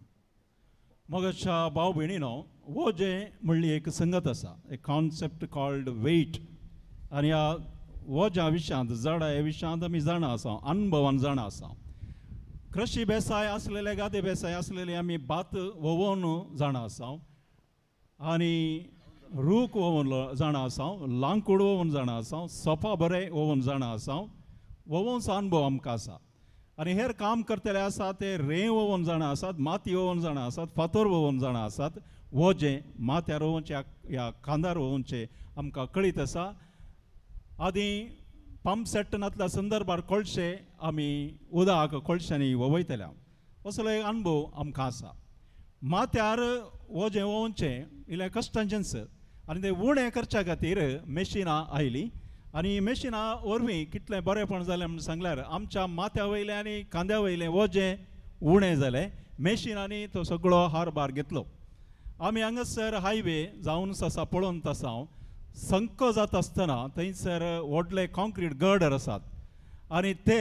मोगाच्या भाव भयणीनो, वजें म्हणली एक संगत आसा, एक कॉन्सेप्ट कॉल्ड वेट. आनी ह्या वज्या विशयांत, जडा ह्या विशयांत आमी जाणा आसा, अनुभवान जाणा आसा. कृषी बेसाय आसलेले, गादे बेसाय आसलेले आमी भात वोवन जाणा आसा, आनी रूख वोवन जाणा आसा, लांकूड वोवन जाणा आसा, सोफा बरें वोवन जाणा आसा, वोवनचो अनुभव आमकां आसा. आनी हेर काम करतले आसा ते रेंव वोवन जाणा आसात, माती वोवन जाणा आसात, फातर वोवन जाणा आसात. वजें माथ्यार वोवचें ह्या खांदार वोवचें आमकां कळीत आसा. आदीं पंप सेट नातल्या संदर्भार कोळशे आमी उदक कोळशांनी वोवयतले, असलो एक अनुभव आमकां आसा. माथ्यार वजें वोवचें इल्लें कश्टांचेंच, आनी तें उणें करच्या खातीर मशिनां आयलीं. आनी मशिनां वरवीं कितलें बरेंपण जालें म्हूण सांगल्यार आमच्या माथ्या वयलें आनी खांद्या वयलें वजें उणें जालें. मशिनांनी तो सगळो हारभार घेतलो. आमी हांगासर हायवे जावन आसा पळोवन आसा, संको जाता आसतना थंयसर व्हडले कॉन्क्रीट गर्डर आसात आनी ते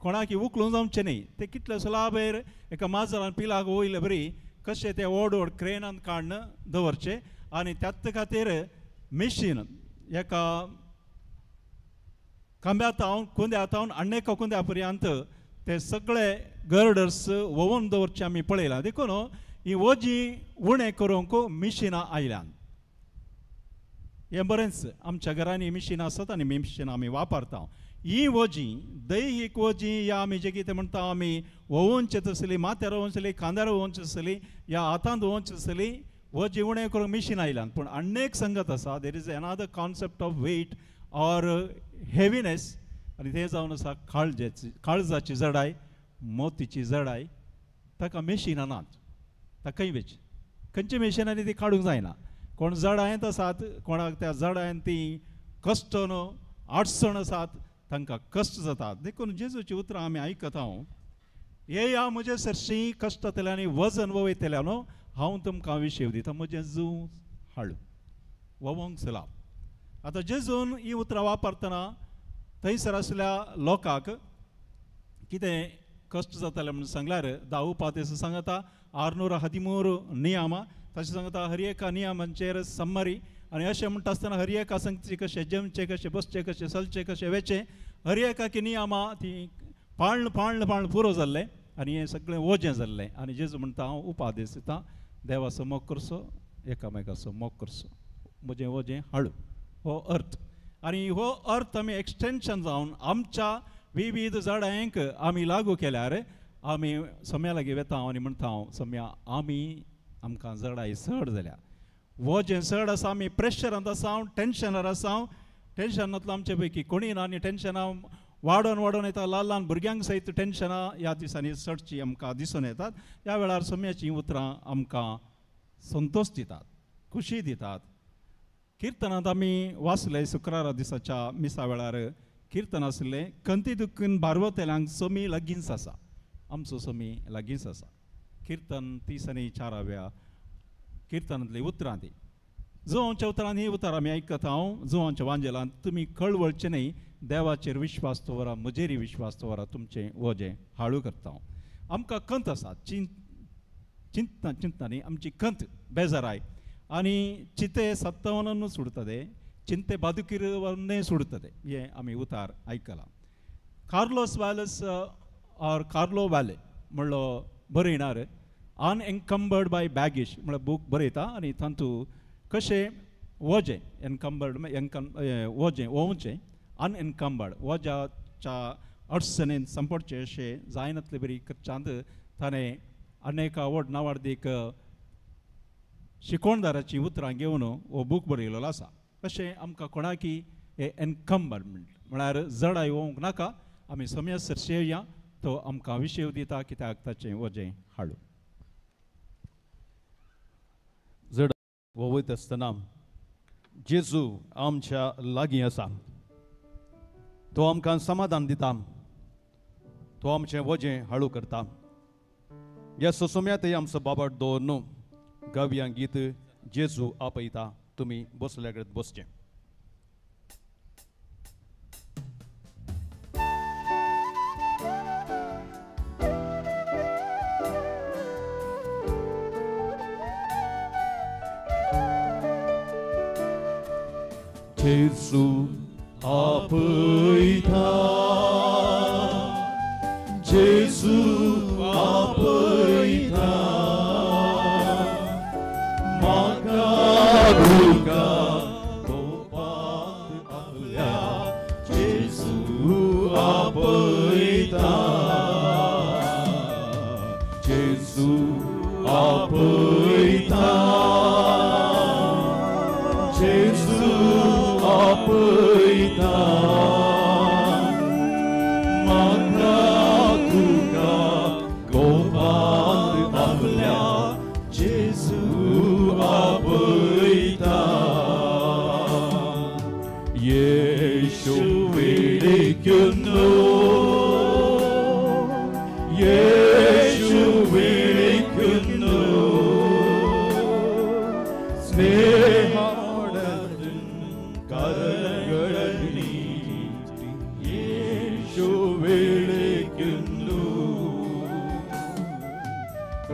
कोणाकी उखलून जावचे न्ही. ते कितले सुलाबेर एका माजरान पिलाक वयले बरी कशे ते व्हड व्हड क्रेनान काडून दवरचे. आनी त्याच खातीर मशीन एका खांब्या तावन कुंद्या तावन आनी एका कुंद्या पर्यंत ते सगळे गर्डर्स वोवन दवरचे आमी पळयलां. देखून ही वजीं उणें करूंक मिशिनां आयल्यान. हें बरेंच आमच्या घरांनी मिशिनां आसात आनी मिशिनां आमी वापरता. ही वजीं दैहीक वजीं ह्या आमी जें कितें म्हणटा आमी वोवनचें तसली, माथ्यार वोवचेली, खांद्यार वोवचें आसली, ह्या हातांत वोवचें आसली, वजीं उणें करूंक मिशिनां आयल्यान. पूण आनी एक संगत आसा, there is another concept of weight or heaviness, आनी तें जावन आसा काळजाची, काळजाची जडाय, मोतीची जडाय. ताका मिशिनां नात, ताकाय वेच खंयच्या मिशिनांनी ती काडूंक जायना. कोण जडायेंत आसात, कोणाक त्या जडायेन ती कश्ट न्हू अडचण आसात, तांकां कश्ट जातात. देखून जेजूची उतरां आमी आयकता, हांव येया म्हजे सरशी कश्ट आनी वजन वयतले न्हू, हांव तुमकां विशेव दिता, म्हजें जूं हाडू वोवंक सलाब. आतां जेजून ही उतरां वापरतना थंयसर आसल्या लोकांक कितें कश्ट जाताले म्हणून सांगल्यार 10 सांगता 613 नियमां, तशें सांगता हर एका नियमांचेर सम्मरी. आनी अशें म्हणटा आसतना हर एका संगती कशें जेवचें, कशें बसचें, कशें चलचें, कशें वेचें, हर एकाकी नियमां ती पाळण पाळण पाळण पुरो जाल्लें आनी हें सगळें वजें जाल्लें. आनी जेजू म्हणटा हांव उपादेश दिता, देवाचो मोग करचो, एकामेकाचो मोग करचो, म्हजें वजें हाडू, हो अर्थ. आनी हो अर्थ आमी एक्सटेंशन जावन आमच्या विविध झाडांक आमी लागू केल्यार आमी सम्या लागीं वेता आनी म्हणटा हांव सम्या आमी आमकां जडाय चड जाल्या, वजें चड आसा, आमी प्रेशरांत आसा, टेंशनार आसा. टेंशनांतलो आमचे पैकी कोणी ना आनी टेंशनां वाडोवन वाडोवन येता, ल्हान ल्हान भुरग्यांक सयत टेंशनां ह्या दिसांनी चडची आमकां दिसून येतात. ह्या वेळार सम्याचीं उतरां आमकां संतोश दितात, खुशी दितात. किर्तनांत आमी वाचले शुक्रारा दिसाच्या मिसा वेळार किर्तन आसलें, खंती दुखून भारवतेल्यांक समी लागींच आसा, आमचो समी लागींच आसा. किर्तन 34 किर्तनांतली उतरां ती. जुवांच्या उतरान ही उतरां आमी आयकता. हांव जुवांच्या वांजेलांत तुमी कळवळचें न्हय, देवाचेर विश्वास दवरा, म्हजेरय विश्वास दवरा, तुमचें वजें हाळू करता हांव. आमकां खंत आसा, चिंतना चिंतना न्ही, आमची खंत बेजाराय आनी चिते 57 सोडटा ते, चिंते बादुकीर सोडटा ते, हें आमी उतार आयकलां. कार्लोस वॅलस ऑर कार्लो वॅले म्हणलो बरयणार अनएन्कम्बर्ड बाय बॅगेज म्हळ्यार बूक बरयता आनी तातूंत कशें वजें एन्कम्बर्ड वजें वोवचें अनएन्कम्बर्ड वज्याच्या अडचणेन सांपडचें अशें जायनातले बरी करच्यांत ताणें अनेक व्हड नावार्दीक शिकोणदाराची उतरां घेवन हो बूक बरयलेलो आसा. अशें आमकां कोणाकी हे एन्कम्बरमेंट म्हळ्यार जडाय वोवंक नाका, आमी सम्या सरशी येया, तो आमकां विशेव दिता कित्याक ताचें वजें हाडू. जड वयत आसतना जेजू आमच्या लागीं आसा, तो आमकां समाधान दिता, तो आमचें वजें हाळू करता. ह्या सोसोम्या ते आमचो बाबाट दवर न्हू गावया गीत जेजू आपयता, तुमी बसल्या कडेन बसचें. जेजू आपयता, जेजू आपयता, म्हाका तुका गोपांत आपल्या जेजू आपयता, जेजू आपयता, जेजू आपयता, म्हाका तुका गोपांत आपल्या जेजू आपयता. യേശു വിളിക്കുന്നു, യേശു വിളിക്കുന്നു, സ്നേഹമോടൻ കരങ്ങൾ നീട്ടി യേശു വിളിക്കുന്നു,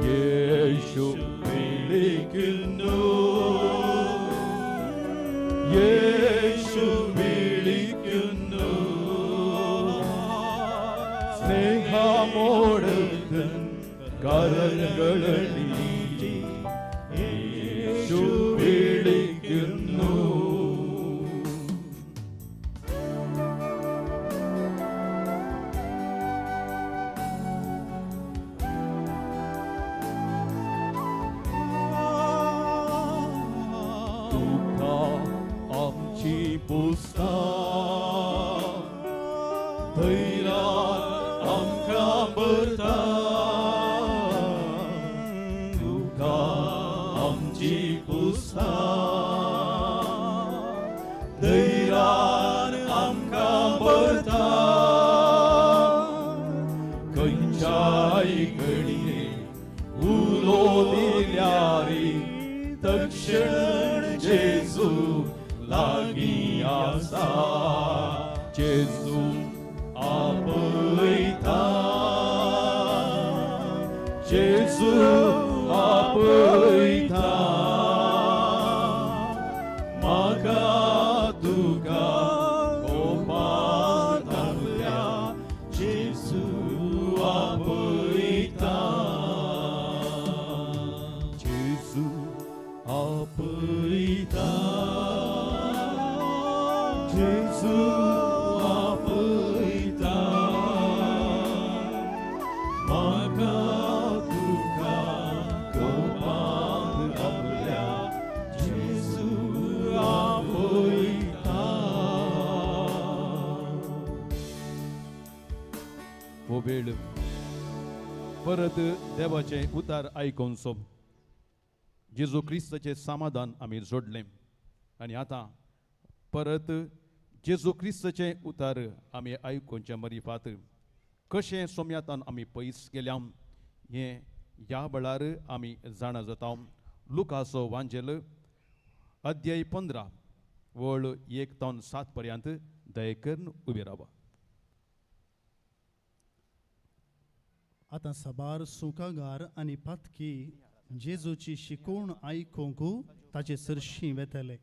യേശു വിളിക്കുന്നു, യേശു വിളിക്കുന്നു, സ്നേഹമോടൻ കരങ്ങൾ നീട്ടി യേശു വിളിക്കുന്നു. तुका आमची पुस्ता धैर्यान आमकां भरता, तुका आमची पुस्ता धैर्यान आमकां भरता, खंयच्याय घडये उलो दिल्यार तक्षण जेजू लागीं आसा, जेजू आपयता, जेजू आपयता, म्हाका तुका गोपांत आपल्या जेजू आपयता, जेजू आपयता, जेजू आपयता, म्हाका तुका गोपांत आपल्या जेजू आपयता. हो वेळ परत देवाचें उतार आयकुनचो जेजू क्रिस्ताचें समाधान आमी जोडलें आनी आतां परत जेजू क्रिस्ताचें उतार आमी आयकुच्या मरिफात कशें सोम्यातान आमी पयस गेल्या हें ह्या वेळार आमी जाणा जाता. लुकाचो वांजेल अध्याय 15 वळ 1 ते 7 पर्यंत दयेकरून उबी रावा. आतां साबार सुकागार आनी पातकी जेजूची शिकवण आयकूंक ताचे सरशीं वेतले.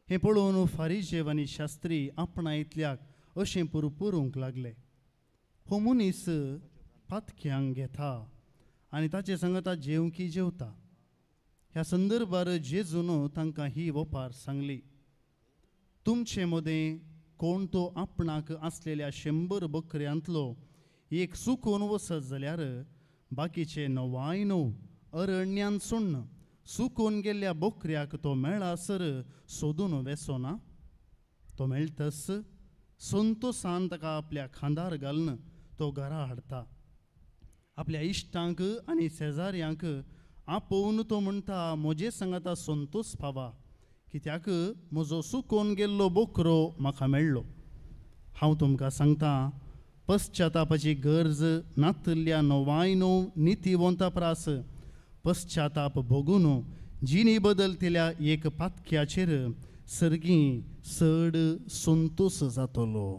हें पळोवन फारिजेव आनी शास्त्री आपणायतल्याक अशें पुरपुरूंक लागले, हो मनीस पातक्यांक घेता आनी ताचे सांगता जेवंकी जेवता. ह्या संदर्भार जेजून तांकां ही वपार सांगली, तुमचे मदें कोण तो आपणाक आसलेल्या 100 बकऱ्यांतलो एक सुकून वचत जाल्यार बाकीचे 99 अरण्यान सोडून सुकून गेल्ल्या बोकऱ्याक तो मेळासर सोदून वेसोना. तो मेळटस संतोसान ताका आपल्या खांदार घालून तो घरा हाडटा. आपल्या इश्टांक आनी शेजाऱ्यांक आपोवन तो म्हणटा, म्हजे सांगाता संतोस पावा, कित्याक म्हजो सुकून गेल्लो बोकरो म्हाका मेळ्ळो. हांव तुमकां सांगता, पश्चातापाची गरज नातल्ल्या 99 नितीवंता प्रास पश्चाताप भोगून जिणी बदलतल्या एक पातक्याचेर सर्गी चड संतोस जातलो.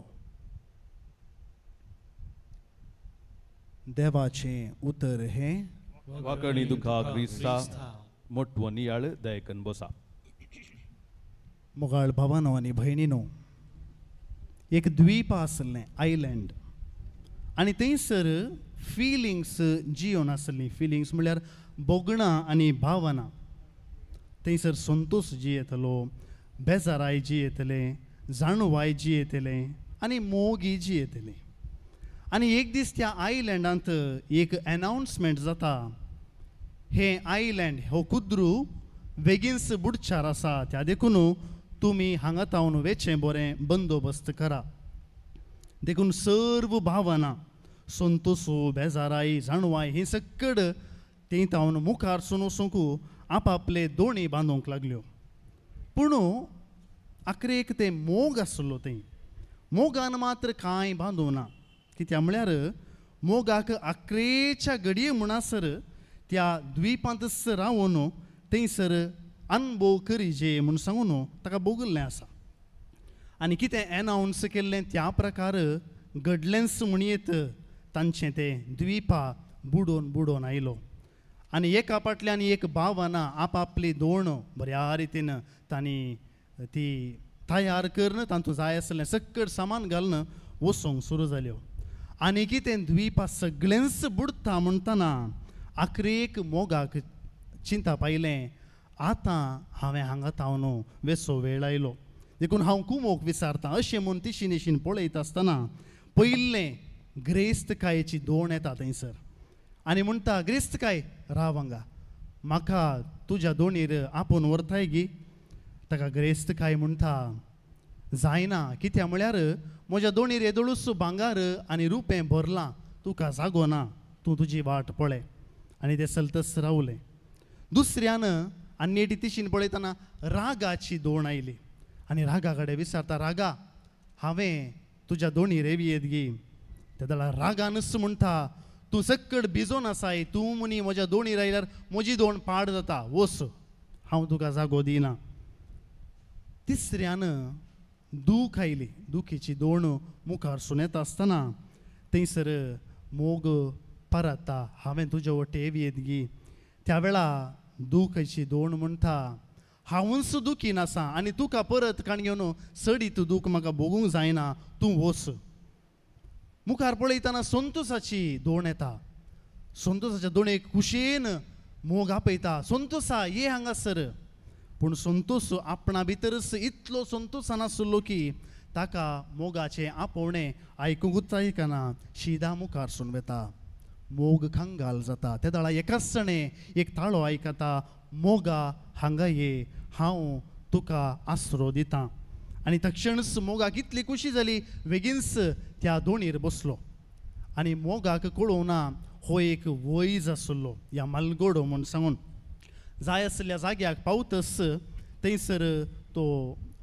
देवाचें उतर हें. वाकणी दुखा क्रिस्ता मोटवो नियाळ दयकन बसा. मोगाळ भावानो आनी भयणीनो, एक द्वीप आसलें, आयलँड, आनी थंयसर फिलिंग्स जियोन आसलीं. फिलिंग्स म्हणल्यार भोगणां आनी भावना. थंयसर संतोश जियेतलो, बेजाराय जियेतलें, जाणवाय जियेतलें आनी मोगी जियेतलें. आनी एक दीस त्या आयलँडांत एक एनावन्समेंट जाता, हें आयलँड हो कुद्रू बेगीनच बुडचार आसा, त्या देखून तुमी हांगा तावन वेचें बरें बंदोबस्त करा. देखून सर्व भावना, संतोसो, बेजाराय, जाणवाय ही सकड ती तावन मुखार सून वचूंक आपापले दोणी बांदूंक लागल्यो. पूण आखरेक तें मोग आसलो, थंय मोगान मात्र कांय बांदूं ना. कित्याक म्हळ्यार मोगाक आखरेच्या घडये म्हणसर त्या द्विपांतच रावन थंयसर अनुभव करीजे म्हूण सांगून ताका भोगल्लें आसा. आनी कितें एनावन्स केल्लें त्या प्रकार घडलेंच म्हणयेत तांचें तें द्विपा बुडोवन बुडोवन आयलो. आनी एका फाटल्यान एक भावना आपापली दोण बऱ्या रितीन तांणी ती तयार करून तांतूं जाय आसलें सकट सामान घालून वचूंक सुरू जाल्यो. आनी कितें द्विपा सगळेंच बुडटा म्हणटना आखरेक मोगाक चिंता पायलें, आतां हांवें हांगा तावन वेसो वेळ आयलो, देखून हांव कुमोक विचारतां. अशें म्हूण तिशी निशीन पळयता आसतना पयलें ग्रेस्तकायेची दोण येता थंयसर आनी म्हणटा, ग्रेस्तकाय राव हांगा, म्हाका तुज्या दोणीर आपोवन व्हरताय गी? ताका ग्रेस्तकाय म्हणटा, जायना, कित्याक म्हळ्यार म्हज्या दोणीर येदोळूच भांगार आनी रुपें भरलां, तुका जागो ना, तूं तुजी वाट पळय. आनी तें चलतच रावलें. दुसऱ्यान आनी तिशीन पळयतना रागाची दोण आयली आनी रागा कडेन विचारता, रागा हांवें तुज्या दोणीर रेवी येत गी? तेदळा रागानच म्हणटा, तूं सकट भिजोन आसाय, तूं मुनी म्हज्या दोणीर आयल्यार म्हजी दोण पाड जाता, वच, हांव तुका जागो दिना. तिसऱ्यान दूख आयली, दुखीची दोण मुखार सुनेता आसतना थंयसर मोग परता, हांवें तुज्या वटेन येत गी? त्या वेळा दुखाची दोण म्हणटा, हांवूच दुखी नासा आनी तुका परत काण घेवन सडीत दूख म्हाका भोगूंक जायना, तूं वच. मुखार पळयतना संतोसाची दोण येता. संतोसाच्या दोणेक खुशयेन मोग आपयता, संतोसा ये हांगासर. पूण संतोस आपणा भितरच इतलो संतोसान आसलो की ताका मोगाचें आपोवणें आयकुंकूच आयकना, शिदा मुखार सून वता. मोग कंगाल जाता. ते दळा एकाच जाणें एक ताळो आयकता, मोगा हांगा ये, हांव तुका आसरो दितां. आनी तक्षणच मोगाक इतली खुशी जाली, बेगीनच त्या दोणीर बसलो. आनी मोगाक कळोवना हो एक वैज आसलो या मालगोडो म्हूण सांगून जाय आसल्या जाग्याक पावतच थंयसर तो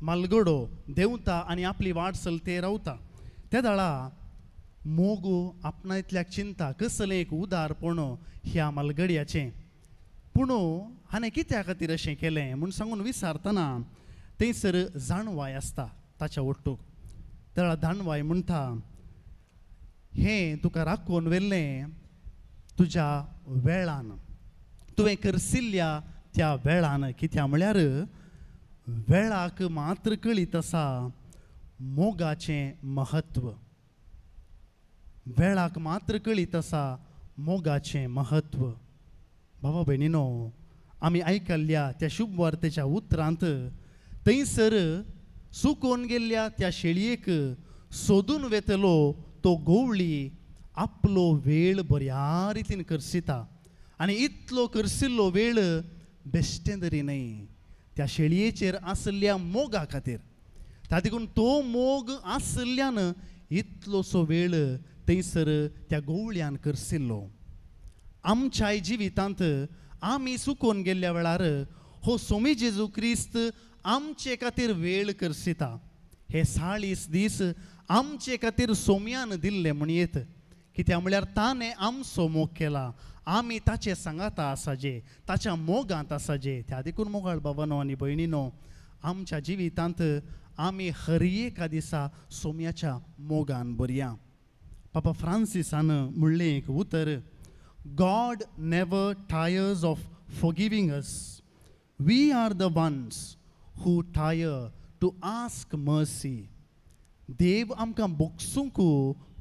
मालगडो देंवता आनी आपली वाट चलते रावता. त्या दळा मोग आपणांतल्याक चिंता कसलें एक उदारपण ह्या मालगड्याचें, पूण हाणें कित्या खातीर अशें केलें म्हूण सांगून विचारतना थंयसर जाणवाय आसता ताच्या ओट्टूक. त्या दाणवाय म्हणटा, हें तुका राखून व्हेल्लें तुज्या वेळान, तुवें करसिल्ल्या त्या वेळान. कित्याक म्हळ्यार वेळाक मात्र कळीत आसा मोगाचें महत्व, वेळाक मात्र कळीत आसा मोगाचें महत्व. भावा भयणीनो, आमी आयकल्ल्या त्या शुभवार्तेच्या उतरांत थंयसर सुकोवन गेल्ल्या त्या शेळयेक सोदून वेतलो तो गोवळी आपलो वेळ बऱ्या रितीन करसिता. आनी इतलो करसिल्लो वेळ बेश्टें तरी न्हय, त्या शेळयेचेर आसल्या मोगा खातीर. त्या देखून तो मोग आसल्यान इतलोसो वेळ थंयसर त्या गोवळ्यान करसिल्लो. आमच्याय जिवितांत आमी सुकोवन गेल्ल्या वेळार हो सोमी जेजू क्रिस्त आमचे खातीर वेळ करसिता. हे 40 दीस आमचे खातीर सोम्यान दिल्ले म्हणयेत. कित्याक म्हळ्यार ताणें आमचो मोग केला, आमी ताचे सांगाता आसाजे, ताच्या मोगांत आसाजे. त्या देखून मोगाळ बाबानो आनी भयणीनो, आमच्या जिवितांत आमी हर एका दिसा सोम्याच्या मोगान भरया. पापा फ्रांसिसान म्हणलें एक उतर, God never tires of forgiving us. We are the ones who tire to ask mercy. देव आमकां बोगसूंक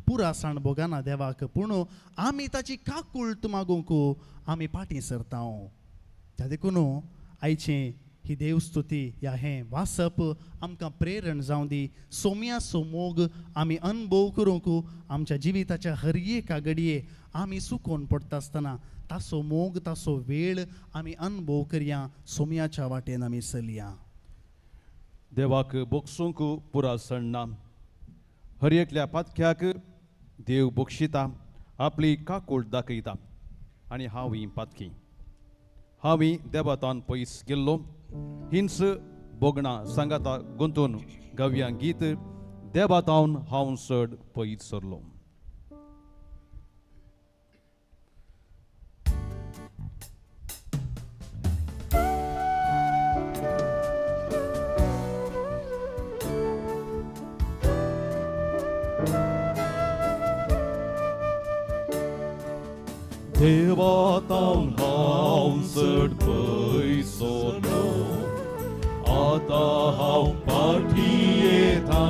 पुरासाण भोगना देवाक, पूण आमी ताची काकूळट मागूंक आमी फाटीं सरता. त्या देखून आयचें ही देवस्तुती ह्या हें वाचप आमकां प्रेरण जावं दी. सोम्याचो मोग आमी अनुभव करूंक आमच्या जिविताच्या हर एका घडये आमी सुकोवन पडटा आसतना ताचो मोग ताचो वेळ आमी अनुभव करया. सोम्याच्या वाटेन आमी चलया. देवाक बोगसूंक पुरासण ना. हर एकल्या पातक्याक देव बक्षिता, आपली काकूळ दाखयता. आनी हांव ही पातकी, हांव ही देवातान पयस गेल्लो. हिंस भोगणां सांगाता गुंतून गव्यां गीत देवातावन हांव चड पयस सरलो. देवातावन हांव चड पयस सरलो, आतां हांव फाटीं येता.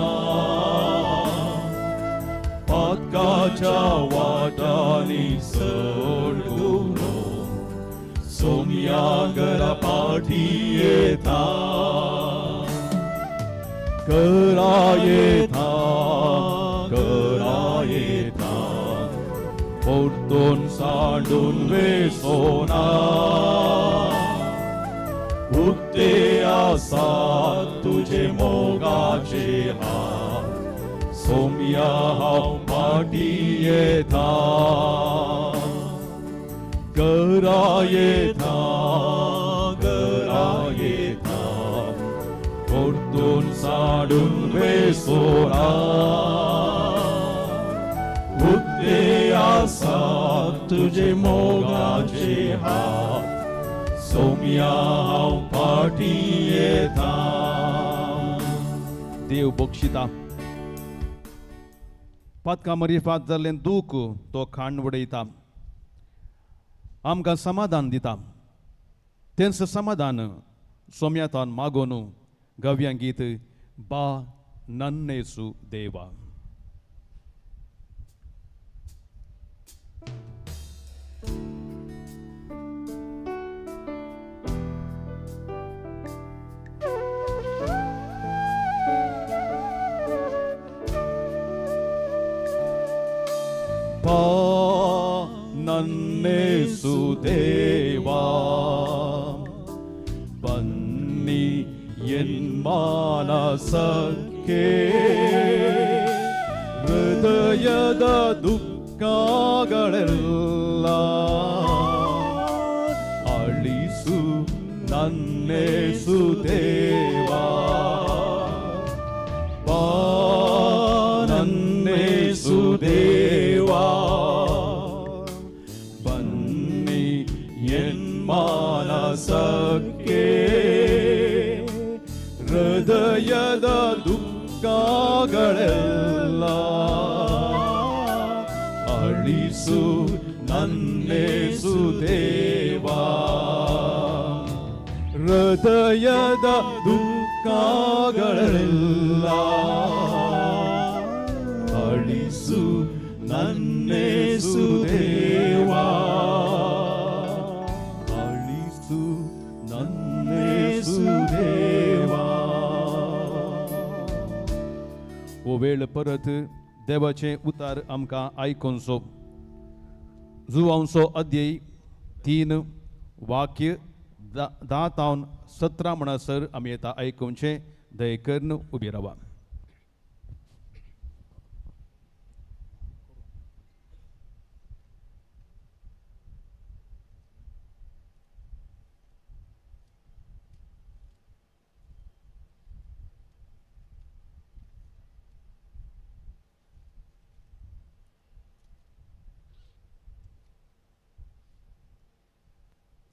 पातकाच्या वाटांनी चड घुंवलो, सोम्या घरा फाटीं येता. घरा येता, घरा येता, परतून सांडून वेसोना. उक्ते आसा तुजे मोगाचे हात, सोम्या हांव फाटीं येता. घरा येता, घरा येता, परतून सांडून वेसोना. उक्ते आसा तुजे मोगाचे हात, सोम्या हांव फाटीं येता. देव बक्षिता. पातकां मरिफात जाल्लें दूख तो खाण उडयता, आमकां समाधान दिता. तेंच समाधान सोम्यातान मागोन गव्यां गीत बा नन्नेसु देवा. बा नन्नेसु देवा, बन्नी एन मानसಕ್ಕೆ ಹೃದಯದ ದುಃಖಗಳೆಲ್ಲ ಅಳಿಸು ನನ್ನೇಸು ದೇವಾ. ಬಾ ನನ್ನೇಸು ದೇವಾ, ಬನ್ನಿ ಎನ್ ಮಾನಸಕ್ಕೆ ಹೃದಯದ ದುಃಖಗಳೆಲ್ಲ ಅಳಿಸು ನನ್ನೇಸು ದೇವಾ. ಹೃದಯದ ದುಃಖಗಳೆಲ್ಲ ಅಳಿಸು ನನ್ನೇಸು ದೇವಾ, ಅಳಿಸು ನನ್ನೇಸು ದೇವಾ. ओ वेळ परत देवाचें उतार आमकां आयकुचो. जुवांचो अध्याय 3 वाक्य 10 तावन 17 म्हणसर आमी येता आयकुचें. दय करून उबी रावा.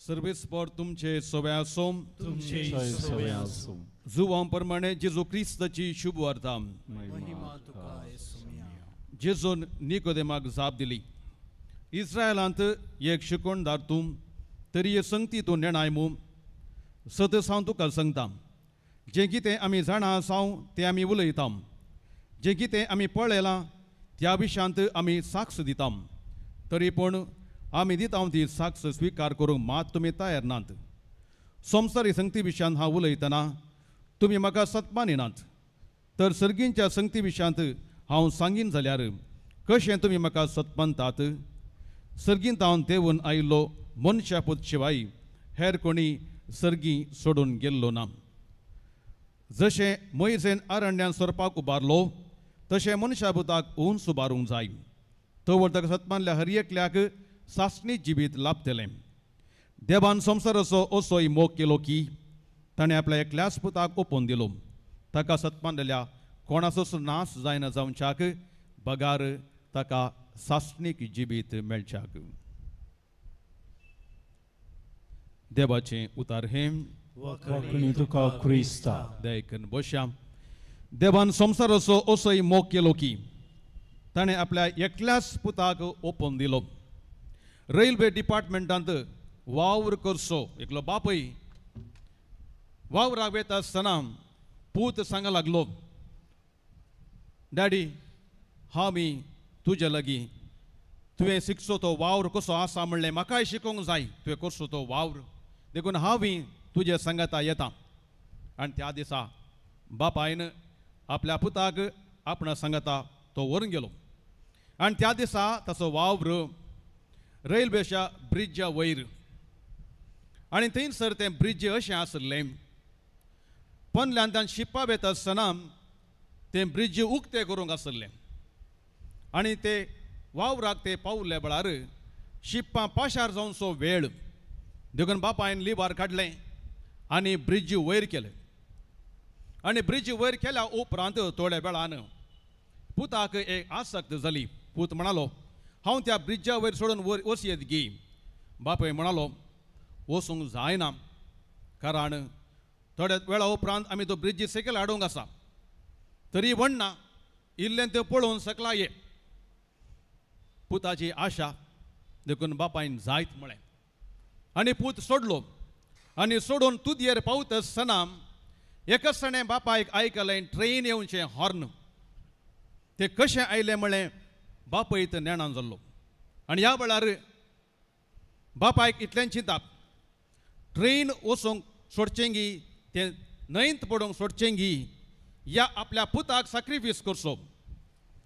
सर्वेस्पर तुमचे सवे आसूं, तुमचे सवे आसूं. जुवां प्रमाणे जेजू क्रिस्ताची शुभ वार्ता. जेजून निकोदेमाक जाप दिली, इस्रायलांत एक शिकोणदार तूं, तरी हे संगती तूं नेणाय मू. सत हांव तुका सांगता, जें कितें आमी जाणा आसाव तें आमी उलयता, जें कितें आमी पळयलां त्या विशयांत आमी साक्ष दिता, तरी पूण आमी दिता ती साक्ष स्विकार करूंक मात तुमी तयार नात। संवसारी संगती विशयांत हांव उलयतना तुमी म्हाका सत्मानिनात, तर सर्गींच्या संगती विशयांत हांव सांगीन जाल्यार कशें तुमी म्हाका सत्मानतात? सर्गींत हांव देंवून आयिल्लो मनशापूत शिवाय हेर कोणी सर्गी सोडून गेल्लो ना। जशें मोयजेन अरण्यान सोरपाक उबारलो तशें मनशापुताक उंच उबारूंक जाय, तवर ताका सत्मानल्या हर एकल्याक सासणी जिवीत लाभतलें। देवान संवसाराचो असोय मोग केलो की ताणें आपल्या एकल्याच पुताक ओपून दिलो, ताका सत्मानलेल्या कोणाचोच नाश जायना जावच्याक बगार ताका सासणीक जिवीत मेळच्याक। देवाचें उतार हें तुका क्रिस्ता। देखून बश्या देवान संवसाराचो असोय मोग केलो की ताणें आपल्या एकल्याच पुताक ओपून दिलो। रेल्वे डिपार्टमेंटांत वावर करचो एकलो बापूय वावराक वेता आसतना पूत सांगा लागलो, डॅडी हांव मी तुजे लागीं तुवें शिकचो तो वावर कसो आसा म्हणलें म्हाकाय शिकोवंक जाय, तुवें करचो तो वावर, देखून हांव तुजे सांगाता येता। आनी त्या दिसा बापायन आपल्या पुताक आपणा सांगाता तो व्हरून गेलो आनी त्या दिसा ताचो वावर रेल्वेच्या ब्रिजा वयर, आनी थंयसर तें ब्रिज अशें आसलें पोंदल्यान तांकां शिप्पा वेता आसतना तें ब्रिज उक्तें करूंक आसलें आनी ते वावराक ते पावले वेळार शिप्पां पाशार जावचो वेळ, देखून बापायन लिवार काडलें आनी ब्रिज वयर केलें। आनी ब्रिज वयर केल्या उपरांत थोड्या वेळान पुताक एक आसक्त जाली। पूत म्हणालो, हांव त्या ब्रिजा वयर सोडून वयर वचयेत गी। बापूय म्हणालो, वचूंक जायना, कारण थोड्या वेळा उपरांत आमी तो ब्रिज सकयल हाडूंक आसा, तरी वण्णा इल्लें तें पळोवन सकला ये। पुताची आशा देखून बापायन जायत म्हळें आनी पूत सोडलो। आनी सोडून तुदयेर पावत आसतना एकच ताणें बापायक आयकलें ट्रेन येवचें हॉर्न, तें कशें आयलें म्हळें बापूय तर नेणान जाल्लो। आनी ह्या वेळार बापायक इतलें चिंताप, ट्रेन वचूंक सोडचें गी तें न्हंयत पडूंक सोडचें गी या आपल्या पुताक सॅक्रिफायस करचो,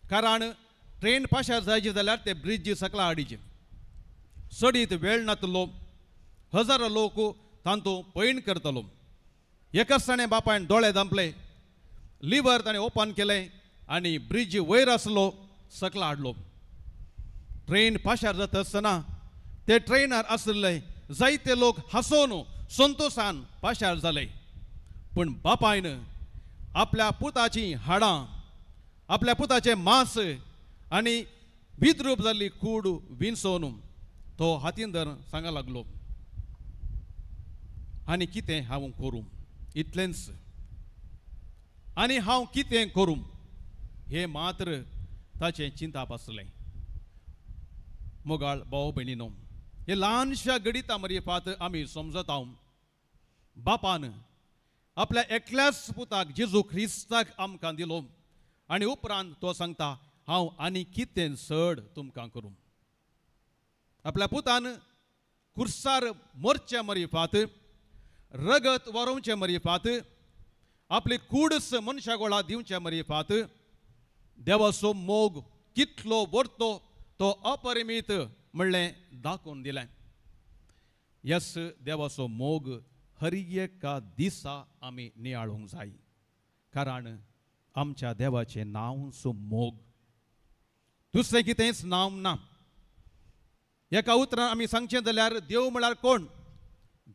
कारण ट्रेन पाशार जायची जाल्यार ते ब्रिज सकला हाडीचे, चडीत वेळ नातलो, हजारो लोक तांतू पयण करतलो। एकच ताणें बापायन दोळे धांपले, लिवर ताणें ओपन केलें आनी ब्रिज वयर आसलो सकला हाडलो। ट्रेन पाशार जाता आसतना ते ट्रेनार आशिल्ले जायते लोक हांसोन संतोशान पाशार जाले, पूण बापायन आपल्या पुताचीं हाडां, आपल्या पुताचें मांस आनी विद्रूप जाल्ली कूड विणसोवन तो हातीन धरून सांगा लागलो, आनी कितें हांव करूं इतलेंच, आनी हांव कितें करूं हें मात्र ताचें चिंताप आसलें। मोगाळ भाव भयणीनो, हे ल्हानशा गणिता मरिफात आमी समजता बापान आपल्या एकल्याच पुताक जेजू क्रिस्ताक आमकां दिलो आनी उपरांत तो सांगता हांव आनी कितें चड तुमकां करूं। आपल्या पुतान कुर्सार मरचे मरिफात, रगत वरोवचें मरिफात, आपली कूडस मनशा गोळा दिवचे मरिफात देवाचो मोग कितलो व्हरतो तो अपरिमीत म्हणलें दाखोवन दिलें। यस, देवाचो मोग हर एका दिसा आमी नियाळूंक जाय, कारण आमच्या देवाचें नांवचो मोग, दुसरें कितेंच नांव ना। एका उतरान आमी सांगचें जाल्यार देव म्हळ्यार कोण?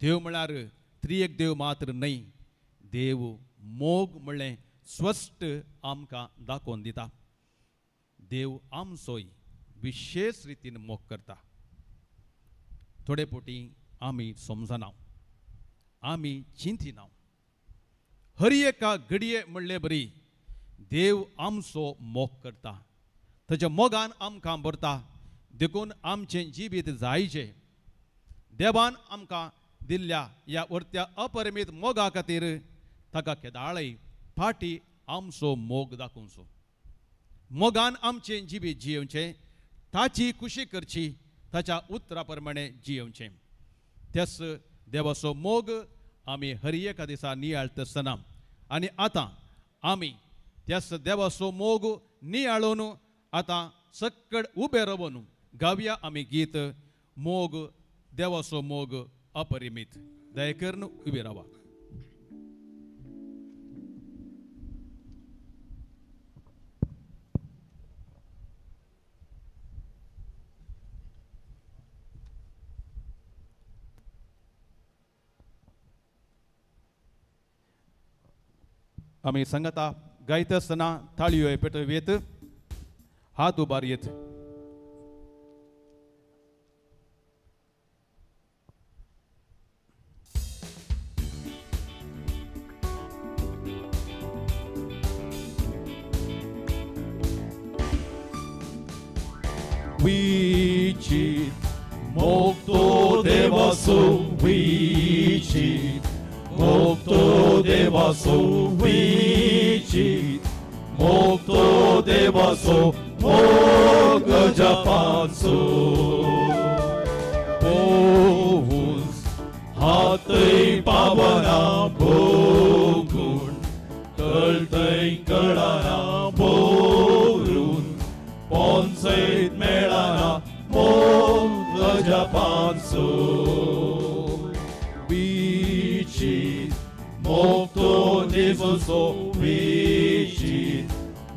देव म्हळ्यार त्रिएक देव मात्र न्हय, देव मोग म्हणलें स्पश्ट आमकां दाखोवन दिता। देव आमचोय विशेष रितीन मोग करता, थोडे पोटी आमी समजना, आमी चिंतिना। हर एका घडये म्हणले बरी देव आमचो मोग करता, ताच्या मोगान आमकां भरता, देखून आमचें जिवीत जायचें। देवान आमकां दिल्ल्या ह्या वरत्या अपरिमीत मोगा खातीर ताका केदाळय फाटी आमचो मोग दाखोवचो. मोगान आमचें जिवीत जियेवचें, ताची खुशी करची, ताच्या उतरा प्रमाणे जियेवचें. त्याच देवाचो मोग आमी हर एका दिसा नियाळत आसतना आनी आतां आमी त्याच देवाचो मोग नियाळून आतां सक्कड उबे रावन गावया आमी गीत मोग देवाचो मोग अपरिमीत. दया करून उबे रावा. आमी सांगता गायता आसतना ताळयो पेटोवयेत, हात उबार येत. विचित मोगतो देवासो विचित मोगतो देवासो विचित मोगतो देवासो मोग जपाचो पोवूस हातय पावना भोगून कळतय कळना बोरून पोंसयत मेळना मोग जपाचो विचित मोगतो जेजूसो विचित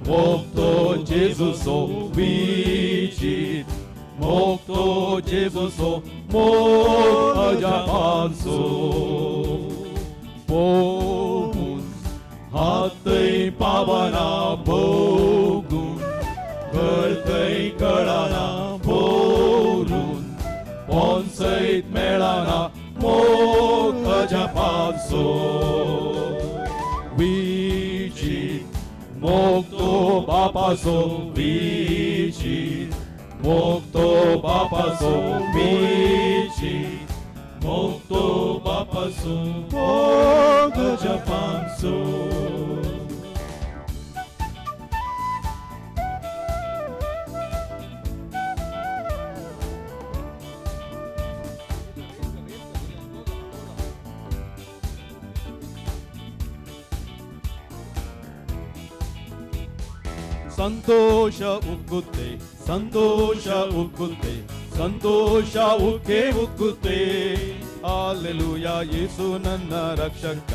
मोगतो जेजूसो विचित मोगतो जेजूसो मोग अजापांचो पोवून हातय पावना भोगून कळतय कळना बोरून पोंसयत मेळना मोग अजापांचो विचित मोगतो बापासो विचित मोगतो बापासो विचित मोगतो बापासो मोग अजापांचो. संतोष उक्कुते संतोष उक्कुते संतोष उक्के उक्कुते हालेलुया ಯೇಸು ನನ್ನ ರಕ್ಷಕ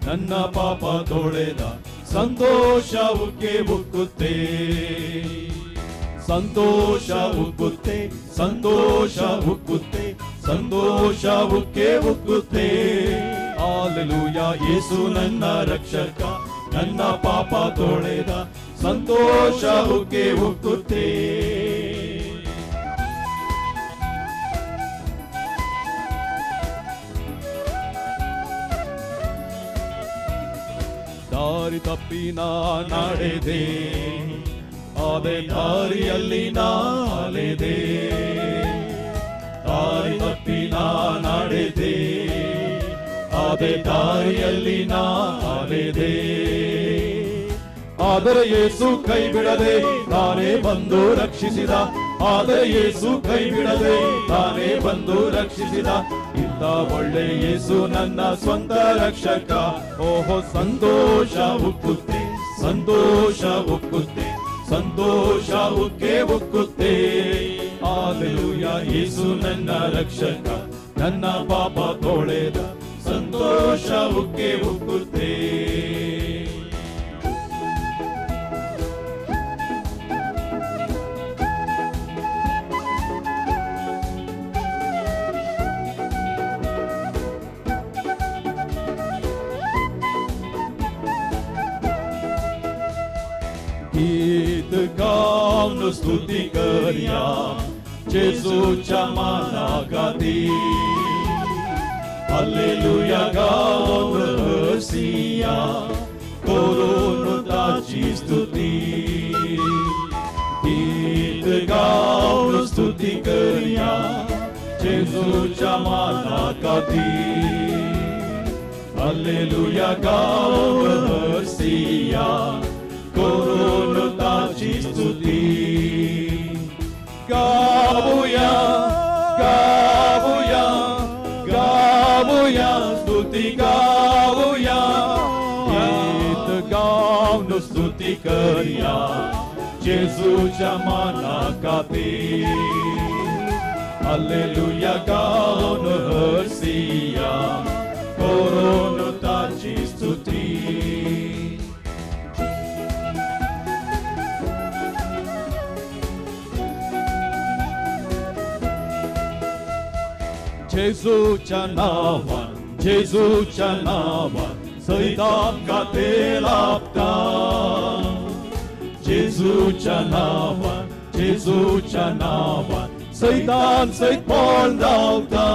ನನ್ನ ಪಾಪ ತೊಳೆದ ಸಂತೋಷ ಉಕ್ಕೆ ಉಕ್ಕುತ್ತೆ ಸಂತೋಷ ಉಕ್ಕುತ್ತೆ ಸಂತೋಷ ಉಕ್ಕುತ್ತೆ ಸಂತೋಷ ಉಕ್ಕೆ ಉಕ್ಕುತ್ತೆ ಹಾಲೆಲೂಯಾ ಯೇಸು ನನ್ನ ರಕ್ಷಕ ನನ್ನ ಪಾಪ ತೊಳೆದ ಸಂತೋಷ ಉಕ್ಕೆ ಉಕ್ಕುತ್ತೆ. ದಾರಿ ತಪ್ಪಿ ನಾಡೆದೆ ಅದೇ ದಾರಿಯಲ್ಲಿ ನಾಲೆದೆ ದಾರಿ ತಪ್ಪಿ ನಾಡೆದೆ ಅದೇ ದಾರಿಯಲ್ಲಿ ನಾಲೆದೆ ಆದರೆ ಯೇಸು ಕೈ ಬಿಡದೆ ತಾನೇ ಬಂದು ರಕ್ಷಿಸಿದ ಆದರೆ ಯೇಸು ಕೈ ಬಿಡದೆ ತಾನೇ ಬಂದು ರಕ್ಷಿಸಿದ ಇಂಥ ಒಳ್ಳೆ ಯೇಸು ನನ್ನ ಸ್ವಂತ ರಕ್ಷಕ. ಓಹೋ ಸಂತೋಷ ಉಕ್ಕುತ್ತೆ ಸಂತೋಷ ಉಕ್ಕುತ್ತೆ ಸಂತೋಷ ಉಕ್ಕೆ ಉಕ್ಕುತ್ತೆ ಹಾಲೆಲೂಯಾ ಯೇಸು ನನ್ನ ರಕ್ಷಕ ನನ್ನ ಪಾಪ ತೊಳೆದ ಸಂತೋಷ ಉಕ್ಕೆ ಉಕ್ಕುತ್ತೆ. गीत गाऊन स्तुती करूया जेजूच्या मानाखाती हालेलुया गाऊन हसिया करून ताची स्तुती गीत गाऊन स्तुती करूया जेजूच्या मानाखाती हालेलुया गावन हर्षिया करून ताची स्तुती. गावया गावया गावया स्तुती गावया, गीत गावन स्तुती करया जेजूच्या माना खातीर. हालेलुया गावन हर्षिया करून ताची स्तुती. जेजूच्या नावान जेजूच्या नावान सैतान ते लाभता. जेजूच्या नावान जेजूच्या नावान सैतान सैत पळ धांवता.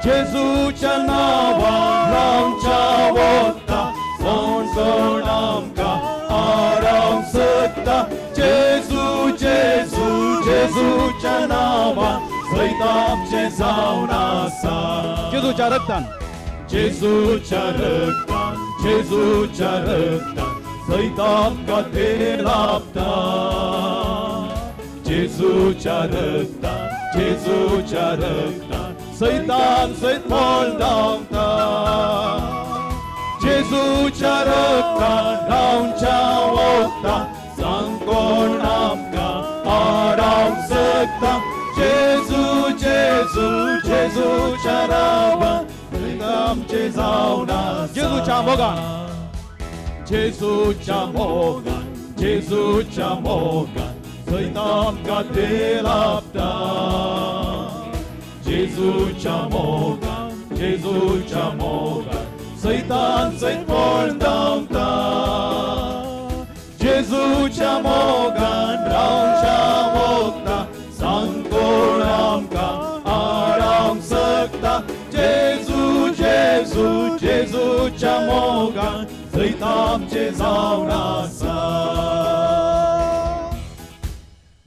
जेजूच्या नावान रावच्या वता कोण कोण आमकां आराम सकता. जेजू जेजू जेजूच्या नावान सैतानचें जावन आसा. जेजूच्या रक्तान जेजूच्या रक्तान जेजूच्या रक्तान सैतान ते लाभता. जेजूच्या रक्तान जेजूच्या रक्तान सैतान सैत पळ धांवता. जेजूच्या रक्तान रावच्या वता सांग कोण आमकां आडावंक शकता. जेजू जेजू जेजूच्या नांवान आमचें जावन आसा. जेजूच्या मोगान जेजूच्या मोगान जेजूच्या मोगान सैतान ते लाभता. जेजूच्या मोगान जेजूच्या मोगान सैतान सैत पळ धांवता. जेजूच्या मोगान रावच्या वता सांग कोण आमकां आडावंक शकता. जेजू जेजू जेजूच्या मोगान सैतानचें जावन आसा.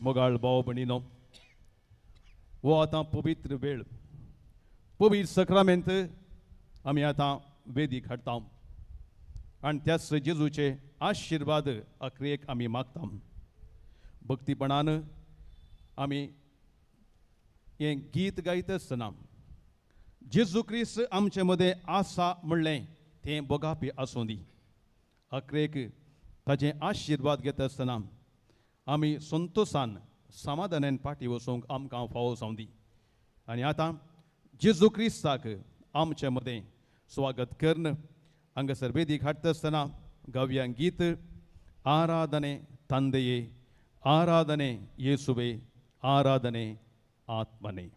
मोगाळ भाव भयणीनो, हो आतां पवित्र वेळ, पवित्र सक्रामेंत आमी आतां वेदीक हाडटा आनी त्याच जेजूचे आशिर्वाद अक्रियेक आमी मागता. भक्तीपणान आमी हें गीत गायत आसतना जेजू क्रिस्त आमचे मदें आसा म्हणलें तें बोगापी आसूं दी. अक्रेक ताचे आशिर्वाद घेता आसतना आमी संतोशान समाधानान फाटीं वचूंक आमकां फावो जावं दी. आनी आतां जेजू क्रिस्ताक आमचे मदें स्वागत करून हांगासर वेदीक हाडटा आसतना गावया गीत आराधने तांदये, आराधने येसुवे, आराधने आत्मने.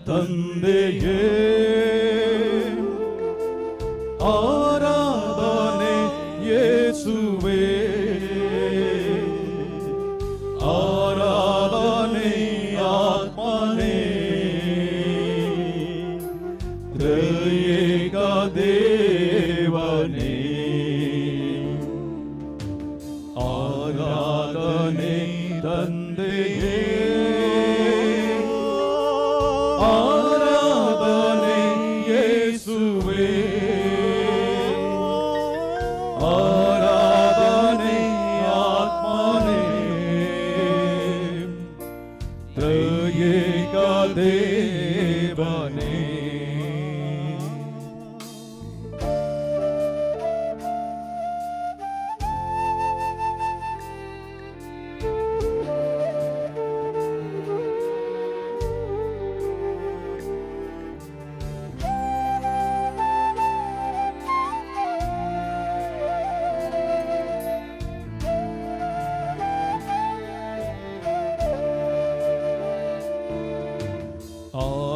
ತಂದೆಯೇ ಆರಾಧನೆ ಯೇಸುವೇ, ಆರಾಧನೆ ಆತ್ಮನೇ, ತ್ರಿಯೇಕ ದೇವನೇ. ಆರಾಧನೆ ತಂದೆಯೇ ಆರಾಧನೆ ಯೇಸುವೇ, ಆರಾಧನೆ ಆತ್ಮನೇ, ತ್ರಿಯೇಕ ದೇವನೇ.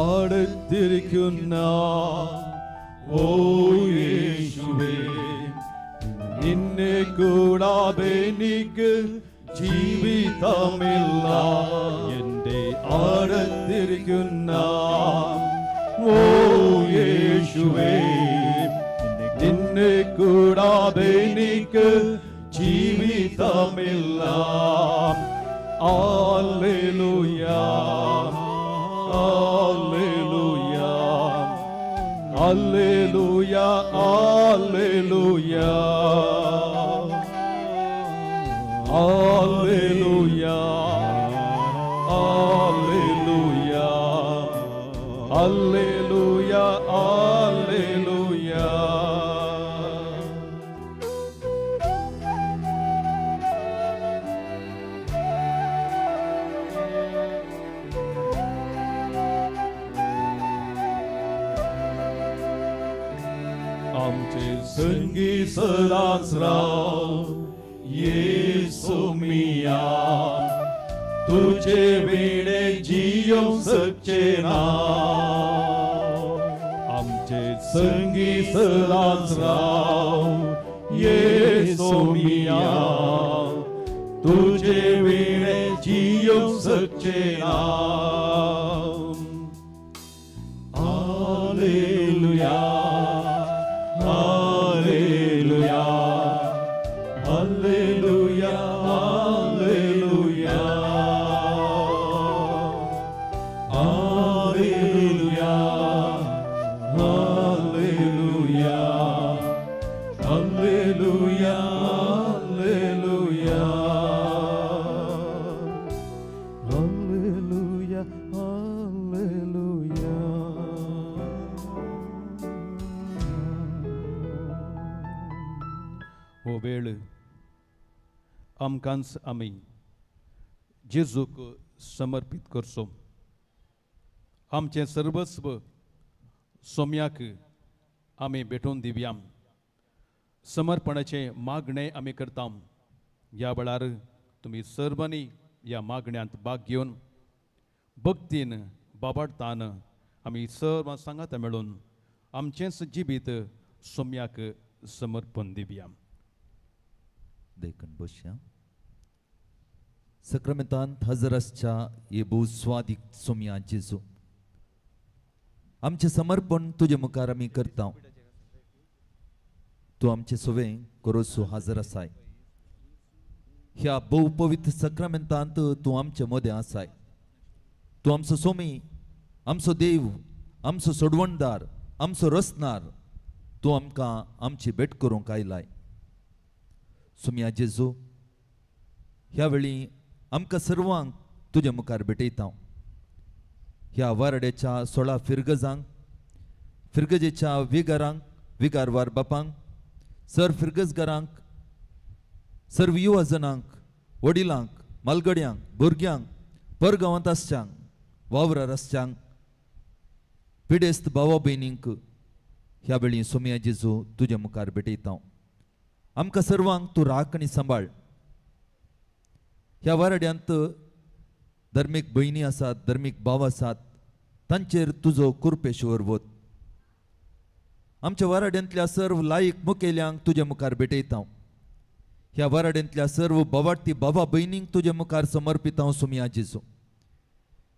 അടുത്തിരിക്കുന്ന ഓ യേശുവേ, നിന്നെ കൂടാതെ എനിക്ക് ജീവിതമില്ല. എൻ്റെ അടുത്തിരിക്കുന്ന ഓ യേശുവേ, നിന്നെ കൂടാതെ എനിക്ക് ജീവിതമില്ല. Hallelujah, hallelujah, hallelujah, hallelujah, hallelujah, hallelujah, hallelujah, hallelujah. आमचे संगी सदांच राव येसू मिया, तुझे विणे जियोंक शकचें ना. आमचे संगी सदांच राव येसू मिया, तुझे विणे जियोंक शकचें ना. Hallelujah, hallelujah, hallelujah, hallelujah, hallelujah, hallelujah, hallelujah, hallelujah, hallelujah, hallelujah. हो वेळ आमकांच आमी जेजूक समर्पीत करचो. आमचें सर्वस्व सोम्याक आमी भेटोवन दिवया. समर्पणाचें मागणें आमी करता. ह्या वेळार तुमी सर्वांनी ह्या मागण्यांत भाग घेवन भक्तीन बाबाडतान आमी सर्वां सांगाता मेळून आमचेंच जिवीत सोम्याक समर्पण दिवया. देखून बसया. सक्रमेंतांत हजर आसच्या हे भोव स्वादीक सोम्या जेजू, आमचें समर्पण तुजे मुखार आमी करता. तूं आमचे सोवे करोसो हजर आसाय. ह्या भोव पवित्र सक्रमेंतांत तूं आमचे मदें आसाय. तूं आमचो सोमी, आमचो देव, आमचो सोडवणदार, आमचो रचणार. तूं आमकां आमची भेट करूंक आयलाय. सोम्या जेजू, ह्या वेळी आमकां सर्वांक तुजे मुखार भेटयता. ह्या वारड्याच्या 16 फिरगजांक, फिरगजेच्या विगारांक, विगारवार बापांक, सर फिरगजगारांक, सर्व युवजनांक, वडिलांक, मालगड्यांक, भुरग्यांक, परगांवांत आसच्यांक, वावरार आसच्यांक, पिडेस्त भावा भयणींक ह्या वेळी सोम्या जेजू तुजे मुखार भेटयता. आमकां सर्वांक तूं राख आनी सांबाळ. ह्या वारड्यांत धर्मीक भयणी आसात, धर्मीक भाव आसात, तांचेर तुजो कुरपेश्वर वत. आमच्या वाराड्यांतल्या सर्व लायक मुखेल्यांक तुजे मुखार भेटयता. ह्या वाराड्यांतल्या सर्व बावाडती बाबा भयणींक तुजे मुखार समर्पित सोम्या जेजू.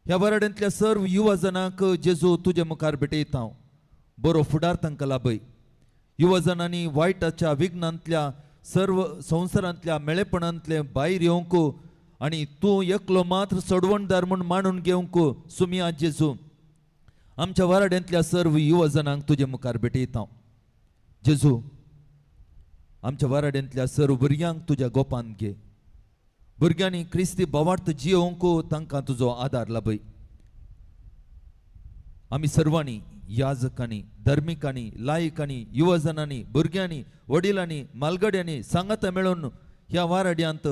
ह्या वाराड्यांतल्या सर्व युवजनांक जेजू तुजे मुखार भेटयता. बरो फुडार तांकां लाभय. युवजनांनी वायटाच्या विघ्नांतल्या सर्व संवसारांतल्या मेळेपणांतले भायर येवंक आनी तूं एकलो मात्र सोडवणदार म्हूण मानून घेवंक सोम्या जेजू. आमच्या वाराड्यांतल्या सर्व युवजनांक तुजे मुखार भेटयता. जेजू, आमच्या वाराड्यांतल्या सर्व भुरग्यांक तुज्या गोपांत घे. भुरग्यांनी क्रिस्ती भावार्थ जियोवंक तांकां तुजो आदार लाभय. आमी सर्वांनी, याजकांनी, धर्मिकांनी, लायकांनी, युवजनांनी, भुरग्यांनी, वडिलांनी, मालगड्यांनी सांगाता मेळून ह्या वाराड्यांत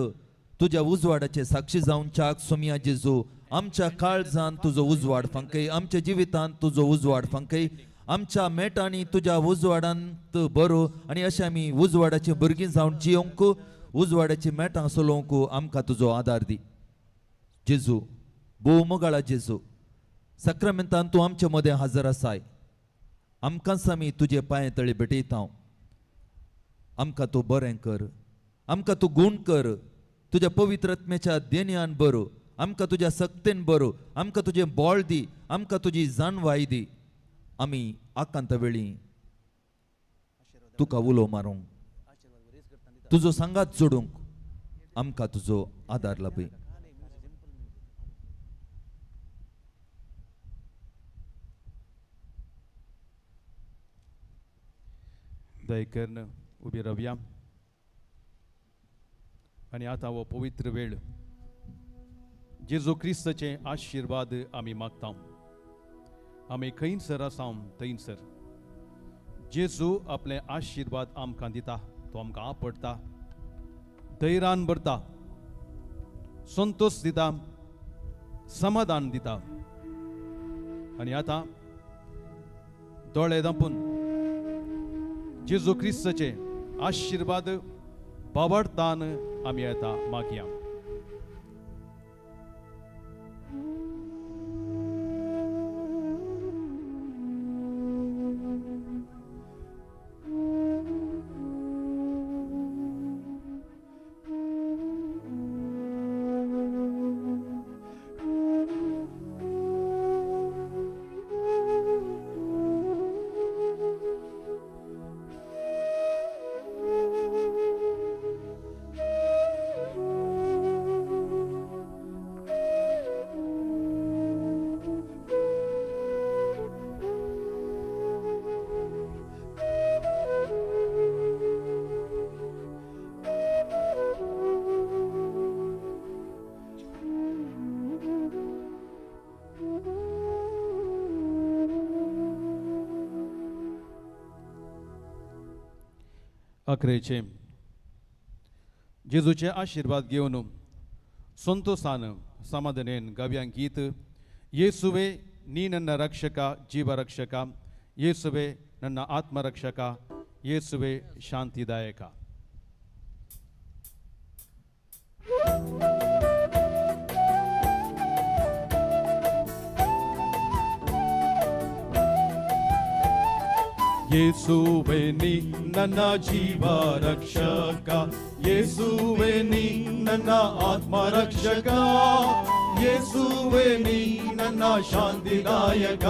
तुज्या उजवाडाचे साक्षी जावच्याक सोम्या जेजू आमच्या काळजान तुजो उजवाड फांकय, आमच्या जिवितांत तुजो उजवाड फांकय, आमच्या मेटांनी तुज्या उजवाडांत बरो आनी अशें आमी उजवाडाचे भुरगीं जावन जियोवंक, उजवाडाची मेटां चलोवंक आमकां तुजो आदार दी. जेजू, भोव मोगाळा जेजू, साक्रामेंतान तूं आमचे मदें हजर आसाय. आमकांच आमी तुजे पांये तळी भेटयता. आमकां तूं बरें कर, आमकां तूं गूण कर, तुज्या पवित्र आत्म्याच्या देणयान बरो, आमकां तुज्या सक्तेन बरो, आमकां तुजें बळ दी, आमकां तुजी जाणवाय दी. आमी आकांत वेळी तुका उलो मारूंक, तुजो सांगात जोडूंक आमकां तुजो आदार लाभय. दयकर्ण उबी रावया आनी आतां हो पवित्र वेळ जेजू क्रिस्ताचे आशिर्वाद आमी मागता. आमी खंयसर आसा थंयसर जेजू आपले आशिर्वाद आमकां दिता. तो आमकां आपडटा, धैर्यान भरता, संतोष दिता, समाधान दिता. आनी आतां दोळे धांपून जेजू क्रिस्ताचे आशिर्वाद बावडतान आमी आतां मागया. अकरेचे जेजूचे आशिर्वाद घेवन संतोषान समाधानेन गावया गीत येसुवे नी ನನ್ನ ರಕ್ಷಕ ಜೀವ ರಕ್ಷಕ, ಯೇಸುವೆ ನನ್ನ ಆತ್ಮರಕ್ಷಕ, ಯೇಸುವೆ ಶಾಂತಿದಾಯಕ. ಯೇಸುವೆ ನೀ ನನ್ನ ಜೀವ ರಕ್ಷಕ, ಯೇಸುವೆ ನೀ ನನ್ನ ಆತ್ಮ ರಕ್ಷಕ, ಯೇಸುವೆ ನೀ ನನ್ನ ಶಾಂತಿದಾಯಕ,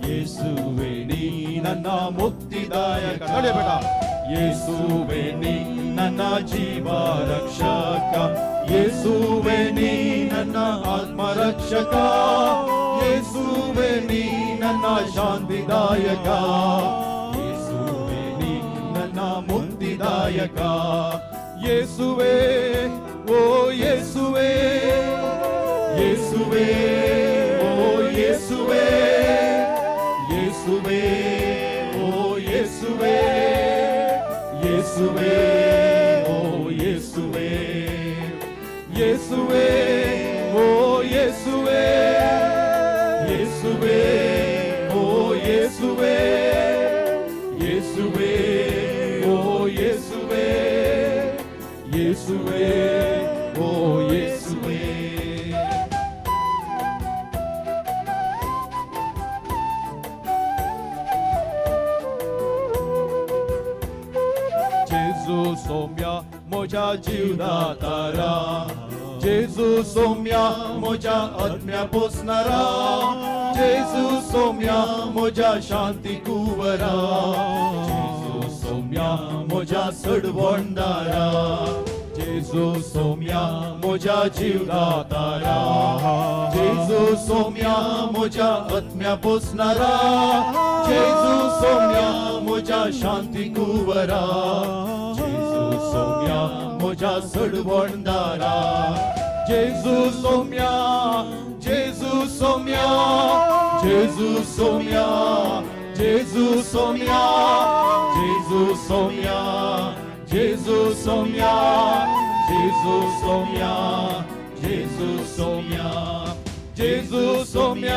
ಯೇಸುವೆ ನೀ ನನ್ನ ಮುಕ್ತಿದಾಯಕ. ಯೇಸುವೆ ನೀ ನನ್ನ ಜೀವ ರಕ್ಷಕ, ಯೇಸುವೆ ನೀ ನನ್ನ ಆತ್ಮ ರಕ್ಷಕ, ಯೇಸುವೆ ನೀ ನನ್ನ ಶಾಂತಿದಾಯಕ, ಯೇಸುವೆ ನೀ ನನ್ನ ಮುಕ್ತಿದಾಯಕ. ಯೇಸುವೆ ಓ ಯೇಸುವೆ, ಯೇಸುವೆ ಓ ಯೇಸುವೆ, ಯೇಸುವೆ ಓ ಯೇಸುವೆ, ಯೇಸುವೆ ಓ ಯೇಸುವೆ, ಯೇಸುವೆ ಓ ಯೇಸುವೆ, ಯೇಸುವೆ ಓ ಯೇಸುವೆ, ಯೇಸುವೆ ಓ ಯೇಸುವೆ, ಯೇಸುವೆ ಓ ಯೇಸುವೆ. जेजू सौम्य म्हज्या जीवदातारा, जेजू सौम्य म्हज्या आत्म्या पोसणारा, जेजू सौम्य म्हज्या शांती कुंवरा, जेजू सौम्य म्हज्या सडवणदारा, जेजू सौम्य म्हज्या जीवदातारा, जेजू सौम्य म्हज्या आत्म्या पोसणारा, जेजू सौम्य म्हज्या शांती कुंवरा, जेजू सौम्य म्हज्या सडवणदारा. जेजू सौम्य, जेजू सौम्य, जेजू सौम्य, जेजू सौम्य, जेजू सौम्य, जेजू सौम्य, जेजू सौम्य, जेजू सौम्य, जेजू सौम्य,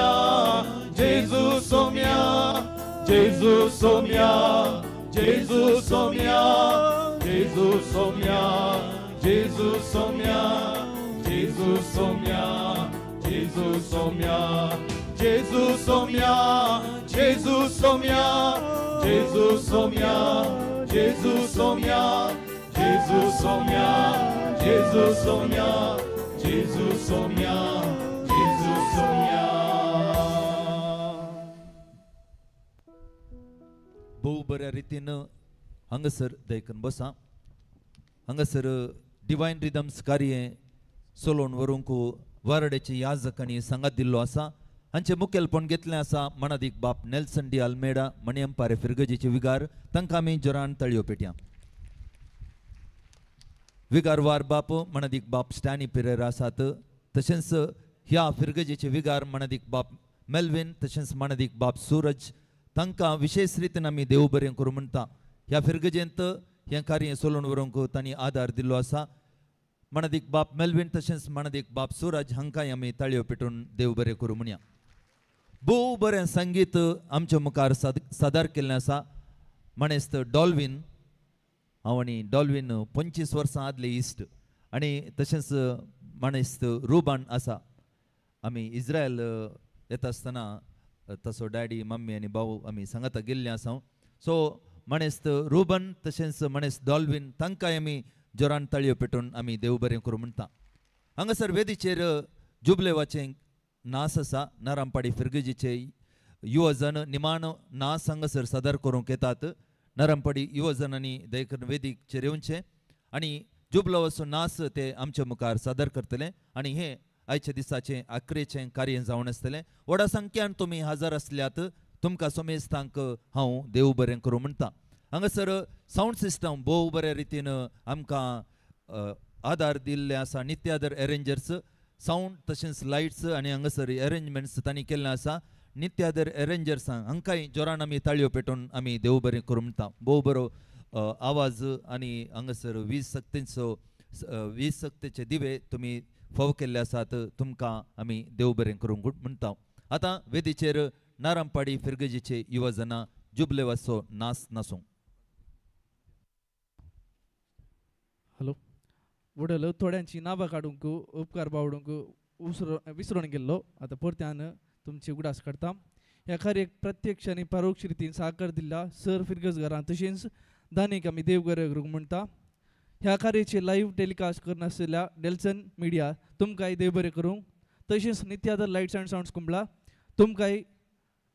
जेजू सौम्य, जेजू सौम्य, जेजू सौम्य, जेजू सौम्य, जेजू सौम्य, जेजू सौम्य, जेजू सौम्य, जेजू सोम्या, जेजू सोम्या, जेजू सोम्या, जेजू सोम्या, जेजू सोम्या, जेजू सोम्या, जेजू सोम्या, जेजू सोम्या. भोव बऱ्या रितीन हांगासर दयकन बसा. हांगासर डिवायन रिदम्स कार्य चलोवन व्हरूंक वारड्याचे याजकांनी सांगात दिल्लो आसा. हांचें मुखेलपण घेतलें आसा मणादीक बाप नेल्सन डी आल्मेडा मणयमपारे फिरगजेचे विगार. तांकां आमी जोरान तळयो पेटया. विगार वार बाप मणादीक बाप स्टॅनी पिरेरा आसात. तशेंच ह्या फिरगजेचे विगार मणादीक बाप मेल्विन तशेंच मणादीक बाप सूरज तांकां विशेष रितीन आमी देव बरें करूं म्हणटा. ह्या फिरगजेंत हें कार्य चलोवन व्हरूंक तांणी आदार दिल्लो आसा. मणादीक बाप मेल्विन तशेंच मणादीक बाप सूरज हांकांय आमी ताळयो पेटून देव बरें करूं म्हणया. भोव बरें संगीत आमच्या मुखार सादर केल्लें आसा. माणेस्त डॉल्विन, हांव आनी डॉल्विन 25 वर्सां आदले इश्ट आनी तशेंच माणेस्त रुबान आसा. आमी इस्रायल येता आसतना तसो डॅडी मम्मी आनी भाऊ आमी सांगाता गेल्ले आसा. सो माणेस्त रुबन तशेंच माणेस्त डॉल्विन तांकांय आमी जोरान ताळयो पेटून आमी देव बरें करूं म्हणटा. हांगासर वेदीचेर जुबलेवाचें नास आसा. नारामपाडी फिरगजीचे युवजन निमाणो नास हांगासर सादर करूंक येतात. नारामपाडी युवजनांनी दयकन वेदीचेर येवचें आनी जुबलावाचो नास ते आमच्या मुखार सादर करतले आनी हें आयच्या दिसाचें आखरेचें कार्य जावन आसतलें. व्हडा संख्यान तुमी हजर आसल्यात तुमकां समेस्तांक हांव देव बरें करूं म्हणटा. हांगासर सावंड सिस्टम भोव बऱ्या रितीन आमकां आदार दिल्ले आसा. नित्यादर एरेंजर्स सावंड तशेंच लायट्स आनी हांगासर एरेंजमेंट्स तांणी केल्ले आसा. नित्यादर एरेंजर्सांक हांकांय जोरान आमी ताळयो पेटोवन आमी देव बरें करूं म्हणटा. भोव बरो आवाज आनी हांगासर वीज सक्तेचो वीज सक्तेचे दिवे तुमी फाव केल्ले आसात. तुमकां आमी देव बरें करूंक म्हणटा. आतां वेदीचेर नारामपाडी फिरगजीचे युवजना जुबलेवाचो नास नासूं. हॅलो वडल थोड्यांची नांवां काडूंक उपकार बावडूंक विसरून गेल्लो. आतां परत्यान तुमची उगडास काडटा. ह्या कार्याक प्रत्यक्ष आनी परोक्ष रितीन साकर दिल्ल्या सर फिरगजगारां तशेंच दानीक आमी देव बरें करूंक म्हणटा. ह्या कार्याचे लायव्ह टेलिकास्ट करनासलेल्या डेल्सन मिडिया तुमकांय देव बरें करूंक. तशेंच नित्यादर लायट्स अँड सावंड्स कुंबळा तुमकांय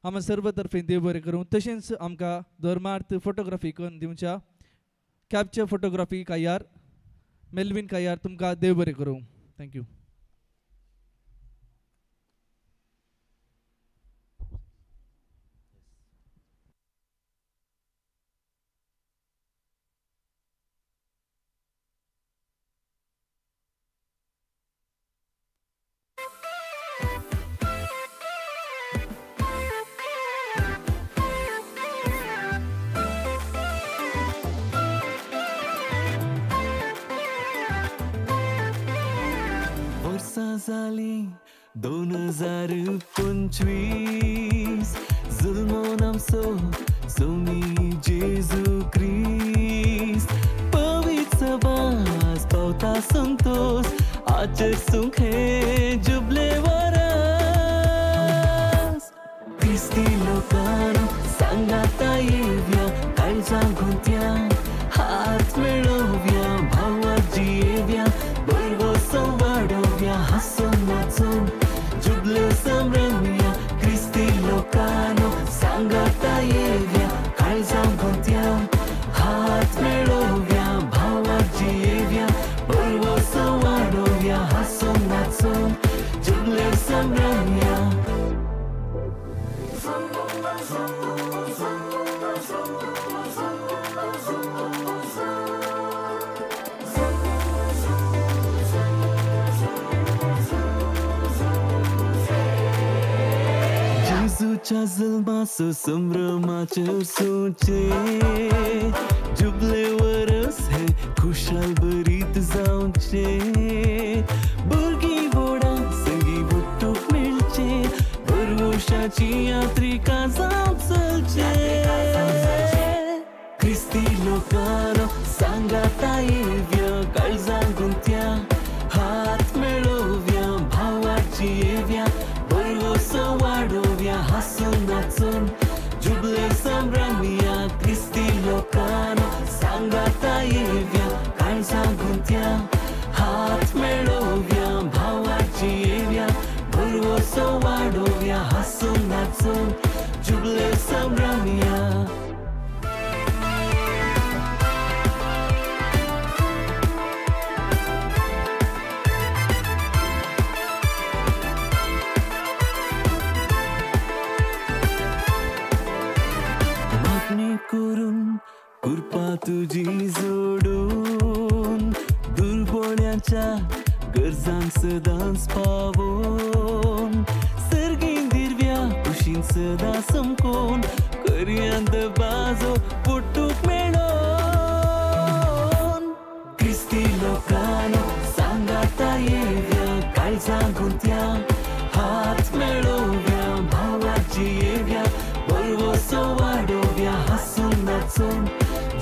आमकां सर्व तर्फेन देव बरें करूं. तशेंच आमकां धर्मार्थ फोटोग्राफी करून दिवच्या कॅप्चर फोटोग्राफी कायार मेल्विन कायार तुमकां देव बरें करूं. Thank you. झाली 2025 जुल्मोन आमचो सोमी जेजू क्रिस्त पवित्र सभास पावता संतोष आचर सुख हे जुबले वरस क्रिस्ती लोकांनो सांगाता येव्या काळजा गुंत्या हात मेळोव्या भावा जियेव्या बरवसो वाडोव्या हासून नाचून जुबले संभ्रमया क्रिस्ती लोकांनो सांगाता येव्या काळजा गुंत्या हात मेळोव्या भावा जियेव्या बरवसो वाडोव्या हासून नाचून जुबले संभ्रमया. जेजूच्या जल्माचो संभ्रमाचेर सोचे जुबले वरस हे खुशाल भरीत जावचे भुरगीं व्हडां संगी वट्टूक मेळचे बरवशाची यात्रिका जावं चलचे क्रिस्ती लोकांनो सांगाता येव्या काळजा गुंत्या हात मेळोव्या भावाची येव्या बरवसो वाडोव्या नाचून जुबले संभ्रमया. मागणी करून कृपा तुजी जोडून दुर्बोळ्यांच्या गरजांक सदांच पावोन सर्गीन दिरव्या कुशीन सदां समकोन करया दबाजो पोटूक मेळोन. क्रिस्ती लोकांनो सांगाता येव्या काळजां गुंत्या हात मेळोव्या भावाची येव्या बरवसो वाडोव्या हासून नाचून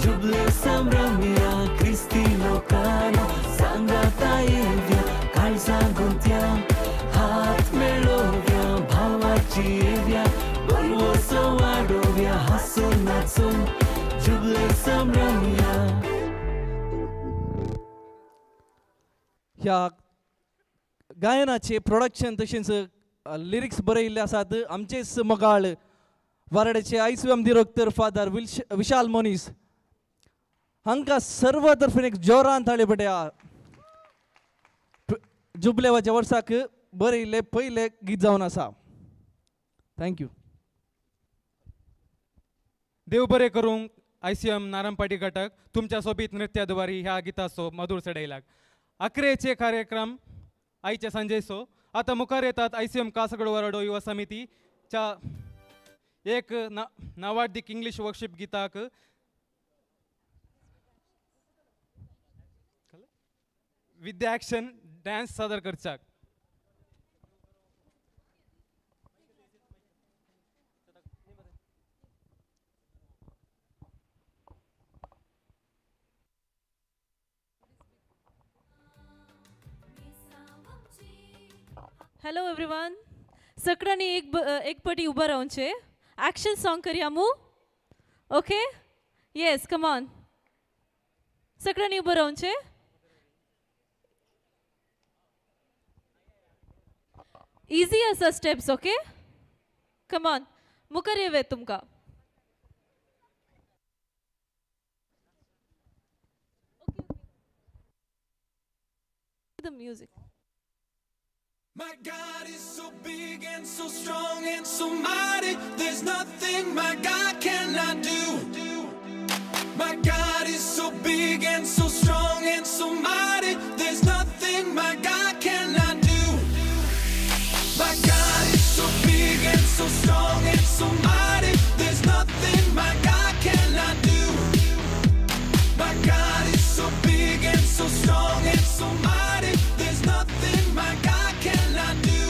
जुबले संभ्रमया. क्रिस्ती लोकांनो सांगाता येव्या काळजां गुंत्या हात मेळोव्या भावाची येव्या बरवसो वाडोव्या हासून नाचून जुबले संभ्रमया. ह्या गायनाचे प्रोडक्शन तशेंच लिरिक्स बरयिल्ले आसात आमचेच मोगाळ वाराड्याचे आयसीएम दिरोक्तर फादर विशाल मोनीस हांकां सर्व तर्फेन एक जोरान ताळयो पडया. जुबलेवाच्या वर्साक बरयिल्लें पयलें गीत जावन आसा. Thank you. देव बरें करूंक आयसीएम नारायणपाटी घटक तुमच्या सोबीत नृत्याद्वारी ह्या गिताचो मधुर चडयलाक. अकरेचे कार्यक्रम आयचे सांजेचो आतां मुखार येतात आयसीएम कासगड वराडो युवा समितीच्या एक नावाडदीक इंग्लीश वर्कशीप गिताक विद्या ॲक्शन डान्स सादर करचाक. हॅलो एवरीवन, सगळ्यांनी एक पटी उभं रावचे ॲक्शन सॉन्ग करूया मू. ओके, येस, कम ऑन, सगळ्यांनी उभं रावचे. इझी आसा स्टेप्स. ओके, कम ऑन, मुखार येवया तुमकां. The music. My God is so big and so strong and so mighty. There's nothing my God cannot do. My God is so big and so strong and so mighty. There's nothing my God cannot do. My God is so big and so strong and so mighty. There's nothing my God cannot do. My God is so big and so strong and so mighty. There's nothing my God cannot do.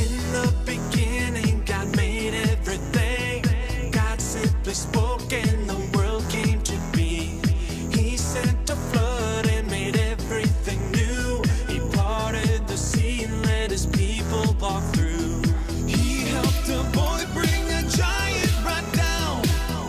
In the beginning, God made everything. God simply spoke and the world came to be. He sent a flood and made everything new. He parted the sea and let his people walk through. He helped a boy bring a giant right down.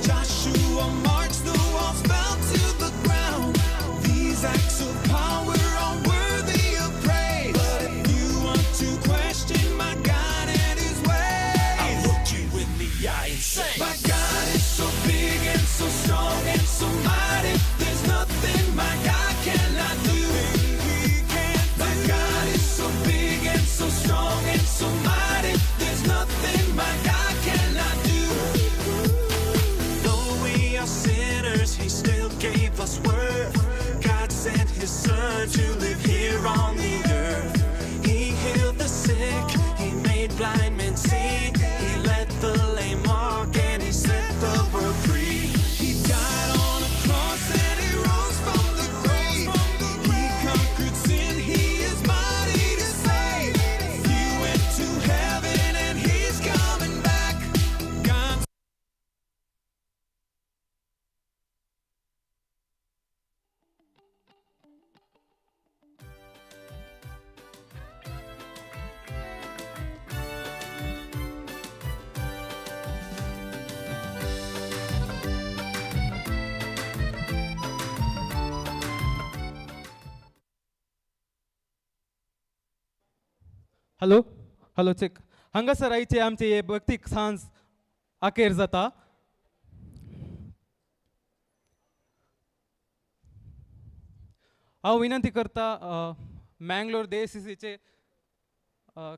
Joshua marched, the walls fell to the ground. These acts of power are worthy of praise. But if you want to question my God and his ways, I'll look you in the eye and say, my God is so big and so strong and so mighty. There's nothing my God cannot do. My God is so big and so strong and so mighty. There's nothing my God cannot do. Though we are sinners, he still gave us worth. God sent his son to live here on the earth. He healed the sick, he made blind men see. He let the lame walk and he set the world free. He died on a cross and he rose from the grave. He conquered sin, he is mighty to save. He went to heaven and he's coming back. God. Hello, hello, check. हांगासर आयचे आमचे हे भक्तीक सांज अखेर जाता. हांव विनंती करता मँगलोर देसीसीचे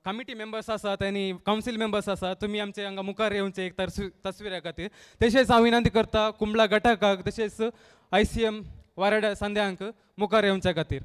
कमिटी मेंबर्स आसात आनी कावन्सील मेंबर्स आसात, तुमी आमचे हांगा मुखार येवचे एक तस्वीरा खातीर. तशेंच हांव विनंती करता कुंबला घटकाक तशेंच ICM वाराडा संध्यांक मुखार येवच्या खातीर.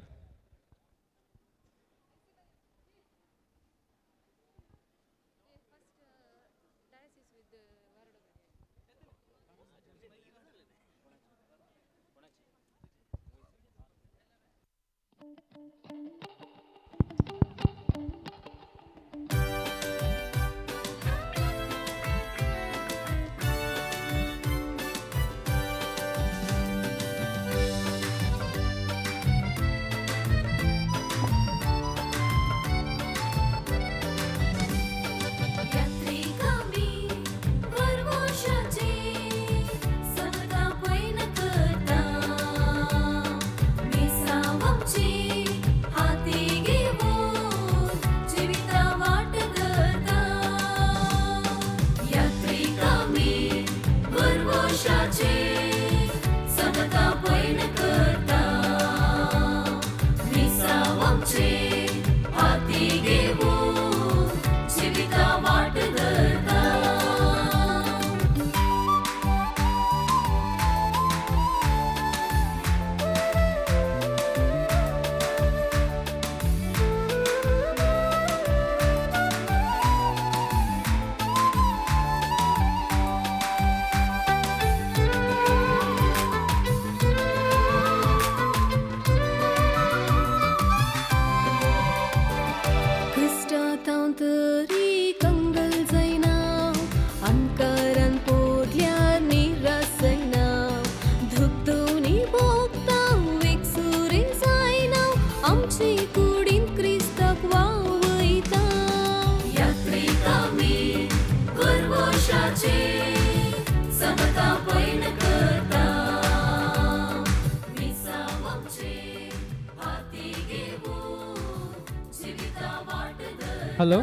हॅलो,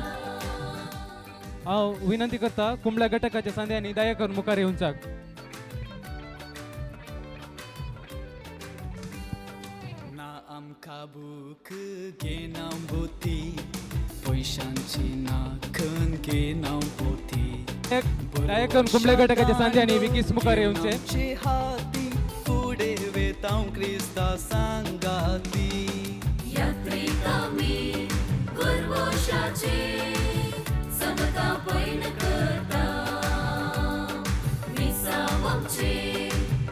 हांव विनंती करता कुंबला घटकाच्या संध्यांनी दया करून मुखार येवच्याक. ना आमकां भूक घेना बोती, पयशांची ना खन घेना पोती. दया करून कुंबला घटकाच्या संध्यांनी विकीस मुखार येवचे. हाती फुडें वेता क्रिस्ता सांगाती. यात्रिकामी गुरवशाचे समता पैन करता, मिसावांचे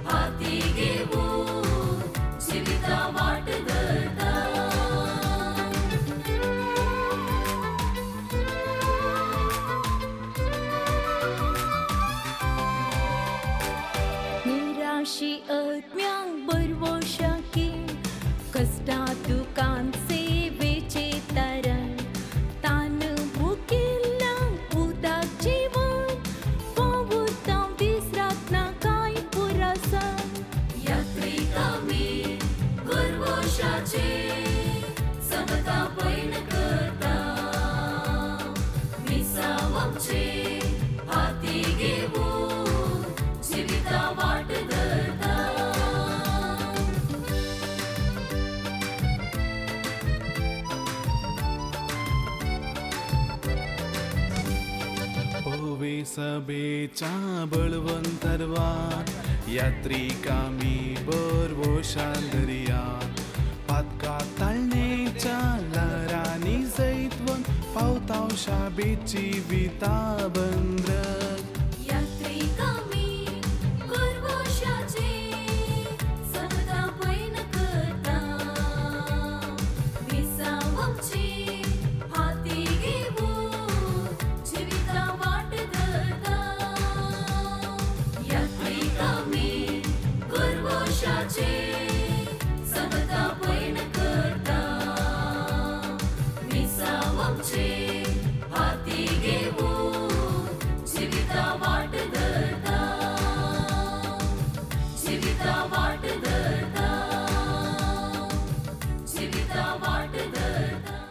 हाती घेऊन जिविता वाट धरता. निराशी आत्म्यांक बरवशाकी कष्टा दुकान सेवेचे तरण तान भुकेल्ला उदक जीवन पावता दीस रात ना काय पुरासा. यात्रिकामी गुरवशाचे समता पैन करता, मिसावांचे हाती घेऊन जिविता वाट धरता. सभेच्या बळवंतरवा यात्रिकामी बरवोशा दर्या पातका ताळणेच्या ल्हारांनी जैतवन पावताव शाबेची विताबन.